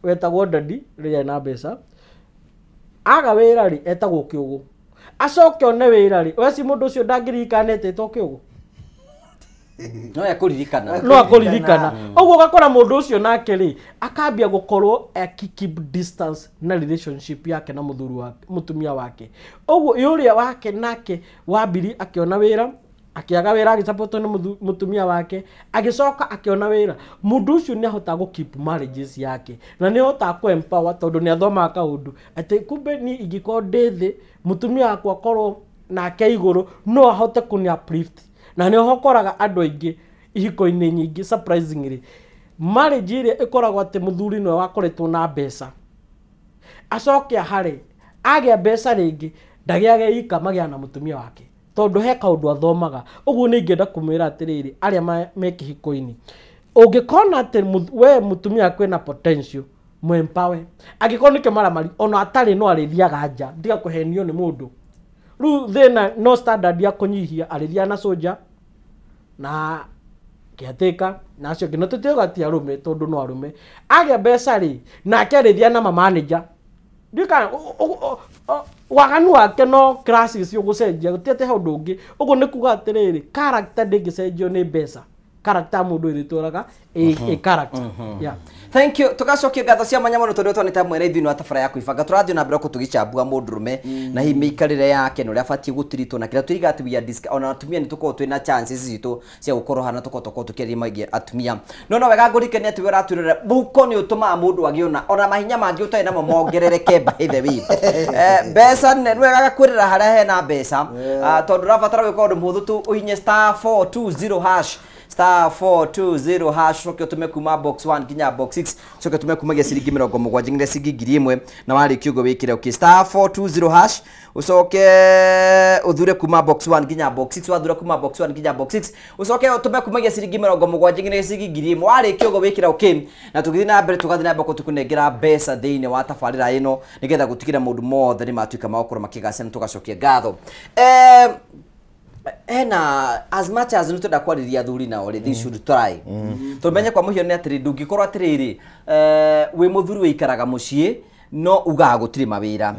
wetagwo dadi rĩrĩa ena mbeca, aga wĩra rĩ etagwo kĩũgũ, acoke one wĩra rĩ, weci mũndũ ũcio ndangĩririkana etĩtwo kĩũgũ, no ekũririkana, no akũririkana. Ũguo ũgakora mũndũ ũcio nake rĩ akambia gũkorwo aki keep distance na relationship yake na mũthuri wake, mũtumia wake. Ũguo ũrĩa wake nake wambiri akĩona wĩra, akĩaga wĩra agĩsapotwo nĩ mũtumia wake, agĩcoka akĩona wĩra, mũndũ ũcio nĩ ahotaga gũ keep marriages yake na nĩ ahotaga kũ empower tondũ nĩ athomaga kaũndũ atĩ kumbe niĩ ingĩkorwo ndĩ thĩ mũtumia wakwa akorwo nake igũrũ no ahote kũni uplift. Na nĩ ũkoraga andũ aingĩ ihiko-inĩ nyingĩ surprisingly marriage ĩrĩa ĩkoragwo atĩ mũthuri nĩwe wakoretwo na mbeca, acoke ahare agĩa mbeca rĩngĩ ndagĩage ika magĩa na mũtumia wake tondũ he kaũndũ athomaga. Ũguo nĩ ingĩenda kũmwĩra atĩrĩrĩ, arĩa me kĩhiko-inĩ, ũngĩkona atĩ we mũtumia waku ena potential, mũempower. Angĩkorwo nĩ kĩmaramari ona atarĩ no arĩthiaga nja, tiga kũhenio nĩ mũndũ. Rĩu thĩna no standard ya kũnyihia, arĩthiaga na soja na caretaker na acio angĩ, no tũtiuga ti arũme tondũ no arũme. Agĩa mbeca rĩ, nake arĩthiaga na mamanager. Ndika waganu wake no classes ũgũcenjia, gũtirĩ atĩ he ũndũ ũngĩ. Ũguo nĩ kuga atĩrĩrĩ, character ndĩngĩcenjio nĩ mbeca. Character ya mũndũ ĩrĩtũraga ĩ character. Yeah. Thank you. Tugacokia ngatho cia mwanya mũno tondũ twanĩte hamwe na ithuĩ nĩ tabara ya kwĩbanga. Tũrathiĩ na mbere tũgĩcambua mũndũrũme na hihi mĩikarĩre yake na ũrĩa abatiĩ gũtiritwo na kĩrĩa tũiga atĩ we are ona atumia nĩ tũkoragwo twĩna chances citũ cia gũkorwo hana tũkorwo tũkĩaria maingĩ atumia. No wega ngũririkanie atĩ we ũratwĩrorera mũhuko nĩ ũtũmaga mũndũ agĩona ona mahinya mangĩ ũtarĩ namo mongerereke by the way. Mbeca nĩ wega gakwĩrĩra harĩa hena mbeca tondũ ũrabatara gwĩka ũndũ mũhũthũ tu ũhinye *420# *420# ũcoke ũtũme kuma box 1 nginya box 6 ũcoke ũtũme kumagia ciringi 70 nginya ciringi 1000 na warĩkia ũguo wĩkĩre okay *420# ũcoke ũthure kuma box 1 nginya box 6 wathura kuma box 1 nginya box 6 ũcoke ũtũme kumagia ciringi 70 nginya ciringi 1000 warĩkia ũguo wĩkĩre okay na tũgĩthiĩ na mbere tũgathiĩ na mbere tũkũnengera mbeca thĩinĩ wa tabarĩra ĩno nĩgetha gũtigĩra maũndũ mothe nĩ matuĩka ma gũkorwo makĩgacĩra na tũgacokia ngatho. Ena as much as nitwenda kwarĩria athuri nao rĩ, they should try. Tondũ menye kwa mũhiano nĩ atĩrĩ ndũngĩkorwo atĩrĩrĩ wĩ mũthuri wĩikaraga mũciĩ no ugaga gũtirĩ mawĩra.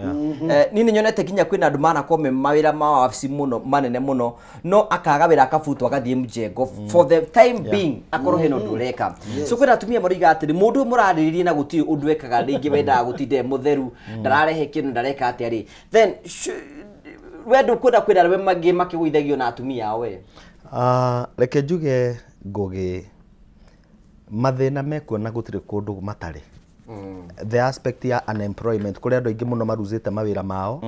Niĩ nĩ nyonete nginya kwĩna andũ manakorwo me mawĩra ma wabici mũno manene mũno no akaga wĩra akabutwo agathiĩ mjengo for the time being akorwo hena ũndũ ũreka. So kwĩna atumia maroiga atĩrĩ mũndũ ũyũ mũrarĩrĩria na gũtirĩ ũndũ ekaga rĩngĩ wendaga gũtinda e mũtheru ndararehe kĩndũ ndareka atĩa rĩ, then we ndũkwenda kwĩra arũme mangĩ makĩgũithagio na atumia ao we? Reke njuge Ngũgĩ, mathĩna mekuo na gũtirĩ kũndũ matarĩ. The aspect ya unemployment, kũrĩ andũ aingĩ mũno maruzĩte mawĩra mao,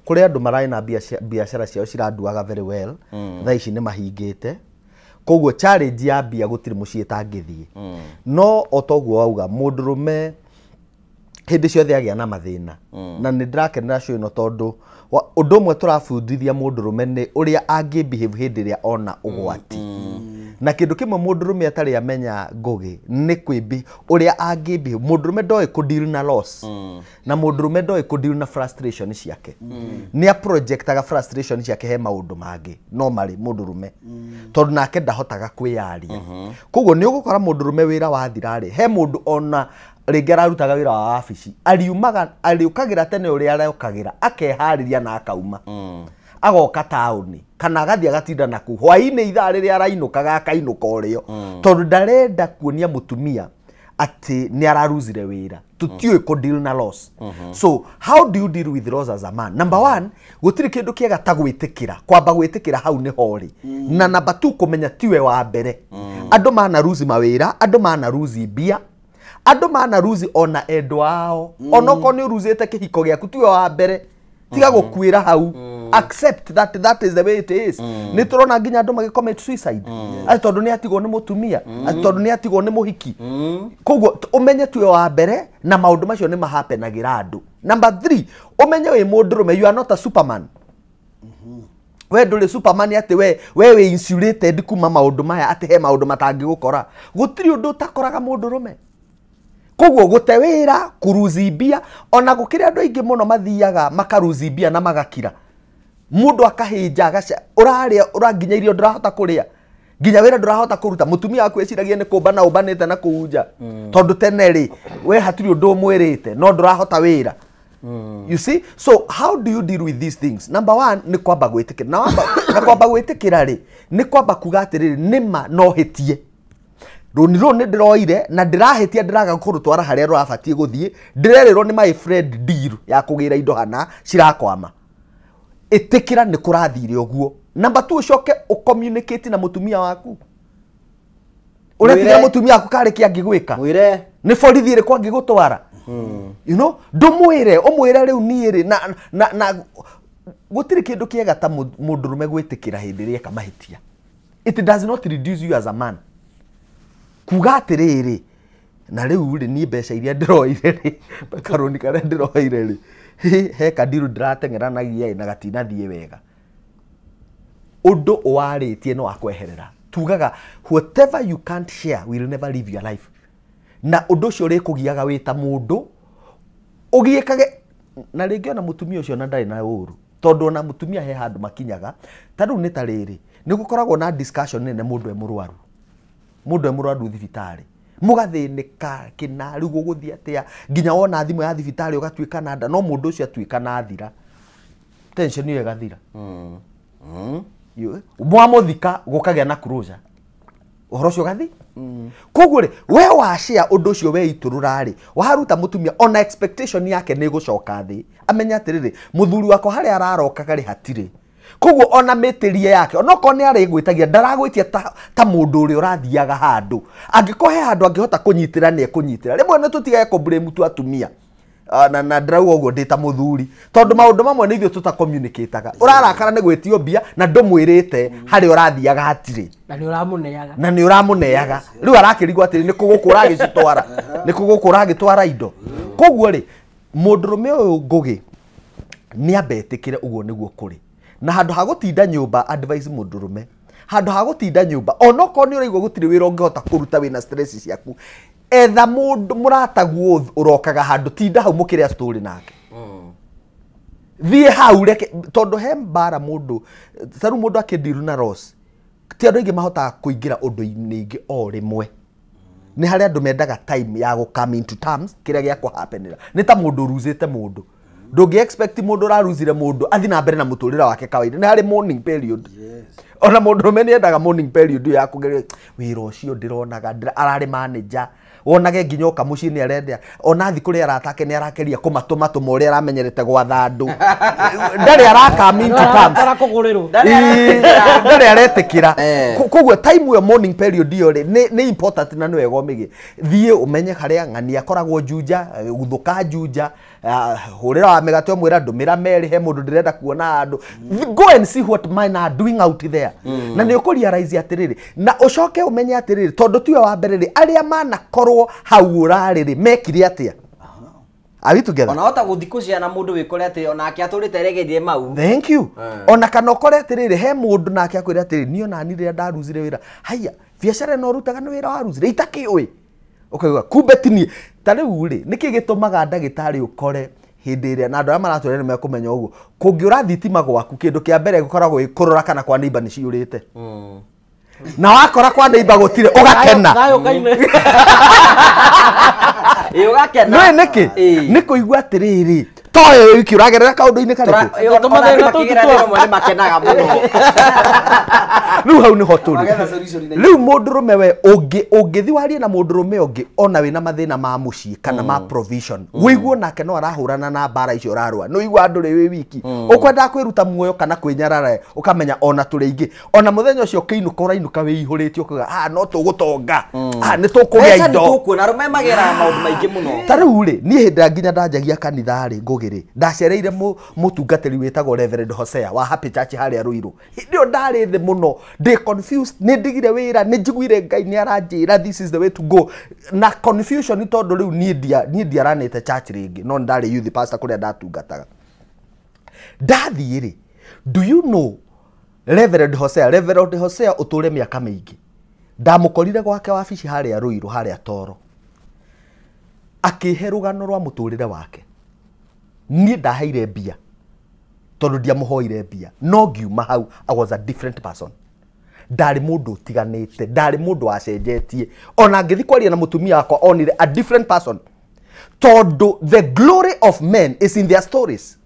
kũrĩ andũ mararĩ na biacara ciao ciranduaga very well, thaa ici nĩ mahingĩte. Koguo challenge ya mbia gũtirĩ mũciĩ ĩtangĩthiĩ. No o toguo wauga mũndũrũme hĩndĩ ciothe agĩa na mathĩna, na nĩ ndĩrakenera show ĩno tondũ ũndũ ũmwe tũrabundithia mũndũrũme nĩ ũrĩa angĩ behave hĩndĩ ĩrĩa ona ũgwati. Na kĩndũ kĩmwe mũndũrũme atarĩ amenya Ngũgĩ nĩ kwĩbi ũrĩa angĩ behave. Mũndũrũme ndoĩ kũ deal na loss, na mũndũrũme ndoĩ kũ deal na frustration ciake. Nĩ aprojectaga frustration ciake he maũndũ mangĩ no marĩ mũndũrũme, tondũ nake ndahotaga kwĩyaria. Koguo nĩ ũgũkora mũndũrũme wĩra wathira rĩ, he mũndũ ona rĩngĩ ararutaga wĩra wa wabici ariumaga ariũkagĩra tene ũrĩa arokagĩra akeharĩria na akauma agoka taũni kana agathiĩ agatinda na kũu hwaĩ-inĩ ithaa rĩrĩa arainũkaga akainũka ũrĩo, tondũ ndarenda kuonia mũtumia atĩ nĩ araruzire wĩra. Tũtiũĩ kũ deal na loss. So how do you deal with loss as a man? Number one, gũtirĩ kĩndũ kĩega ta gwĩtĩkĩra, kwamba gwĩtĩkĩra hau nĩho rĩ. Na number two, kũmenya tiwe wa mbere. Andũ manaruzi mawĩra, andũ manaruzi mbia, andũ manaruzi ona endwa ao. Onokorwo nĩ ũruzĩte kĩhiko gĩaku tiwe wa mbere, tiga gũkuĩra hau. Accept that that is the way it is. Nĩ tũrona nginya andũ magĩ commit suicide atĩ tondũ nĩ atigwo nĩ mũtumia, atĩ tondũ nĩ atigwo nĩ mũhiki. Koguo ũmenye tiwe wa mbere na maũndũ macio nĩ mahapenagĩra andũ. Number three, ũmenye wĩ mũndũrũme, you are not a superman. We ndũrĩ superman atĩ we wĩ insulated kuma maũndũ maya atĩ he maũndũ matangĩgũkora. Gũtirĩ ũndũ ũtakoraga mũndũrũme. Koguo gũte wĩra, kũruzi mbia, ona gũkĩrĩ andũ aingĩ mũno mathiaga makaruzi mbia na magakira. Mũndũ akahĩnja agaca, ũrarĩa, ũranginya irio ndũrahota kũrĩa, nginya wĩra ndũrahota kũruta. Mũtumia waku eciragia nĩ kũmbana ũmbanĩte na kũu nja, tondũ tene rĩ we hatirĩ ũndũ ũmwĩrĩte no ndũrahota wĩra. You see? So how do you deal with these things? Number one, nĩ kwamba gwĩtĩkĩra. Na kwamba gwĩtĩkĩra rĩ, nĩ kwamba kuga atĩrĩrĩ, nĩma no hĩtie. Rũni rũrũ nĩ ndĩroire na ndĩrahĩtia ndĩraga kũrũtwara harĩa rũrabatiĩ gũthiĩ, ndĩrerĩrwo nĩ my friend deal ya kũgĩra indo hana cirakwama. Ĩtĩkĩra nĩ kũrathire ũguo. Number two, ũcoke ũcommunicate na mũtumia waku. Ũretiga mũtumia waku karĩ kĩ angĩgwĩka? Mwĩre. Nĩ borithi ĩrĩkũ angĩgũtwara? You know, ndũmwĩre, ũmwĩre rĩu niĩ rĩ, na gũtirĩ kĩndũ kĩega ta mũndũrũme gwĩtĩkĩra hĩndĩ ĩrĩa eka mahĩtia. It does not reduce you as a man. Kuga atĩrĩrĩ, na rĩu rĩ niĩ mbeca iria ndĩroire rĩ, karũni karĩa ndĩroire rĩ, he kandiru ndĩrateng'eranagia na gatinathiĩ wega. Ũndũ ũwarĩtie no akweherera. Tugaga whatever you can't share will never live your life. Na ũndũ ũcio ũrĩkũgiaga wĩ ta mũndũ ũgiĩkage na rĩngĩ ona mũtumia ũcio na ndarĩ na ũru, tondũ ona mũtumia he handũ makinyaga. Ta rĩu nĩ ta rĩrĩ, nĩ gũkoragwo na discussion nene mũndũ e mũrwaru, mũndũ e mũrwaru thibitarĩ, mũgathĩnĩka kĩna rĩu gũgũthiĩ atĩa, nginya wona thimũ ya thibitarĩ ũgatuĩka na nda, no mũndũ ũcio atuĩka na athira, tension ĩyo ĩgathira. Mwamũthika gũkagĩa na closure. Ũhoro ũcio ũgathi koguo rĩ we washare ũndũ ũcio weitũrũra rĩ waruta mũtumia ona expectation yake nĩ ĩgũcoka thĩ amenye atĩrĩrĩ mũthuri wakwa harĩa ararokaga rĩ hatirĩ koguo ona mĩtĩrie yake onokorwo nĩ arĩgwĩtagia ndaragwĩtia ta mũndũ ũrĩa ũrathiaga handũ angĩkorwo he handũ angĩhota kũnyitĩra nĩ ekũnyitĩra rĩmwe nĩ tũtigage kũblame tu atumia na ndĩrauga ũguo ndĩ ta mũthuri tondũ maũndũ mamwe nĩ ithuĩ tũtacommunicataga ũrarakara nĩ gwĩtio mbia na ndũmwĩrĩte harĩa ũrathiaga hatirĩ na nĩ ũramũneaga na nĩ ũramũneaga rĩu arakĩrigwo atĩrĩ nĩ kũ gũkũ ũragĩcitwara nĩ kũ gũkũ ũragĩtwara indo koguo rĩ mũndũrũme ũyũ Ngũgĩ nĩ ambe etĩkĩre ũguo nĩguo kũrĩ na handũ ha gũtinda nyũmba advice mũndũrũme handũ ha gũtinda nyũmba onokorwo nĩ ũraigua gũtirĩ wĩra ũngĩhota kũruta wĩna stress ciaku etha mũndũ mũrataguo ũrokaga handũ tinda hau mũkĩrĩa story nake thiĩ hau reke tondũ he mbara mũndũ ta rĩu mũndũ akĩndiru na Ross ti andũ aingĩ mahotaga kũingĩra ũndũ-inĩ ingĩ o rĩmwe nĩ harĩ andũ mendaga time ya gũ come into terms kĩrĩa gĩa kũhapenera nĩ ta mũndũ ũruzĩte mũndũ ndũngĩ expect mũndũ ũraruzire mũndũ athi na mbere na mũtũrĩre wake kawaida nĩ harĩ mourning period ona mũndũrũme nĩ endaga mourning period ĩyo ya kũgeria wĩra ũcio ndĩronaga ararĩ manager wonage nginya oka mũciĩ nĩ arendea ona athi kũrĩ arata ake nĩ arakeria kũmatũma tũma ũrĩa aramenyerete gwatha andũ ndarĩ arakam into terms arakũgũrĩrwo ndarĩ aretĩkĩra koguo time ĩyo morning period ĩyo rĩ nĩ important na nĩ wega ũmĩgĩe thiĩ ũmenye harĩa ng'ania akoragwo Juja guthũka Juja hũrĩra wa mĩgate ũmwĩra ndũmĩra merĩ he mũndũ ndĩrenda kuona handũ go and see what mine are doing out there na nĩ ũkũrealize atĩrĩrĩ na ũcoke ũmenye atĩrĩrĩ tondũ tiwe wa mbere rĩ arĩa manakorwo hau ũrarĩ rĩ mekire atĩa. Are we together? Ona hota gũthiĩ kũciana mũndũ wĩkore atĩ onake atũrĩte regerie mau. Thank you. Ona kana ũkore atĩrĩrĩ he mũndũ nake akwĩre atĩrĩrĩ niĩ ona niĩ rĩrĩa ndaruzire wĩra haiya biacara ĩno ũrutaga nĩ wĩra waruzire itakĩũĩ ũkauga kumbe ti niĩ ta rĩu rĩ nĩkĩ gĩtũmaga ndagĩtarĩ ũkore hĩndĩ ĩrĩa na andũ arĩa maratũrĩa nĩ mekũmenya ũguo kũngĩũra thitima gwaku kĩndũ kĩa mbere gũkoragwo kũrora kana kwa neighbor nĩ ciũrĩte na wakora kwa neighbor gũtirĩ ũgakena ũgakena nĩ nĩkĩ nĩ kũigua atĩrĩrĩ toyo wiki ũragerera kaũndũ-inĩ karĩkũ nĩ makenaga mũno rĩu hau nĩho tũrĩ rĩu mũndũrũme we ũngĩthiĩ warie na mũndũrũme ũngĩ ona wĩna mathĩna ma mũciĩ kana ma provision wĩiguo nake no arahũrana na mbara icio ũrarũa nĩ ũigua andũ rĩ wĩ wiki ũkwendaga kwĩruta muoyo kana kwĩnyarara ũkamenya ona tũrĩ aingĩ ona mũthenya ũcio ũkĩinũka ũrainũka wĩihũrĩtie ũkauga ah no tũgũtonga ah nĩ tũkũgĩa indo tũkuona arũme mageraga maũndũ maingĩ mũno ta rĩu rĩ niĩ hĩndĩ ĩrĩa nginya ndanjagia kanitha rĩ Ngũgĩ rĩ ndacereire mũtungatĩri wĩtagwo Reverend Hosea wa Happy Church harĩa Ruiru hĩndĩ ĩyo ndarĩ thĩ mũno ndĩ confused nĩ ndigire wĩra nĩ njiguire Ngai nĩ aranjĩra this is the way to go na confusion tondũ rĩu niĩ ndiaranĩte church rĩngĩ no ndarĩ youth pastor kũrĩa ndatungataga ndathiĩ rĩ do you know Reverend Hosea ũtũre mĩaka mĩingĩ ndamũkorire gwake wabici harĩa Ruiru harĩa Toro akĩhe rũgano rwa mũtũrĩre wake niĩ ndaheire mbia tondũ ndiamũhoire mbia no ngiuma hau I was a different person ndarĩ mũndũ ũtiganĩte ndarĩ mũndũ wacenjetie ona ngĩthiĩ kwaria na mũtumia wakwa onire a different person tondũ the glory of men is in their stories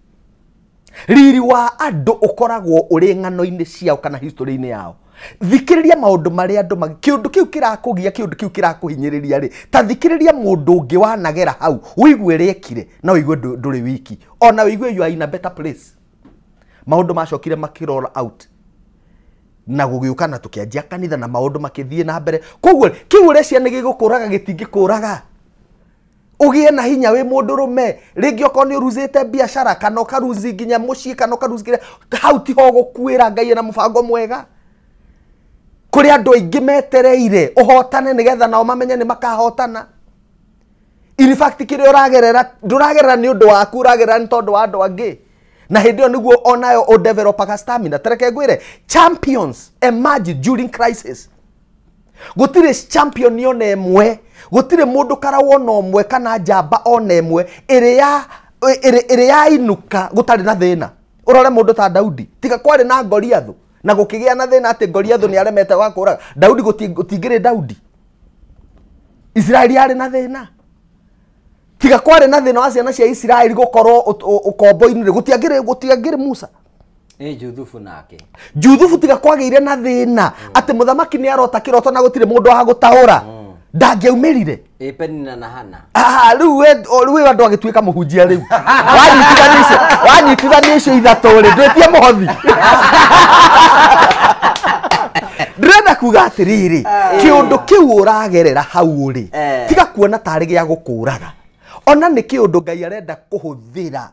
riri wa andũ ũkoragwo ũrĩ ng'ano-inĩ ciao kana history-inĩ yao thikĩrĩria maũndũ marĩa andũ kĩũndũ kĩu kĩrakũgia kĩũndũ kĩu kĩrakũhinyĩrĩria rĩ ta thikĩrĩria mũndũ ũngĩ wanagera hau ũigue rĩekire na ũigue ndũrĩ wiki ona ũigue you are in a better place maũndũ macokire makĩroll out na gũgĩũka na tũkĩanjia kanitha na maũndũ makĩthiĩ na mbere koguo kĩu ũrecia nĩ gĩgũkũraga gĩtingĩkũraga ũgĩe na hinya wĩ mũndũrũme rĩngĩ okorwo nĩ ũruzĩte biacara kana ũkaruzi nginya mũciĩ kana ũkaruzi kĩrĩa hau tiho gũkuĩra Ngai ena mũbango mwega kũrĩ andũ aingĩ metereire ũhotane nĩgetha nao mamenye nĩ makahotana in fact kĩrĩa ũragerera ndũragerera nĩ ũndũ waku ũragerera nĩ tondũ wa andũ angĩ na hĩndĩ ĩyo nĩguo onayo ũdevelopaga stamina tareke ngwĩre champions emerge during crisis gũtirĩ champion ona ĩmwe gũtirĩ mũndũ karau ona ũmwe kana njamba ona ĩmwe ĩrĩ yainuka gũtarĩ na thĩna ũrore mũndũ ta Daudi tiga kwarĩ na Goliathũ na gũkĩgĩa na thĩna atĩ Goliathũ nĩ aremete wa kũraga Daudi gũtingĩrĩ Daudi Isiraeli yarĩ na thĩna tiga kwarĩ na thĩna wa ciana cia Isiraeli gũkorwo ũkombo-inĩ rĩ gũtiangĩrĩ Musa Nĩ Juthubu nake. Juthubu tiga kwagĩire na thĩna atĩ mũthamaki nĩ arota kĩroto na gũtirĩ mũndũ wa gũtaũra. Ndangĩaumĩrire. Ĩ Penina na Hana. Ah, rĩu we rĩu andũ agĩtuĩka mũhunjia rĩu. Wanyitithania icio ithatũ rĩ, ndwĩtie mũhothi. Ndĩrenda kuga atĩrĩrĩ, kĩũndũ kĩu ũragerera hau rĩ, tiga kuona tarĩ gĩa gũkũraga. Ona nĩ kĩũndũ Ngai arenda kũhũthĩra.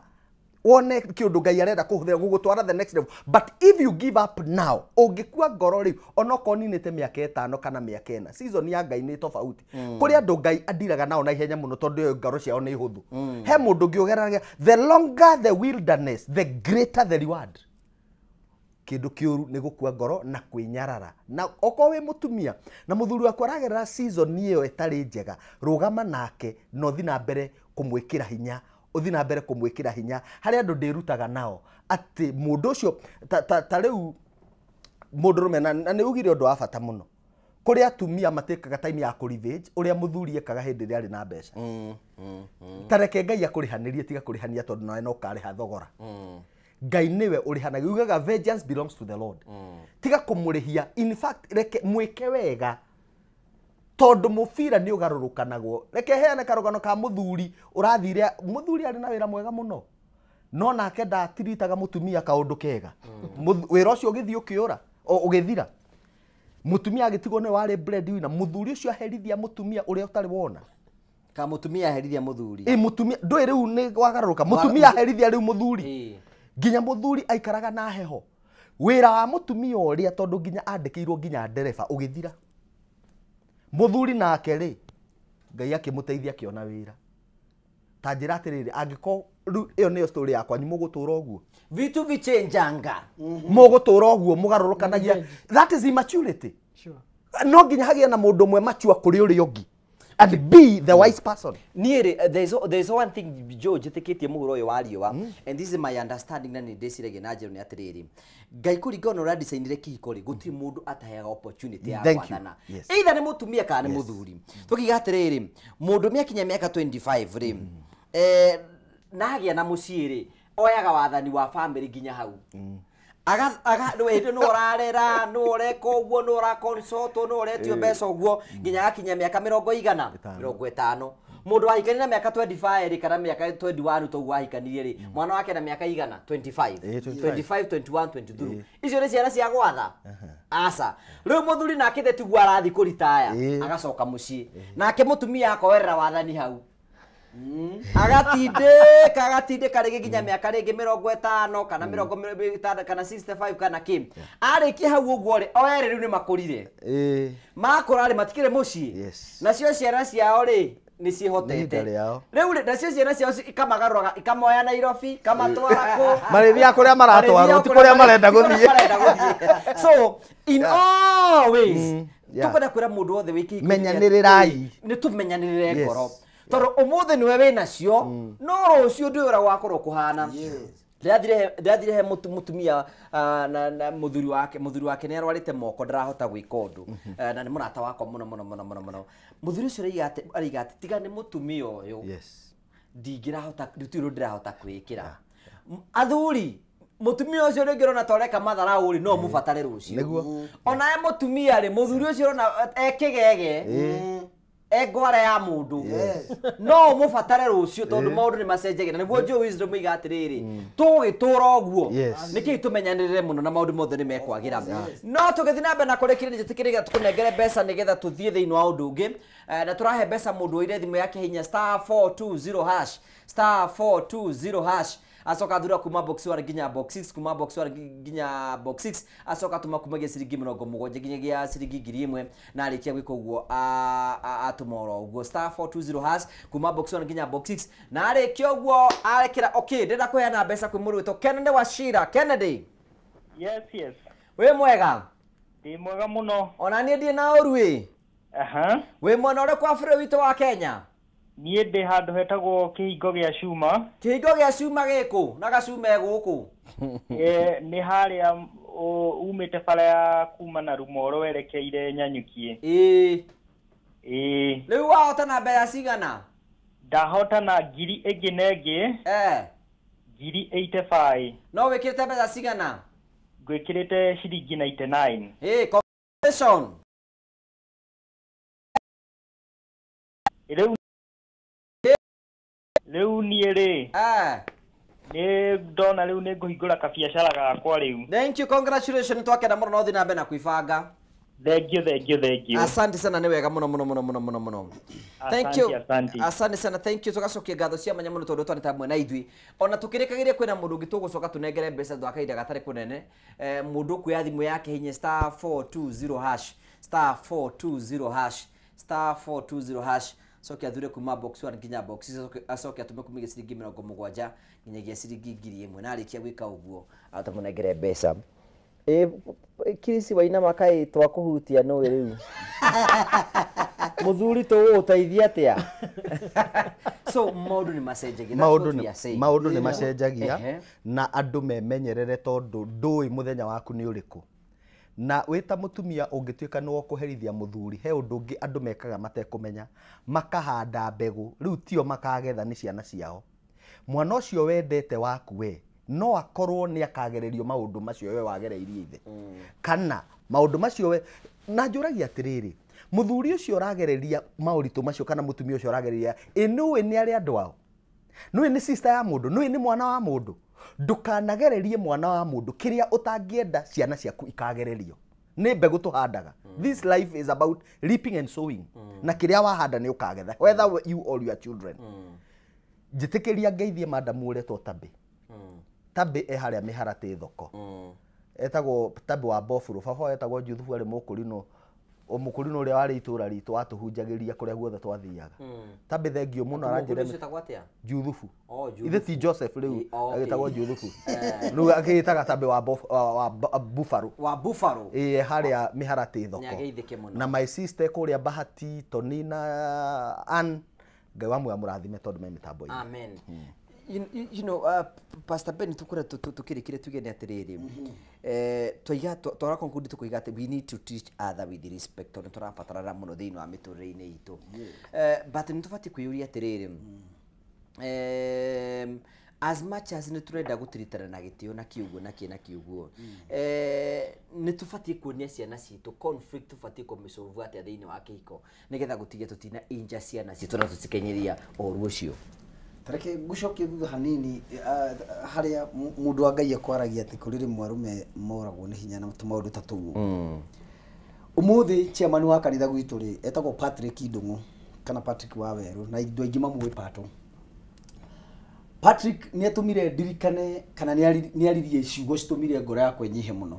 Wone kĩũndũ Ngai arenda kũhũthĩra gũgũtwara the next level. But if you give up now, ũngĩkua ngoro rĩu, onokorwo ninĩte mĩaka 5 kana mĩaka 4, season ya Ngai nĩ tofauti. Kũrĩ andũ Ngai andiraga nao na ihenya mũno tondũ ngoro ciao nĩ hũthũ. He mũndũ ũngĩ ũgereraga, the longer the wilderness, the greater the reward. Kĩndũ kĩũru nĩ gũkua ngoro na kwĩnyarara. Na okorwo wĩ mũtumia na mũthuri waku aragerera season ĩyo ĩtarĩ njega, rũgama nake na ũthiĩ na mbere kũmwĩkĩra hinya. Ũthiĩ na mbere kũmwĩkĩra hinya. Harĩ andũ ndĩrutaga nao atĩ mũndũ ũcio ta rĩu mũndũrũme na nĩ ugire ũndũ wa bata mũno. Kũrĩ atumia matĩkaga time ya kũ-revenge ũrĩa mũthuri ekaga hĩndĩ ĩrĩa arĩ na mbeca. Ta reke Ngai akũrĩhanĩrie, tiga kũrĩhania tondũ nawe no ũkarĩha thogora. Ngai nĩwe ũrĩhanagia. Ugaga vengeance belongs to the Lord. Tiga kũmũrĩhia. In fact, reke mwĩke wega tondũ mũbira nĩ ũgarũrũkanagwo. Reke heane karũgano ka mũthuri ũrathire. Mũthuri arĩ na wĩra mwega mũno, no nake ndatiritaga mũtumia kaũndũ kega. Wĩra ũcio ũgĩthiĩ ũkĩũra, ũgĩthira. Mũtumia agĩtigwo nĩwe warĩ breadwinner. Mũthuri ũcio aherithia mũtumia ũrĩa ũtarĩ wona. Ka mũtumia aherithia mũthuri. Ĩ mũtumia ndũĩ rĩu nĩ wagarũrũka. Mũtumia aherithia rĩu mũthuri. Nginya mũthuri aikaraga na heho. Wĩra wa mũtumia ũrĩa tondũ nginya andĩkĩirwo nginya ndereba ũgĩthira. Mũthuri nake rĩ, Ngai akĩmũteithia akĩona wĩra. Ta njĩra atĩrĩrĩ, angĩkorwo rĩu ĩyo nĩyo story yakwa, nĩ mũgũtũra ũguo. Vitu vichenjanga. Mũgũtũra ũguo mũgarũrũkanagia. That is immaturity. Sure. No nginya hagĩe na mũndũ ũmwe mature kũrĩ ũrĩa ũngĩ. And be the wise person. Niĩ rĩ, there is one thing Joe njĩtĩkĩtie mũhuro ũyũ wa riũa, and this is my understanding na nĩ ndĩciragia na njĩra nĩ atĩrĩrĩ, Ngai kũringana na ũrĩa designire kĩhiko rĩ, gũtirĩ mũndũ ataheaga opportunity ya Thank you. gwathana. Yes. Either nĩ mũtumia kana nĩ mũthuri. Tũkiuga atĩrĩrĩ, mũndũ mĩakinya mĩaka 25 rĩ, na agĩa na mũciĩ rĩ, oyaga wathani wa family nginya hau. Aga aga hĩndĩ nĩ ũrarera, nĩ ũreka ũguo, nĩ ũraconsultwo, nĩ ũretio mbeca ũguo nginya agakinya mĩaka 50. Mũndũ wahikania na mĩaka 25 rĩ, kana mĩaka 21 toguo wahikanirie rĩ, mwana wake na mĩaka igana 25 25 21 23, icio nĩ ciana cia gwatha. Aca rĩu mũthuri nake the tiguo arathiĩ kũritaya, agacoka mũciĩ nake mũtumia akoerera wathani hau, agatindĩka rĩngĩ nginya mĩaka rĩngĩ 50 kana 60 kana 65 kana kĩ. Arĩkia hau ũguo rĩ, o erĩ rĩu nĩ makũrire. Makũra rĩ, matikĩrĩ mũciĩ, nacio ciana ciao rĩ nĩ ciĩhotete rĩu rĩ, nacio ciana ciao ikamagarũraga, ikamoya Nairobi, ikamatwara kũ. Marĩthiaga kũrĩa maratwarwo, ti kũrĩa marenda gũthiĩ. So in all ways, tũkwenda kwĩra mũndũ wothe wĩ kĩhiko-inĩ, Menyanĩrĩrai. Nĩ tũmenyanĩrĩre ngoro, tondũ ũmũthĩ nĩwe wĩ nacio, no rũciũ ndũĩ ũrĩa gwakorwo kũhana. Ndĩrathire he mũtumia na mũthuri wake. Mũthuri wake nĩ arwarĩte moko, ndarahota gwĩka ũndũ, na nĩ mũrata wakwa mũno mũno mũno mũno mũno. Mũthuri ũcio araiga atĩ tiga nĩ mũtumia ũyũ, ndingĩrahota, gũtirĩ ũndũ ndĩrahota kwĩĩkĩra. Athuri, mũtumia ũcio rĩngĩ ũrona ta ũreka matharau rĩ, no mũbatare rũciũ. Onawe mũtumia rĩ, mũthuri ũcio ũrona ekĩgege, engwara ya mũndũ, no ũmũbatare rũciũ, tondũ maũndũ nĩ macenjagia. Na nĩguo Joe Wisdom iga atĩrĩrĩ, tũgũgĩtũra ũguo nĩkĩĩ, tũmenyanĩrĩre mũno na maũndũ mothe nĩ mekwagĩra. No tũgĩthiĩ na mbere na kũrĩkĩrĩria, njĩtĩkĩrĩria tũkũnengere mbeca nĩgetha tũthiĩ thĩinĩ wa ũndũ ũngĩ. Na tũrahe mbeca mũndũ ũire thimũ yake hinya *420#, *420#, acoka thura kuma box 1 nginya box 6, kuma box 1 nginya box 6, acoka tuma kumagia ciringi 70 nginyagia ciringi 1000, na arĩkia gwĩka ũguo atũma oro ũguo *420# kuma box 1 nginya box 6, na arĩkia ũguo arekĩra. Okay, ndĩrenda kũheana mbeca kwĩ mũndũ wĩtwo Kennedy Wachira. Kennedy. Yes. Wĩ mwega? Ndĩ mwega mũno. Ona niĩ ndirĩ na ũru ĩ. Wĩ mwena ũrĩkũ wa bũrũri witũ wa Kenya? Niĩ ndĩ handũ hetagwo Kĩhingo gĩa Cuma. Kĩhingo gĩa Cuma gĩkũ? Na gacuma e gũkũ? Nĩ harĩa umĩte bara ya kuma na Rumoro werekeire Nyanyukie. Ĩĩ. Ĩĩ. Rĩu wahotana mbeca cigana? Ndahotana ngiri ĩngĩ na ĩngĩ. 85,000. No wĩkĩrĩte mbeca cigana? Ngwĩkĩrĩte ciringi 99. Hey, congratulations. Rĩu niĩ rĩ. Nĩ ndona rĩu nĩ ngũhingũra kabiacara gakwa rĩu. Thank you, congratulations, twakena mũno no thiĩ na mbere na kwĩbanga. Thank you, thank you, thank you. Asante sana, nĩ wega mũno mũno mũno mũno mũno mũno. Thank you. Asante. Asante sana, thank you. Tugacokia ngatho cia mwanya mũno tondũ twanĩta hamwe na ithuĩ. Ona tũkĩrĩkagĩria kwĩna mũndũ ũngĩ tũgũcoka tũnengere mbeca thutha wa kahinda gatarĩ kũnene. Mũndũ ũkuoya thimũ yake hinya star 420 hash, star 420 hash, star 420 hash. Acoke athure kuma box 1 nginya box 6, acoke atũme kuma ciringi 70 nginyagia ciringi 1000 na arĩkia gwĩka ũguo atamũnengere mbeca. Kirisi wainama kaĩ twakũhutia nũĩ rĩu mũthuri tũgũgũteithia atĩa? So maũndũ nĩ macenjagia. Maũndũ nĩ macenjagia na andũ memenyerere tondũ ndũĩ mũthenya waku nĩ ũrĩkũ. Na wĩta mũtumia ũngĩtuĩka nĩ ũkũherithia mũthuri, he ũndũ ũngĩ andũ mekaga matekũmenya, makahanda mbegũ rĩu tio makagetha nĩ ciana ciao. Mwana ũcio wendete waku we no akorwo nĩ akagererio maũndũ macio we wagereirie ithe, kana maũndũ macio we. Na njũragia atĩrĩrĩ, mũthuri ũcio ũragereria maũritũ macio kana mũtumia ũcio ũragereria, ĩ nũĩ nĩ arĩa andũ ao, nũĩ nĩ sister ya mũndũ, nũĩ nĩ mwana wa mũndũ. Ndũkanagererie mwana wa mũndũ kĩrĩa ũtangĩenda ciana ciaku ikagererio. Nĩ mbegũ tũhandaga. This life is about reaping and sowing. Na kĩrĩa wahanda nĩ ũkagetha, whether you or your children. Njĩtĩkĩria ngeithie madamu ũretwo Tabĩ. Tabĩ e harĩa mĩharatĩ thoko. Etagwo Tabĩ wa Bofuro. Baba etagwo Juthubu, arĩ mũkũrinũ. Mũkũrinũ ũrĩa warĩ itũra ritũ watũhunjagĩria kũrĩa guothe twathiaga. Tabĩ thengio mũno aranjĩra Juthubu. Ithe ti Joseph rĩu agĩtagwo Juthubu. Rĩu agĩĩtaga Tabĩ wa Buffalo. Wa Buffalo. Ĩĩ harĩa mĩharatĩ thoko. Na my sister kũrĩa Bahati, Tonina, Ann, Ngai wa muoyo amũrathime tondũ me mĩtambo-inĩ. Amen. You know, Pastor Ben, tukoretwo tukirikire tuge atiriri, twaiga twara conclude tukoiga ati we need to teach other with respect tondu turabatarana muno thiini wa miturire-ini itu. But ni tubati kwiyuria atiriri, as much as ni turenda gutiritana na gitio na kiugo na ki na kiugo, ni tubatie kuonia ciana citu conflict tubatie kumisolve atia thiini wa kihiko nigetha gutige tutina inja ciana citu na tucikenyeria ũru ũcio. Tareke ngucokie thutha hanini haria mundu wa Ngai akwaragia ati kuri rimwe arume moragwo ni hinya na tumaundu ta tuu. Umuthi chairman wa kanitha gwitu ri etagwo Patrick Ndung'u kana Patrick wa Weru, na andu aingi mamũĩ Pato. Patrick nĩ atũmire ndirikane kana nĩ aririe ciugo citũmire ngoro yakwa ĩnyihe mũno,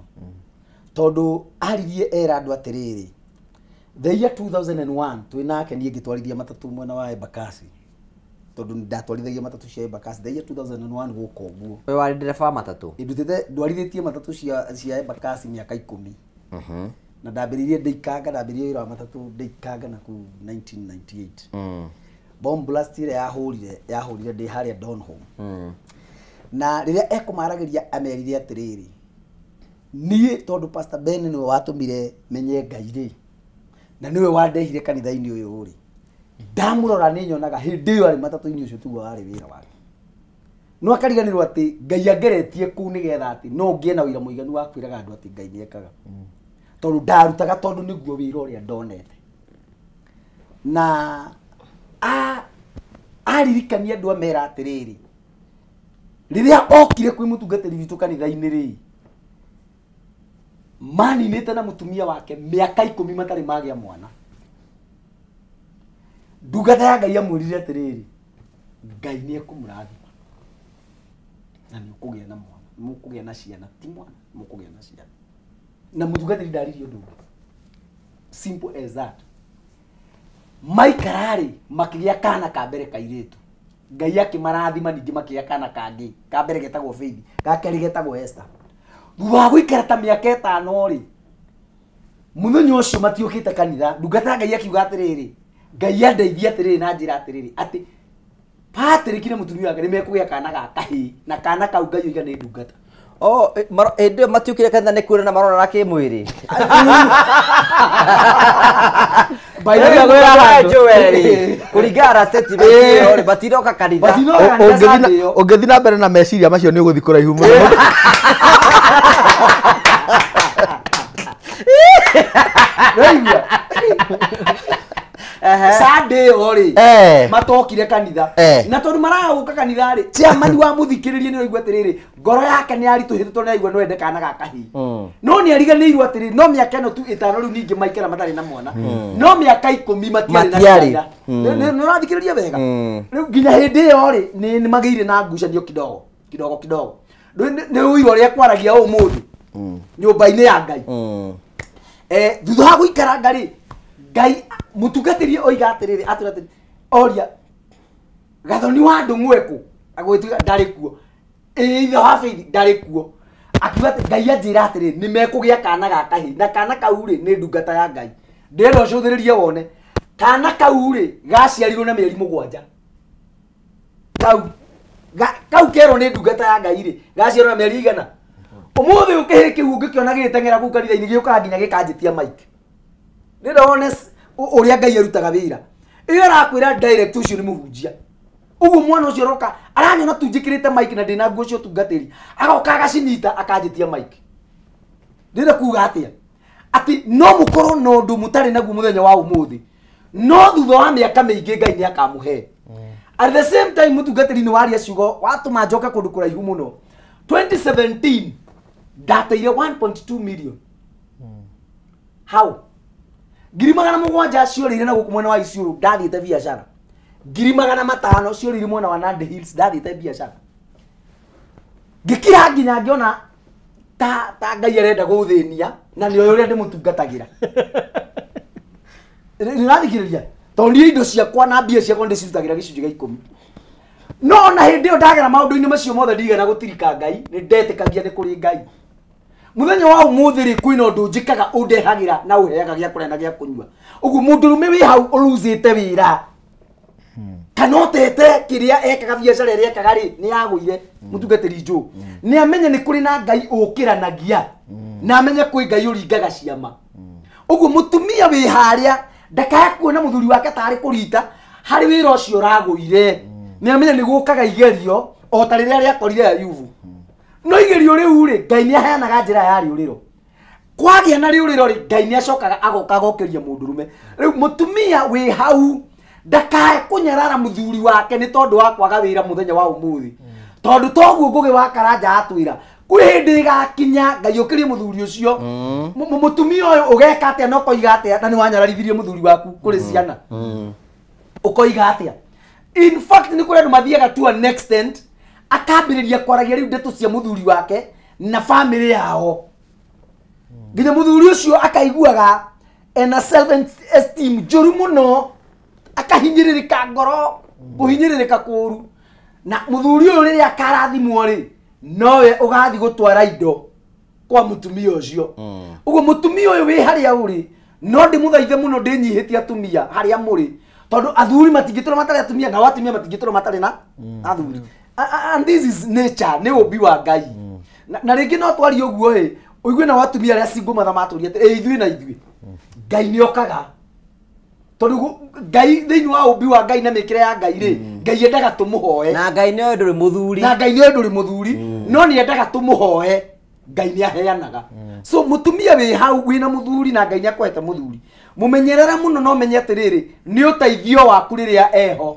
tondũ aririe era andũ atĩrĩrĩ, the year 2001 twĩ nake niĩ ngĩtwarithia matatũ mwena wa Embakasi, tondũ ndatwarithagia matatũ cia Embakasi the year 2001 gũka ũguo. We warĩ ndereba wa matatũ? Ndutĩte ndwarithĩtie matatũ cia Embakasi mĩaka 10. Na ndambĩrĩirie ndĩikanga, ndambĩrĩirie wĩra wa matatũ ndĩikanga na kũu 1998. Bomb blast ĩrĩa yahũrire ndĩ harĩa Donholm. Na rĩrĩa ekũmaragĩria amerire atĩrĩrĩ, niĩ tondũ Pastor Ben nĩwe watũmire menye Ngai rĩ, na nĩwe wandehire kanitha-inĩ ũyũ rĩ, ndamũrora nĩ nyonaga hĩndĩ ĩyo arĩ matatũ-inĩ ũcio tiguo warĩ wĩra wake. No akariganĩrwo atĩ Ngai angeretie kũu nĩgetha atĩ no ngĩe na wĩra mũiganu wa kwĩraga andũ atĩ Ngai nĩekaga, tondũ ndarutaga tondũ nĩguo wĩra ũrĩa ndonete. Na aririkania andũ amera atĩrĩrĩ, rĩrĩa okire kwĩ mũtungatĩri witũ kanitha-inĩ rĩ, maninĩte na mũtumia wake mĩaka 10 matarĩ magĩa mwana. Ndungata ya Ngai amwĩrire atĩrĩrĩ, Ngai nĩ ekũmũrathima na nĩ ũkũgĩa na mwana, mũkũgĩa na ciana, ti mwana, mũkũgĩa na ciana. Na mũtungatĩri ndaririe ũndũ ũngĩ, simple as that. Maikararĩ makĩgĩa kana ka mbere kairĩtu, Ngai akĩmarathima ningĩ makĩgĩa kana kangĩ ka mbere getagwo Faith, ga kerĩ getagwo Esther. Thutha wa gũikara ta mĩaka 5 rĩ, mũthenya ũcio matiũkĩte kanitha, ndungata ya Ngai akiuga atĩrĩrĩ, Ngai andeithie atĩrĩrĩ na njĩra atĩrĩrĩ, atĩ Patrick na mũtumia wake nĩ mekũgĩa kana ga kahĩĩ, na kana kau Ngai oiga nĩ ndungata. Oh, hĩndĩ ĩyo matiũkire kanitha nĩ kuonana maronana kĩmwĩrĩ. Kũringana na statement ĩyo rĩ, matinoka kanitha. Ũngĩthiĩ na mbere na meciria macio nĩ ũgũthiĩ kũraihu mũno. Raigua Sunday ori matokire kanitha na tondu maraguka kanitha ri chairman wa muthikiririe ni raigua atiriri ngoro yake ni arituhite tondu raigua no ende kana ga kahi no ni ariganirwo atiri no miaka ino tu itano riu ningi maikara matari na mwana no miaka 10 matiari na ciana ni urathikiriria wega riu nginya hindi iyo ri ni magiire na ngucanio kidogo kidogo kidogo ni uiro ria kwaragia umuthi nyumba-ini ya Ngai thutha wa guikaranga ri Ngai mutungatiri oiga atiriri atura atiri oria Gathoni wa Ndung'u agwituga ndari kuo ithe wa Faith ndari kuo akiuga ati Ngai anjira atiri ni mekugia kana ga kahi na kana kau ri ni ndungata ya Ngai ndĩrenda ũcũthĩrĩrie wone kana kau ri gaciarirwo na mĩeri 7 kau kerwo ni ndungata ya Ngai ri gaciarirwo na mĩeri igana umuthi ũkĩhĩ kĩu ũngĩkĩona gĩgĩteng'era kũu kanitha-inĩ gĩũkaga nginya gĩkanjĩtia mic ndĩrenda wone ũrĩa Ngai arutaga wĩra ĩyo arakwĩra direct ũcio nĩ mũhunjia ũguo mwana ũcio aroka aranyona tu njĩkĩrĩte mic na ndĩna nguo cia ũtungatĩri agoka agacinita akanjĩtia mic ndĩrenda kuga atĩa atĩ no mũkorwo na ũndũ mũtarĩ naguo mũthenya wa ũmũthĩ no thutha wa mĩaka mĩingĩ Ngai nĩ akamũhe. At the same time mũtungatĩri nĩ waria ciugo watũma njoke kũndũ kũraihu mũno 2017 ndateire 1.2 million. How? 700,000 ciorĩire na gũkũ mwena wa Isiolo ndathiĩte biacara 500,000 ciorĩire mwena wa Nandi Hills ndathiĩte biacara ngĩkira nginya ngĩona ta Ngai arenda gũthĩnia na nĩ ũrĩa ndĩmũtungatagĩra nĩrathikĩrĩria tondũ niĩ indo ciakwa na mbia ciakwa ndĩcirutagĩra gĩcunjĩ gĩa 10 no na hĩndĩ ĩyo ndagera maũndũ-inĩ macio mothe ndigana gũtirika Ngai nĩ ndetĩkagia nĩ kũrĩ Ngai muthenya wa umuthi ri kwina undu njikaga undehagira na uheaga gĩa kũrĩa na gĩa kũnyua uguo mundurume wi hau uruzite wira kana utete kiria ekaga biacara ĩrĩa ekaga ri ni yagũire mũtungatĩri Njũ ni amenye ni kũrĩ na Ngai ũkĩranagia na amenye kwĩ Ngai ũringaga ciama uguo mũtumia wĩ harĩa ndakae kuona mũthuri wake tarĩ kũrita harĩ wĩra ũcio ũragũire ni amenye nĩ gũkaga igerio o ta rĩrĩa rĩakorire Ayubu no igerio riu ri Ngai ni aheanaga njira ya riuriro kwagia na riuriro ri Ngai ni acokaga agoka agokeria mundurume riu mutumia wi hau ndakae kunyarara muthuri wake ni tondu wa kwaga wira muthenya wa umuthi tondu toguo Ngugi wa Karanja atwira kwi hindi igakinya Ngai ukirie muthuri ucio mutumia uyu ugeka atia na ukoiga atia na ni wanyararithirie muthuri waku kuri ciana ukoiga atia in fact ni kuri andu mathiaga to an extent akambiriria kwaragia riu ndeto cia muthuri wake na family yao nginya muthuri ucio akaiguaga ena self esteem njuru muno akahinyiririka ngoro kuhinyiririka kuru na muthuri uyu riria akarathimwo ri nowe ugathi gutwara indo kwa mutumia ucio uguo mutumia uyu wi haria uri no ndimuthaithe muno ndinyihitie atumia haria muri tondu athuri matingĩtũra matarĩ atumia na atumia matingĩtũra matarĩ na athuri. And this is nature ni ũmbi wa Ngai na rĩngĩ no twarie ũguo ĩ ũigue na watumia arĩa single mother matũria atĩ ithuĩ na ithuĩ Ngai nĩ okaga tondũ Ngai thĩinĩ wa ũmbi wa Ngai na mĩkĩre ya Ngai rĩ Ngai endaga tũmũhoe na Ngai nĩoĩ ndũrĩ mũthuri na Ngai nĩoĩ ndũrĩ mũthuri no nĩ endaga tũmũhoe Ngai nĩ aheanaga so mũtumia wĩ hau wĩna mũthuri na Ngai nĩ akũhete mũthuri mũmenyerere mũno no menye atĩrĩrĩ nĩ ũteithio waku rĩrĩa eho.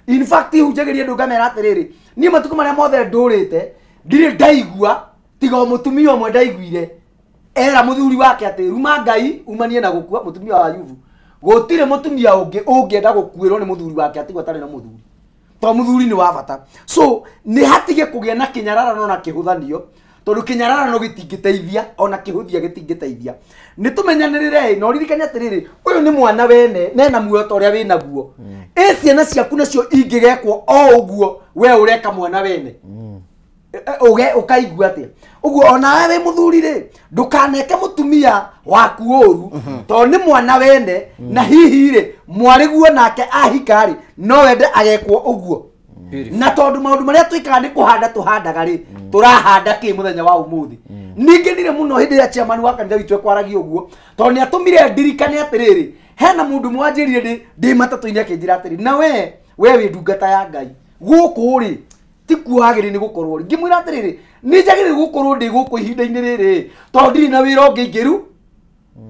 In fact hunjagĩria andũ ngamera atĩrĩrĩ niĩ matukũ marĩa mothe ndũrĩte ndirĩ ndaigua tiga o mũtumia ũmwe ndaiguire era mũthuri wake atĩ ruma Ngai umanie na gũkua mũtumia wa Ayubu gũtirĩ mũtumia ũngĩ ũngĩenda gũkuĩrwo nĩ mũthuri wake atigwo atarĩ na mũthuri to mũthuri nĩ wa bata so nĩ hatige kũgĩa na kĩnyararano na kĩhũthanio tondũ kĩnyararano gĩtingĩteithia ona kĩhũthia gĩtingĩteithia nĩ tũmenyanĩrĩre na ũririkane atĩrĩrĩ ũyũ nĩ mwana wene nena muoyo ta ũrĩa wĩnaguo ĩ ciana ciaku nacio ingĩgekwo o ũguo we ũreka mwana wene ũkaigua atĩa ũguo onawe wĩ mũthuri rĩ ndũkaneke mũtumia waku ũru tondũ nĩ mwana wene na hihi rĩ mwarĩguo nake ahika rĩ no wende agekwo ũguo na tondu maundu maria twikaga ni kuhanda tuhandaga ri turahanda ki muthenya wa umuthi ningenire muno hindi ya chairman wa kanitha witu ekwaragia uguo tondu ni atumire ndirikane atiriri hena mundu mwanjirire ndi matatu-ini akinjira atiri na we wi ndungata ya Ngai guku ri ti kuo wagĩrĩire nĩ gũkorwo ri ngĩmwĩra atĩrĩrĩ nĩ njagĩrĩire gũkorwo ndĩ gũkũ ihinda-inĩ rĩrĩ tondũ ndirĩ na wĩra ũngĩ ingĩru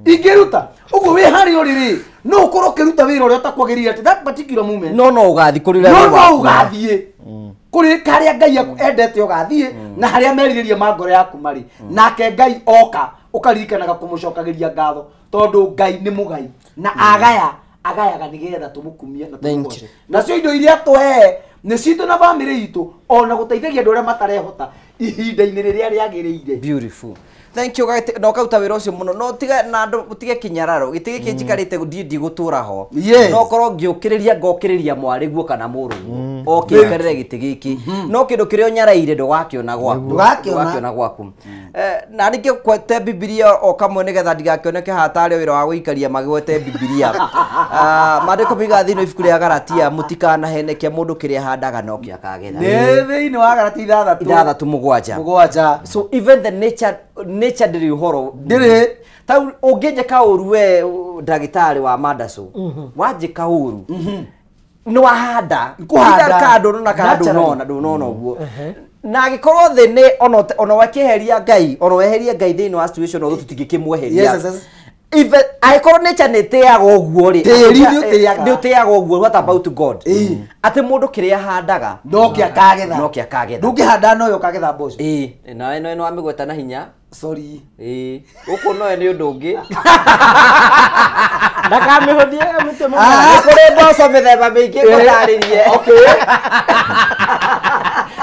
Ingĩruta ũguo wĩ harĩa ũrĩ rĩ no ũkorwo ũkĩruta wĩra ũrĩa ũtakwagĩrĩire at that particular moment no no ũgathiĩ kũrĩ ũrĩa no wĩ no waku. Ũgathiĩ kũrĩ karĩa Ngai endete ũgathiĩ na harĩa merirĩria ma ngoro yaku marĩ nake Ngai oka ũkaririkanaga kũmũcokagĩria ngatho tondũ Ngai nĩ mũgai na agaya agayaga nĩgetha tũmũkumie na tũmũgoce nacio indo iria tũhe nĩ citũ na bamĩrĩ itũ ona gũteithagia andũ arĩa matarehota ihinda-inĩ rĩrĩa rĩagĩrĩire. Beautiful, thank you. Gagĩte na ũkaruta wĩra ũcio mũno no tiga na andũ ũtige kĩnyararo gĩtĩ gĩkĩ njikarĩte ndiĩ ndigũtũra ho. Yes. No korwo ngĩũkĩrĩria ngokĩrĩria mwarĩguo kana mũrũguo oke aikarĩre gĩtĩ gĩkĩ no kĩndũ kĩrĩa ũnyaraire ndũgakĩona gwaku. Ndũgakĩona. Ndũgakĩona gwaku. Na ningĩ kwete Bibilia o kamwe nĩgetha ndigakĩoneke hatarĩ wĩra wa gũikaria magwete Bibilia. Ah, maandĩko moigaga thĩinĩ wa ibuku rĩa Galatia mũtikanaheneke mũndũ kĩrĩa ahandaga nokĩo akagetha. Nĩ thĩinĩ wa Galatia 6 6 7. 7. So even the nature ndĩrĩ ũhoro. Ndĩrĩ. Ta ũngĩnjĩka ũru we ndagĩtarĩ wa mandaco wanjĩka ũru nĩ wahanda. Kũhanda. Either ka ndũnona kana Naturally. ndũnona ndũnona ũguo na angĩkorwo thĩ nĩ ona wakĩeheria Ngai ona weherie Ngai thĩinĩ wa situation ũguo tũtingĩkĩmweheria. Yes. Even angĩkorwo nature nĩ ĩtĩaga ũguo rĩ Tĩri nĩ ũtĩaga. Nĩ ũtĩaga ũguo, what about God? Atĩ mũndũ kĩrĩa ahandaga nokĩ akagetha. Nokĩ akagetha. Ndũngĩhanda noyo ũkagetha mboco. Ĩĩ nawe no wamĩgweta na hinya. Sorry. Ĩĩ gũkũ noyo nĩ ũndũ ũngĩ. Ndakamĩhũthie mĩtĩ Nĩ kũrĩ mboco mĩthemba mĩingĩ ngũtarĩrie.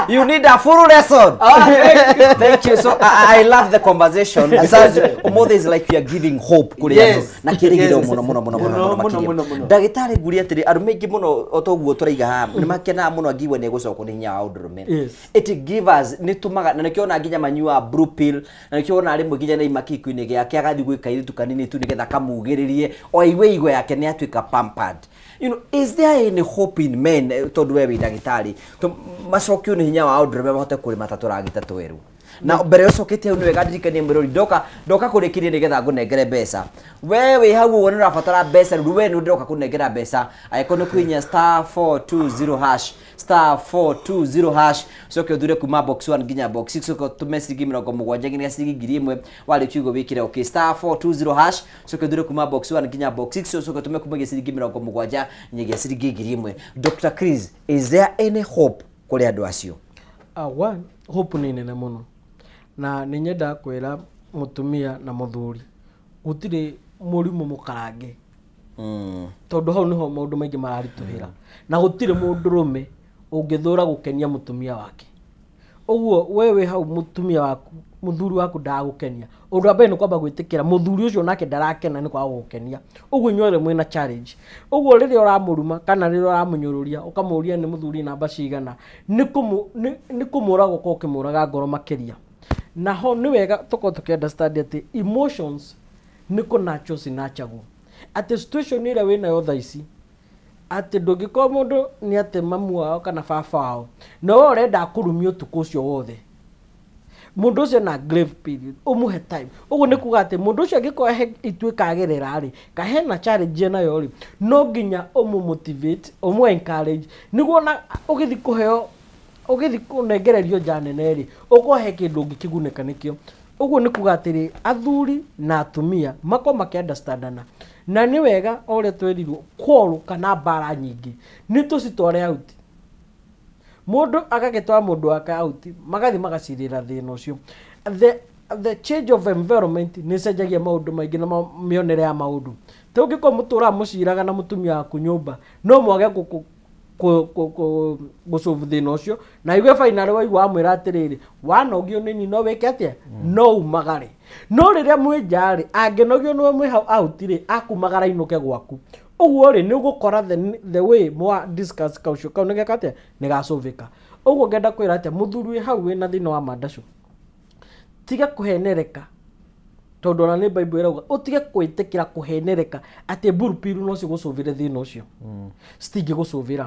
You need a full lesson. Thank you. So I love the conversation because ũmũthĩ is like we are giving hope kũrĩ andũ na kĩrĩgĩrĩro mũno mũno mũno mũno Mũno, mũno mũno, makĩria. Mũno, mũno. Ndagĩtarĩ nguria atĩrĩ andũ maingĩ mũno o toguo tũraiga haha nĩ makenaga mũno angĩigua nĩ egũcokwo nĩ hinya wa ũndũrũme. It give us nĩ tũmaga na nĩkĩo ona nginya manyuaga blue pill na nĩkĩo ona rĩmwe nginya nĩ makiko-inĩ gĩake agathiĩ gwĩ kairĩtu kanini tu nĩgetha kamugĩrĩrie o aigue igo yake nĩ atuĩka pampered. Is there any hope in men tondũ we wĩ ndagĩtarĩ macokio nĩ hinya wa ũndũrũme mahote kũrĩma ta tũragita twerũ na mbere ũcokete hau nĩ wega ndirikanie mwĩrori ndoka ndoka kũrĩkĩria nĩgetha ngũnengere mbeca we wĩ hau ũguo nĩ ũrabatara mbeca rĩu we nĩ ndĩroka kũnengera mbeca angĩkorwo nĩ kũhihinya *420#, *420# ũcoke ũthure kuma box 1 nginya box 6 ũcoke ũtũme ciringi 70 nginya ciringi 1000 warĩkia ũguo wĩkĩre okay *420# ũcoke ũthure kuma box 1 nginya box 6 ũcoke ũtũme kumagia ciringi 70 nginyagia ciringi 1000. Dr. Chris, is there any hope kũrĩ andũ acio? One hope nĩ nene mũno na nĩ nyendaga kwĩra mũtumia na mũthuri gũtirĩ mũrimũ mũkarange tondũ hau nĩho maũndũ maingĩ mararitũhĩra na gũtirĩ mũndũrũme ũngĩthũra gũkenia mũtumia wake ũguo we wĩ hau mũtumia waku mũthuri waku ndagũkenia ũndũ wa mbere nĩ kwamba gwĩtĩkĩra mũthuri ũcio nake ndarakena nĩ kwaga gũgũkenia ũguo inyuothe mwĩna challenge ũguo rĩrĩa ũramũruma kana rĩrĩa ũramũnyũrũria ũkamũria nĩ mũthuri namba cigana nĩ kũmũraga ũkorwo ũkĩmũraga ngoro makĩria naho nĩ wega tũkorwo tũkĩ understand atĩ emotions nĩ kũnachwo cinachagwo atĩ situation ĩrĩa wĩnayo thaa ici atĩ ndũngĩkorwo mũndũ nĩ atĩ mamu wao kana baba wao na we ũrenda akũrumie ũtukũ ũcio wothe mũndũ ũcio na grave period ũmũhe time ũguo nĩ kuga atĩ mũndũ ũcio angĩkorwo he ituĩka agerera rĩ kahena challenge nayo rĩ no nginya ũmũ motivate ũmũ encourage nĩguo ona ũgĩthiĩ kũheo ũgĩthiĩ kũnengererio nja nene rĩ ũkorwo he kĩndũ ũngĩkĩgunĩka nĩkĩo ũguo nĩ kuga atĩrĩ athuri na atumia makorwo makĩ-understandana na nĩ wega o ũrĩa twerirwo quarrel kana mbara nyingĩ nĩ tũcitware out mũndũ agagĩtwara mũndũ wake out magathiĩ magacirĩra thĩna ũcio the change of environment nĩ ĩcenjagia maũndũ maingĩ na mĩonere ya maũndũ ta ũngĩkorwo mũtũraga mũciraga na mũtumia waku nyũmba no mwage gũsolve thĩna ũcio na igue finally waigua wamwĩra atĩrĩrĩ wanogio nĩ niĩ no wĩke atĩa no umagare no rĩrĩa mwĩ nja rĩ angĩnogio nĩwe mwĩ hau out rĩ akumagara inũke gwaku ũguo rĩ nĩ ũgũkora the way mwa discuss kaucio kau nĩgeka atĩa nĩgacũvĩka ũguo ngenda kwĩra atĩa mũthuri wĩ hau wĩna thĩna wa mandacu tiga kũhenereka tondũ ona nĩ Bible ĩrauga ũtige kwĩtĩkĩra kũhenereka atĩ mburupiru no cigũcũvĩre thĩna ũcio citingĩgũcũvĩra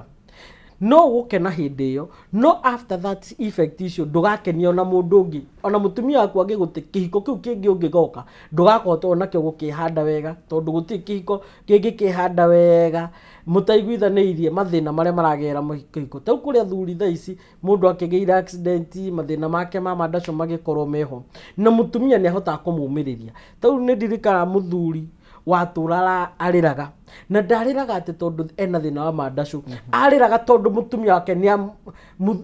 No gũkena hĩndĩ ĩyo, no after that effect icio ndũgakenia ona mũndũ ũngĩ, ona mũtumia waku angĩgũte kĩhiko kĩu kĩngĩ ũngĩgoka ndũgakũhota onakĩo gũkĩhanda wega, tondũ gũtirĩ kĩhiko kĩngĩkĩhanda wega mũtaiguithanĩirie mathĩna marĩa maragera kĩhiko. Ta rĩu kũrĩ athuri thaa ici mũndũ akĩgĩire accident, mathĩna make ma mandaco magĩkorwo meho, na mũtumia nĩ ahotaga kũmũmĩrĩria. Ta rĩu nĩ ndirikanaga mũthuri watũraga arĩraga, na ndarĩraga atĩ tondũ ena thĩna wa mandacu, arĩraga tondũ mũtumia wake nĩ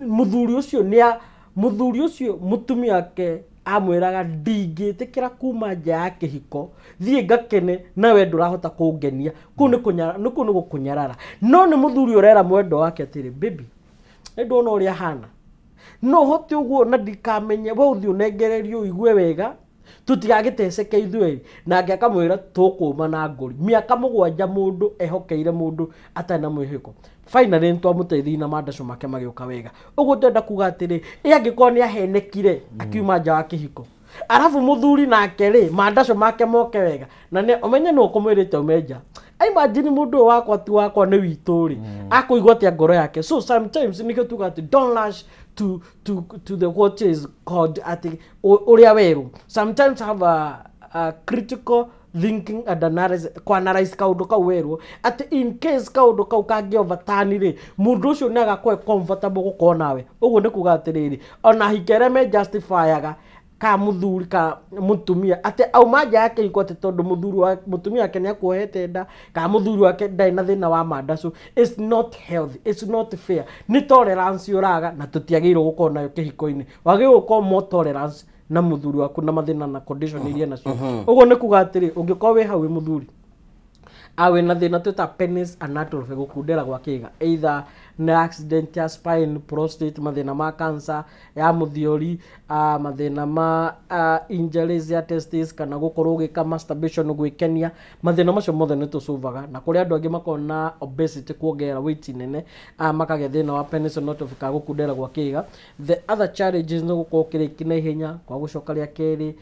mũthuri ũcio nĩ mũthuri ũcio mũtumia wake amwĩraga ndingĩtĩkĩra kuma nja ya kĩhiko thiĩ ngakene nawe ndũrahota kũngenia, kũu nĩ gũkũnyarara. No nĩ mũthuri ũrera mwendwa wake atĩrĩ, baby nĩ ndona ũrĩa ahana, no hote ũguo na ndikamenye, we ũthiĩ ũnengererio ũigue wega tũtigagĩteceke ithuĩ. Nake akamwĩra tũkũma na ngũri. Mĩaka 7 mũndũ ehokeire mũndũ atarĩ na mwĩhĩko. Finally nĩ twamũteithirie na mandaco make magĩũka wega. Ũguo ndĩrenda kuga atĩrĩ, ĩ angĩkorwo nĩ ahenekire akiuma nja wa kĩhiko, arabu mũthuri nake rĩ mandaco make moke wega, na nĩ ũmenye nũ ũkũmwĩrĩte ume nja. Imagine mũndũ ũyũ wakwa ti wakwa nĩ witũ rĩ, akũigua atĩa ngoro yake? So sometimes nĩkĩo tuga atĩ don't rush to the what is called atĩ ũrĩa werũ. Sometimes have a critical thinking and analysis, kuanalyze kaũndũ kau werũ, atĩ in case kaũndũ kau kangĩ overturn rĩ, mũndũ ũcio nĩ agakorwo comfortable gũkorwo nawe. Ũguo nĩ kuga atĩrĩrĩ, ona ahiki arĩa me justifyaga ka mũthuri ka mũtumia atĩ auma nja ya kĩhiko atĩ tondũ mũthuri wa mũtumia wake nĩ akuohete nda, ka mũthuri wake ndarĩ na thĩna wa mandacu, it's not healthy, it's not fair. Nĩ tolerance ũraga na tũtiagĩrĩirwo gũkorwo nayo kĩhiko-inĩ. Wagĩrĩirwo gũkorwo more tolerance na mũthuri waku na mathĩna na condition iria nacio. Ũguo nĩ kuga atĩrĩ, ũngĩkorwo wĩ hau wĩ mũthuri awe na thĩna twĩta penis anatrophy, gũkundera gwa kĩga, either nĩ accident ya spine, prostate, mathĩna ma cancer ya mũthiori, mathĩna ma injuries ya testis, kana gũkorwo ũgĩka masturbation gwĩkenia, mathĩna macio mothe nĩ tũcuvaga. Na kũrĩ andũ angĩ makoragwo na obesity, kuongerera weight nene, makagĩa thĩna wa penis anatrophy kana gũkundera gwa kĩga. The other challenges nĩ gũkorwo ũkĩrĩki na ihenya kwa gũcoka rĩa kerĩ,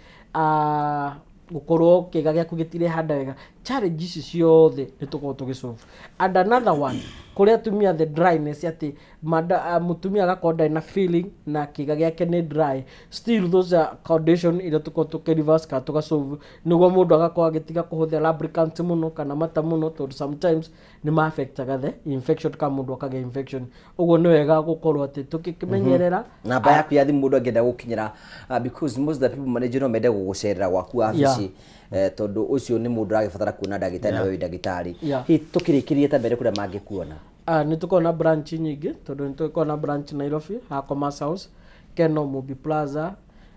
gũkorwo kĩga gĩaku gĩtirehanda wega. Challenge ici ciothe nĩ tũkoragwo tũgĩsolve. And another one, kũrĩ atumia the dryness, atĩ mũtumia agakorwo ndarĩ na feeling na kĩga gĩake nĩ dry, still those are condition iria tũkoragwo tũkĩreverse kana tũgasolve, nĩguo mũndũ agakorwo agĩtiga kũhũthĩra lubricant mũno kana mata mũno, tondũ sometimes nĩ ma-affectaga the infection, kana mũndũ akagĩa infection. Ũguo nĩ wega gũkorwo atĩ tũkĩmenyerera. Namba yaku ya thimũ mũndũ angĩenda gũkinyĩra, because most of the people manage no mende gũgũcerera gwaku wabici, tondũ ũcio nĩ mũndũ ũragĩbatara kuona ndagĩtarĩ na we wĩ ndagĩtarĩ. Hihi tũkĩrĩkĩrie ta mbere kũrĩa mangĩkuona? Nĩ tũkoragwo na branch nyingĩ, tondũ nĩ tũkoragwo na branch Nairobi, ha Commerce House, Keno Mubi Plaza,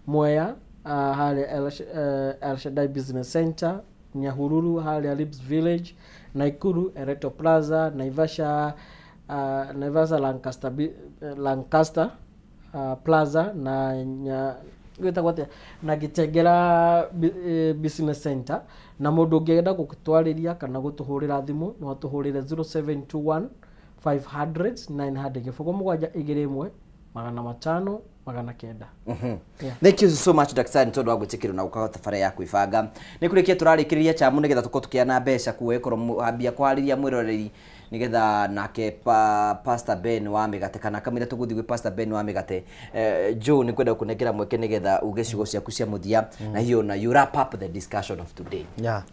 Mwea, harĩa El Shaddai Business Center, Nyahururu harĩa Lips Village, Nakuru Ereto Plaza, Naivasha, Naivasha Lancaster Plaza, na gwĩtagwo atĩa, na Gĩtengera Business Center. Na mũndũ ũngĩenda gũtwarĩria kana gũtũhũrĩra thimũ no atũhũrĩre 0721 500 900, 0 721 500 900. Thank you so much daktari nĩ tondũ wa gwĩtĩkĩrwo na gũka thabarĩ ya kwĩbanga. Nĩ kũrĩkia tũrarĩkĩrĩria chamu nĩgetha tũkorwo tũkĩana mbeca kuo ambia kwarĩria mwĩroreri nĩgetha nake Pastor Ben wa mĩgate kana kamũira tũgũthiĩ gwĩ Pastor Ben wa mĩgate. Joe nĩ kwenda gũkũnengera mweke nĩgetha uge ciugo ciaku cia mũthia na hiyo na you wrap up the discussion of today. Yeah.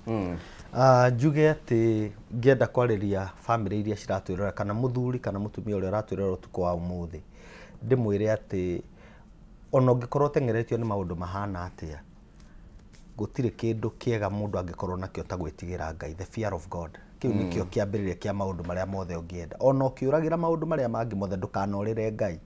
Njuge atĩ ngĩenda kwarĩria family iria ciratwĩrora kana mũthuri kana mũtumia ũrĩa ũratwĩrora ũtukũ wa ũmũthĩ, ndĩmwĩre atĩ ona ũngĩkorwo ũteng'eretio nĩ maũndũ mahana atĩa, gũtirĩ kĩndũ kĩega mũndũ angĩkorwo nakĩo ta gwĩtigĩra Ngai, the fear of God. Kĩu nĩkĩo kĩambĩrĩria kĩa maũndũ marĩa mothe ũngĩenda. Ona ũkĩũragĩra maũndũ marĩa mangĩ mothe, ndũkanorĩre Ngai.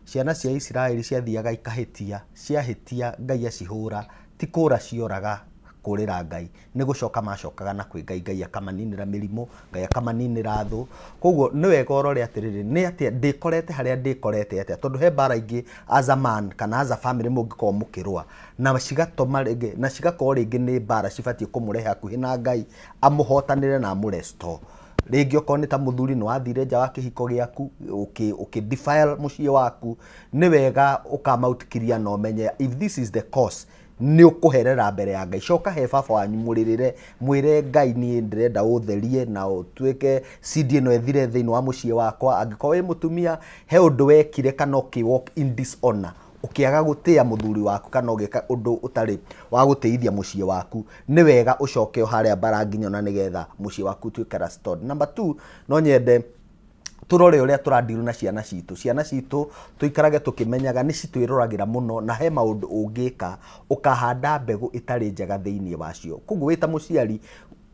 Ciana cia Isiraeli ciathiaga ikahĩtia, ciahĩtia Ngai acihũra, ti kũra cioraga kũrĩra Ngai, nĩ gũcoka macokaga na kwĩ Ngai, Ngai akamaninĩra mĩrimũ, Ngai akamaninĩra thũ. Koguo nĩ wega ũrore atĩrĩrĩ, nĩ atĩa ndĩkorete harĩa ndĩkorete atĩa, tondũ he mbara ingĩ as a man kana as a family mũngĩkorwo mũkĩrũa na cigatoma rĩngĩ, na cigakorwo rĩngĩ nĩ mbara cibatiĩ kũmũrehe hakuhĩ na Ngai, amũhotanĩre na amũrestore. Rĩngĩ okorwo nĩ ta mũthuri nĩ wathire nja wa kĩhiko gĩaku, ũkĩ defile mũciĩ waku, nĩ wega ũkamautikiria na ũmenye if this is the cause, Nĩ ũkũherera mbere ya Ngai. Coka he baba wanyu mũrĩrĩre, mwĩre Ngai niĩ ndĩrenda ũtherie na ũtuĩke CD ĩno ĩthire thĩinĩ wa mũciĩ wakwa. Angĩkorwo wĩ mũtumia, he ũndũ wekire kana ũkĩ walk in dishonor, ũkĩaga gũtĩa mũthuri waku kana ũgĩka ũndũ ũtarĩ wa gũtĩithia mũciĩ waku, nĩ wega ũcoke o harĩa mbara nginya na nĩgetha mũciĩ waku ũtuĩke restored. Number 2, no nyende turore uria turandiru na ciana citu. Ciana citu tuikarage tukimenyaga ni citwiroragĩra muno, na he maundu ungika ukahanda mbegu itari njega thiini wacio. Koguo wita muciari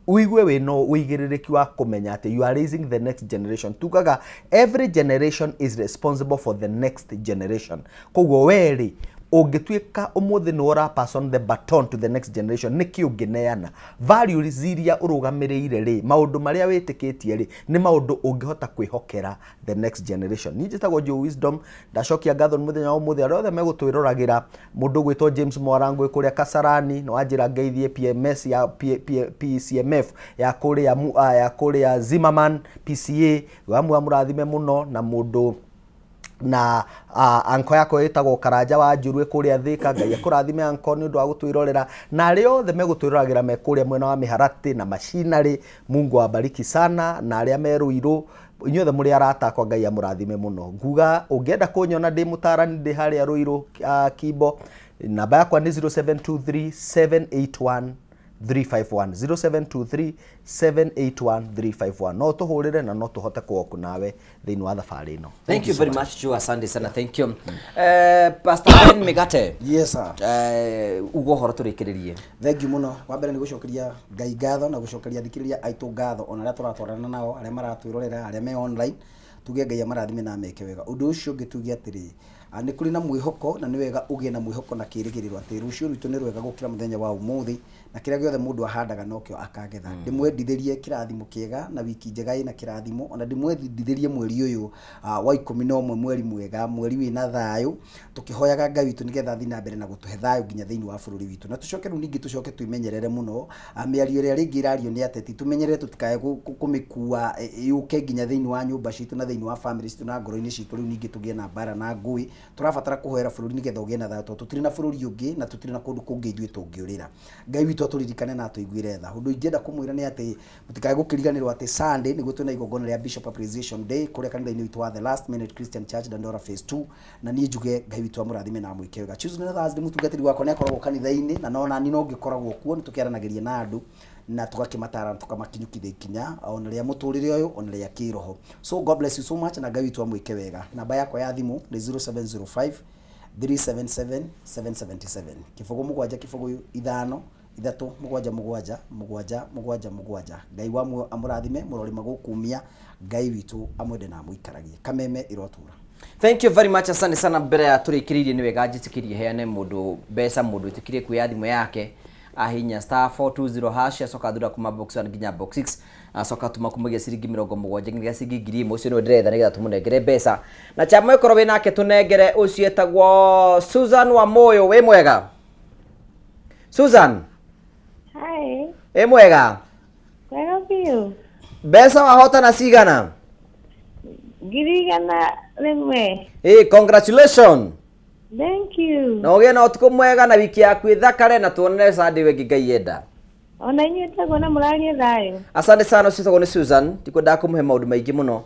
uigue wino uigĩrĩrĩki wa kũmenya atĩ you are raising the next generation. Tugaga every generation is responsible for the next generation. Koguo weri ũngĩtuĩka ũmũthĩ nĩ ũra pass on the baton to the next generation, nĩkĩ ũngĩneana values iria ũrũgamĩrĩire rĩ, maũndũ marĩa wĩtĩkĩtie rĩ, nĩ maũndũ ũngĩhota kwĩhokera the next generation. Niĩ njĩtagwo Joe Wisdom, ndacokia ngatho nĩ mũthenya wa ũmũthĩ arĩa othe megũtwĩroragĩra. Mũndũ ũgwĩtwo James Mwarangu kũrĩa Kasarani, nĩ wanjĩra ngeithie PMS ya PCMF ya kũrĩa ya kũrĩa Zimmerman PCA, wa mũrathime mũno. Na mũndũ na anko yako ĩtagwo Karanja wa Njurue kũrĩa Thika, Ngai akũrathime anko nĩ ũndũ wa gũtwĩrorera. Na arĩa othe megũtwĩroragĩra me kũrĩa mwena wa Mĩharatĩ na macinarĩ, Mungu awabariki sana. Na arĩa me Ruiru, inyuothe mũrĩ arata akwa, Ngai amũrathime mũno. Nguga ũngĩenda kũnyona ndĩ mũtarani ndĩ harĩa Ruiru Kimbo, namba yakwa nĩ 0723 781 351, 0723 781 351. No tũhũrĩre na no tũhote kũoku nawe thĩinĩ wa thabarĩ ĩno. Thank you very much Joe, asante sana. Thank you. Pastor Ben Migate. Yes sir. Ugo horo tũrĩkĩrĩrie. Thank you mũno. Wa mbere nĩ gũcokeria Ngai ngatho na gũcokeria thikĩrĩria aitũ ngatho, ona arĩa tũratwarana nao, arĩa maratwĩrorera, arĩa me online, tuge Ngai amarathime na ameke wega. Ũndũ ũcio ũngĩ tuge atĩrĩ, nĩ kũrĩ na mwĩhoko, na nĩ wega ũgĩe na mwĩhoko na kĩĩrĩgĩrĩro atĩ rũciũ rwitũ nĩ rwega gũkĩra mũthenya wa ũmũthĩ, na kĩrĩa gĩothe mũndũ ahandaga nokĩo akagetha. Ndĩmwendithĩrie kĩrathimo kĩega na wiki njega ĩna kĩrathimo, ona ndĩmwendithĩrie mweri ũyũ wa 11, mweri mwega, mweri wĩna thayũ, tũkĩhoyaga Ngai witũ nĩgetha athiĩ na mbere na gũtũhe thayũ nginya thĩinĩ wa bũrũri witũ. Na tũcoke rĩu ningĩ tũcoke twĩmenyerere mũno mĩario ĩrĩa rĩngĩ ĩrario nĩ ateti, tũmenyerere tũtikae kũmĩkua yũke nginya thĩinĩ wa nyũmba citũ na thĩinĩ wa family citũ na ngoro-inĩ citũ. Rĩu ningĩ tũgĩe na mbara na ngũĩ. Tũrabatara kũhoera bũrũri nĩgetha ũgĩe na thayũ, tondũ tũtirĩ na bũrũri ũngĩ na tũtirĩ na kũndũ kũngĩ ithuĩ tũngĩũrĩra. Ngai witũ atũririkane na atũiguĩre tha. Ũndũ ingĩenda kũmwĩra nĩ atĩ mũtikae gũkĩriganĩrwo atĩ Sunday nĩguo twĩna igongona rĩa Bishop Appreciation Day kũrĩa kanitha-inĩ witũ wa The Last Minute Christian Church Dandora Phase 2, na niĩ njuge Ngai witũ amũrathime na amwĩke wega. Tuesday na Thursday mũtungatĩri wakwa nĩ akoragwo kanitha-inĩ, na no nani no ngĩkoragwo kuo, nĩ tũkĩaranagĩria na andũ na tũgakĩmatara tũkamakinyũkithia ikinya ona rĩa mũtũrĩre ũyũ ona rĩa kĩroho. So God bless you so much na Ngai witũ amwĩke wega. Namba yakwa ya thimũ nĩ 0705 377 777, 0 7 0 5 3 7 7 7 7 7. Ngai wa muoyo amũrathime, mũrori magũkumia, Ngai witũ amwende na amũikaragie. Kameme ĩrotũra. Thank you very much, asante sana. Mbere ya tũrĩkĩrĩirie nĩ wega njĩtĩkĩrie heane mũndũ mbeca, mũndũ wĩtĩkĩrie kuoya thimũ yake ahinya star 420 hash, acoka thura kuma box 1 nginya box 6, acoka tuma kumagia ciringi 70 nginya ciringi 1000. Ũcio nĩwe ndĩretha nĩgetha tũmũnengere mbeca. Na chama ĩkorwo wĩ nake tũnengere ũcio etagwo Susan wa Moyo. Wĩ mwega Susan? Hi. Wĩ mwega? Mwega biũ. Mbeca wahotana cigana? 100,000. Hey, congratulations. Thank you. Na ũgĩe na ũtukũ mwega na wiki yaku ĩthakare, na tuonane Sunday wĩngĩ Ngai enda. Ona inyuĩ taguo na mũrarie thayũ. Asante sana. Ũcio wĩtagwo nĩ Susan, ndikwendaga kũmũhe maũndũ maingĩ mũno.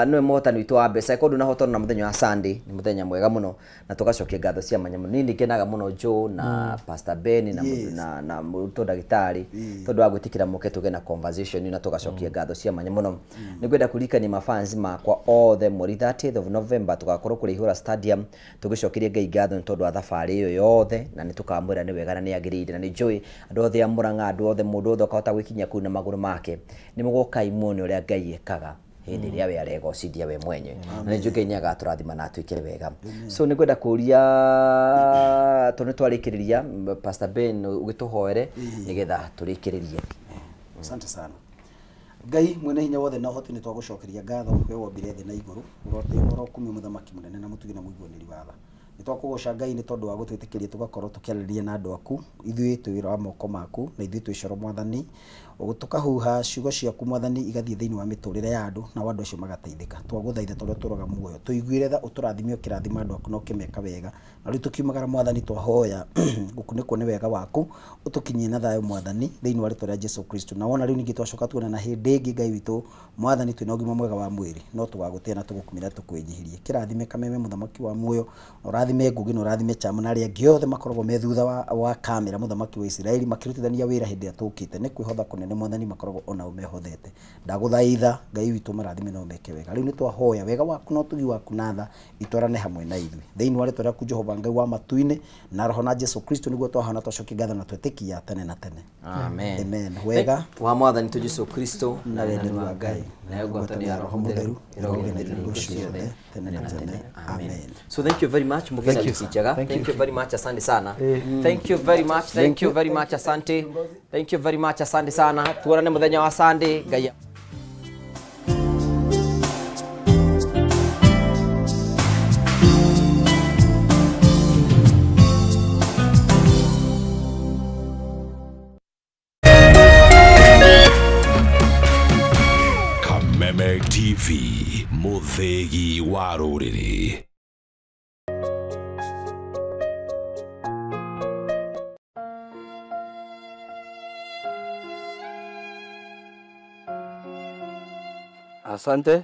Nĩwe mũhotani witũ wa mbeca. Korwo ndũnahotana na mũthenya wa Sunday, nĩ mũthenya mwega mũno, na tũgacokia ngatho cia mwanya mũno. Niĩ nĩngenaga mũno Joe na Pastor Ben na na mũrutwo ndagĩtarĩ tondũ wa gwĩtĩkĩra mũke tũgĩe na conversation na tũgacokia ngatho cia mwanya mũno. Nĩngwenda kũririkania mafans makwa othe mweri 30th of November tũgakorwo kũrĩa Ihũra Stadium tũgĩcokeria Ngai ngatho nĩ tondũ wa thabarĩ ĩyo yothe, na nĩ tũkamwĩra nĩ wega na nĩ agĩrĩire na nĩ njũĩ andũ othe a Mũrang'a, andũ othe, mũndũ othe ũkahota gwĩkinyia kũu na magũrũ make. Nĩ mũgoka muone ũrĩa Ngai ekaga hĩndĩ ĩrĩa we aregocithia we mwenye, na nĩ njũĩ Ngai nĩ agatũrathima na atwĩkĩre wega. So nĩ ngwenda kũria tondũ nĩ twarĩkĩrĩria, Pastor Ben ũgĩtũhoere nĩgetha tũrĩkĩrĩrie. Asante sana. Ngai mwene hinya wothe na ũhoti, nĩ twagũcokeria ngatho we wombire thĩ na igũrũ, ũrote ũrokumio mũthamaki mũnene na mũtugi na mũiguanĩri wa tha. Nĩ twakũgoca Ngai nĩ tondũ wa gũtwĩtĩkĩria tũgakorwo tũkĩarĩrĩria na andũ aku, ithuĩ twĩ wĩra wa moko maku na ithuĩ twĩ coro Mwathani. Tũkahuha ciugo ciaku Mwathani igathiĩ thĩinĩ wa mĩtũrĩre ya andũ na andũ acio magateithĩka. Twagũthaitha tondũ tũroga muoyo, tũiguĩre tha, ũtũrathime ũkĩrathima andũ aku na ũkĩmeka wega. Na rĩu tũkiumagara Mwathani twahoya gũkunĩkwo nĩ wega waku, ũtũkinyie na thayũ Mwathani thĩinĩ wa rĩtwa rĩa Jesu Kristo. Na wona rĩu ningĩ twacoka tuonana hĩndĩ ĩngĩ Ngai witũ Mwathani twĩna ũgima mwega wa mwĩrĩ, no tũgagũtĩa na tũgũkumĩra tũkwĩnyihirie. Kĩrathime Kameme mũthamaki wa muoyo, na ũrathime Ngugi na ũrathime Chamu na arĩa angĩ othe makoragwo me thutha wa kamera mũthamaki wa Isiraeli makĩrutithania wĩra hĩndĩ ĩrĩa tũkĩte. Nĩ kwĩhotha kũnene Mwathani makoragwo onao mehothete. Ndagũthaitha Ngai witũ marathime na ũmeke wega. Rĩu nĩ twahoya wega waku na ũtugi waku na tha itwarane hamwe na ithuĩ thĩinĩ wa rĩtwa rĩaku Jehova Ngai wa matu-inĩ na roho na Jesu Kristo nĩguo twahona twacokia ngatho na twĩtĩkia tene na tene. Amen. Amen. Wega wa Mwathani tu Jesu Kristo na wendani wa Ngai na ngwatanĩro ya Roho Mũtheru ĩrogĩa na ithuĩ ciothe tene na tene. Amen. So thank you very much mugena wiki njega. Thank you very much, asante sana. Thank you very much. Thank you very much, asante. Thank you very much, asante sana. Tuonane muthenya wa Sunday. Ngai Kameme TV, muthegi wa rũrĩrĩ. Asante.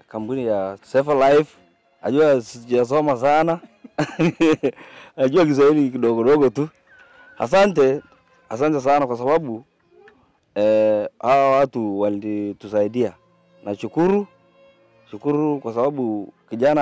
Kampuni ya Safer Life. Najua sijasoma sana. Najua Kiswahili kidogo dogo tu. Asante, asante sana kwa sababu hawa watu walitusaidia. Nashukuru, shukuru kwa sababu kijana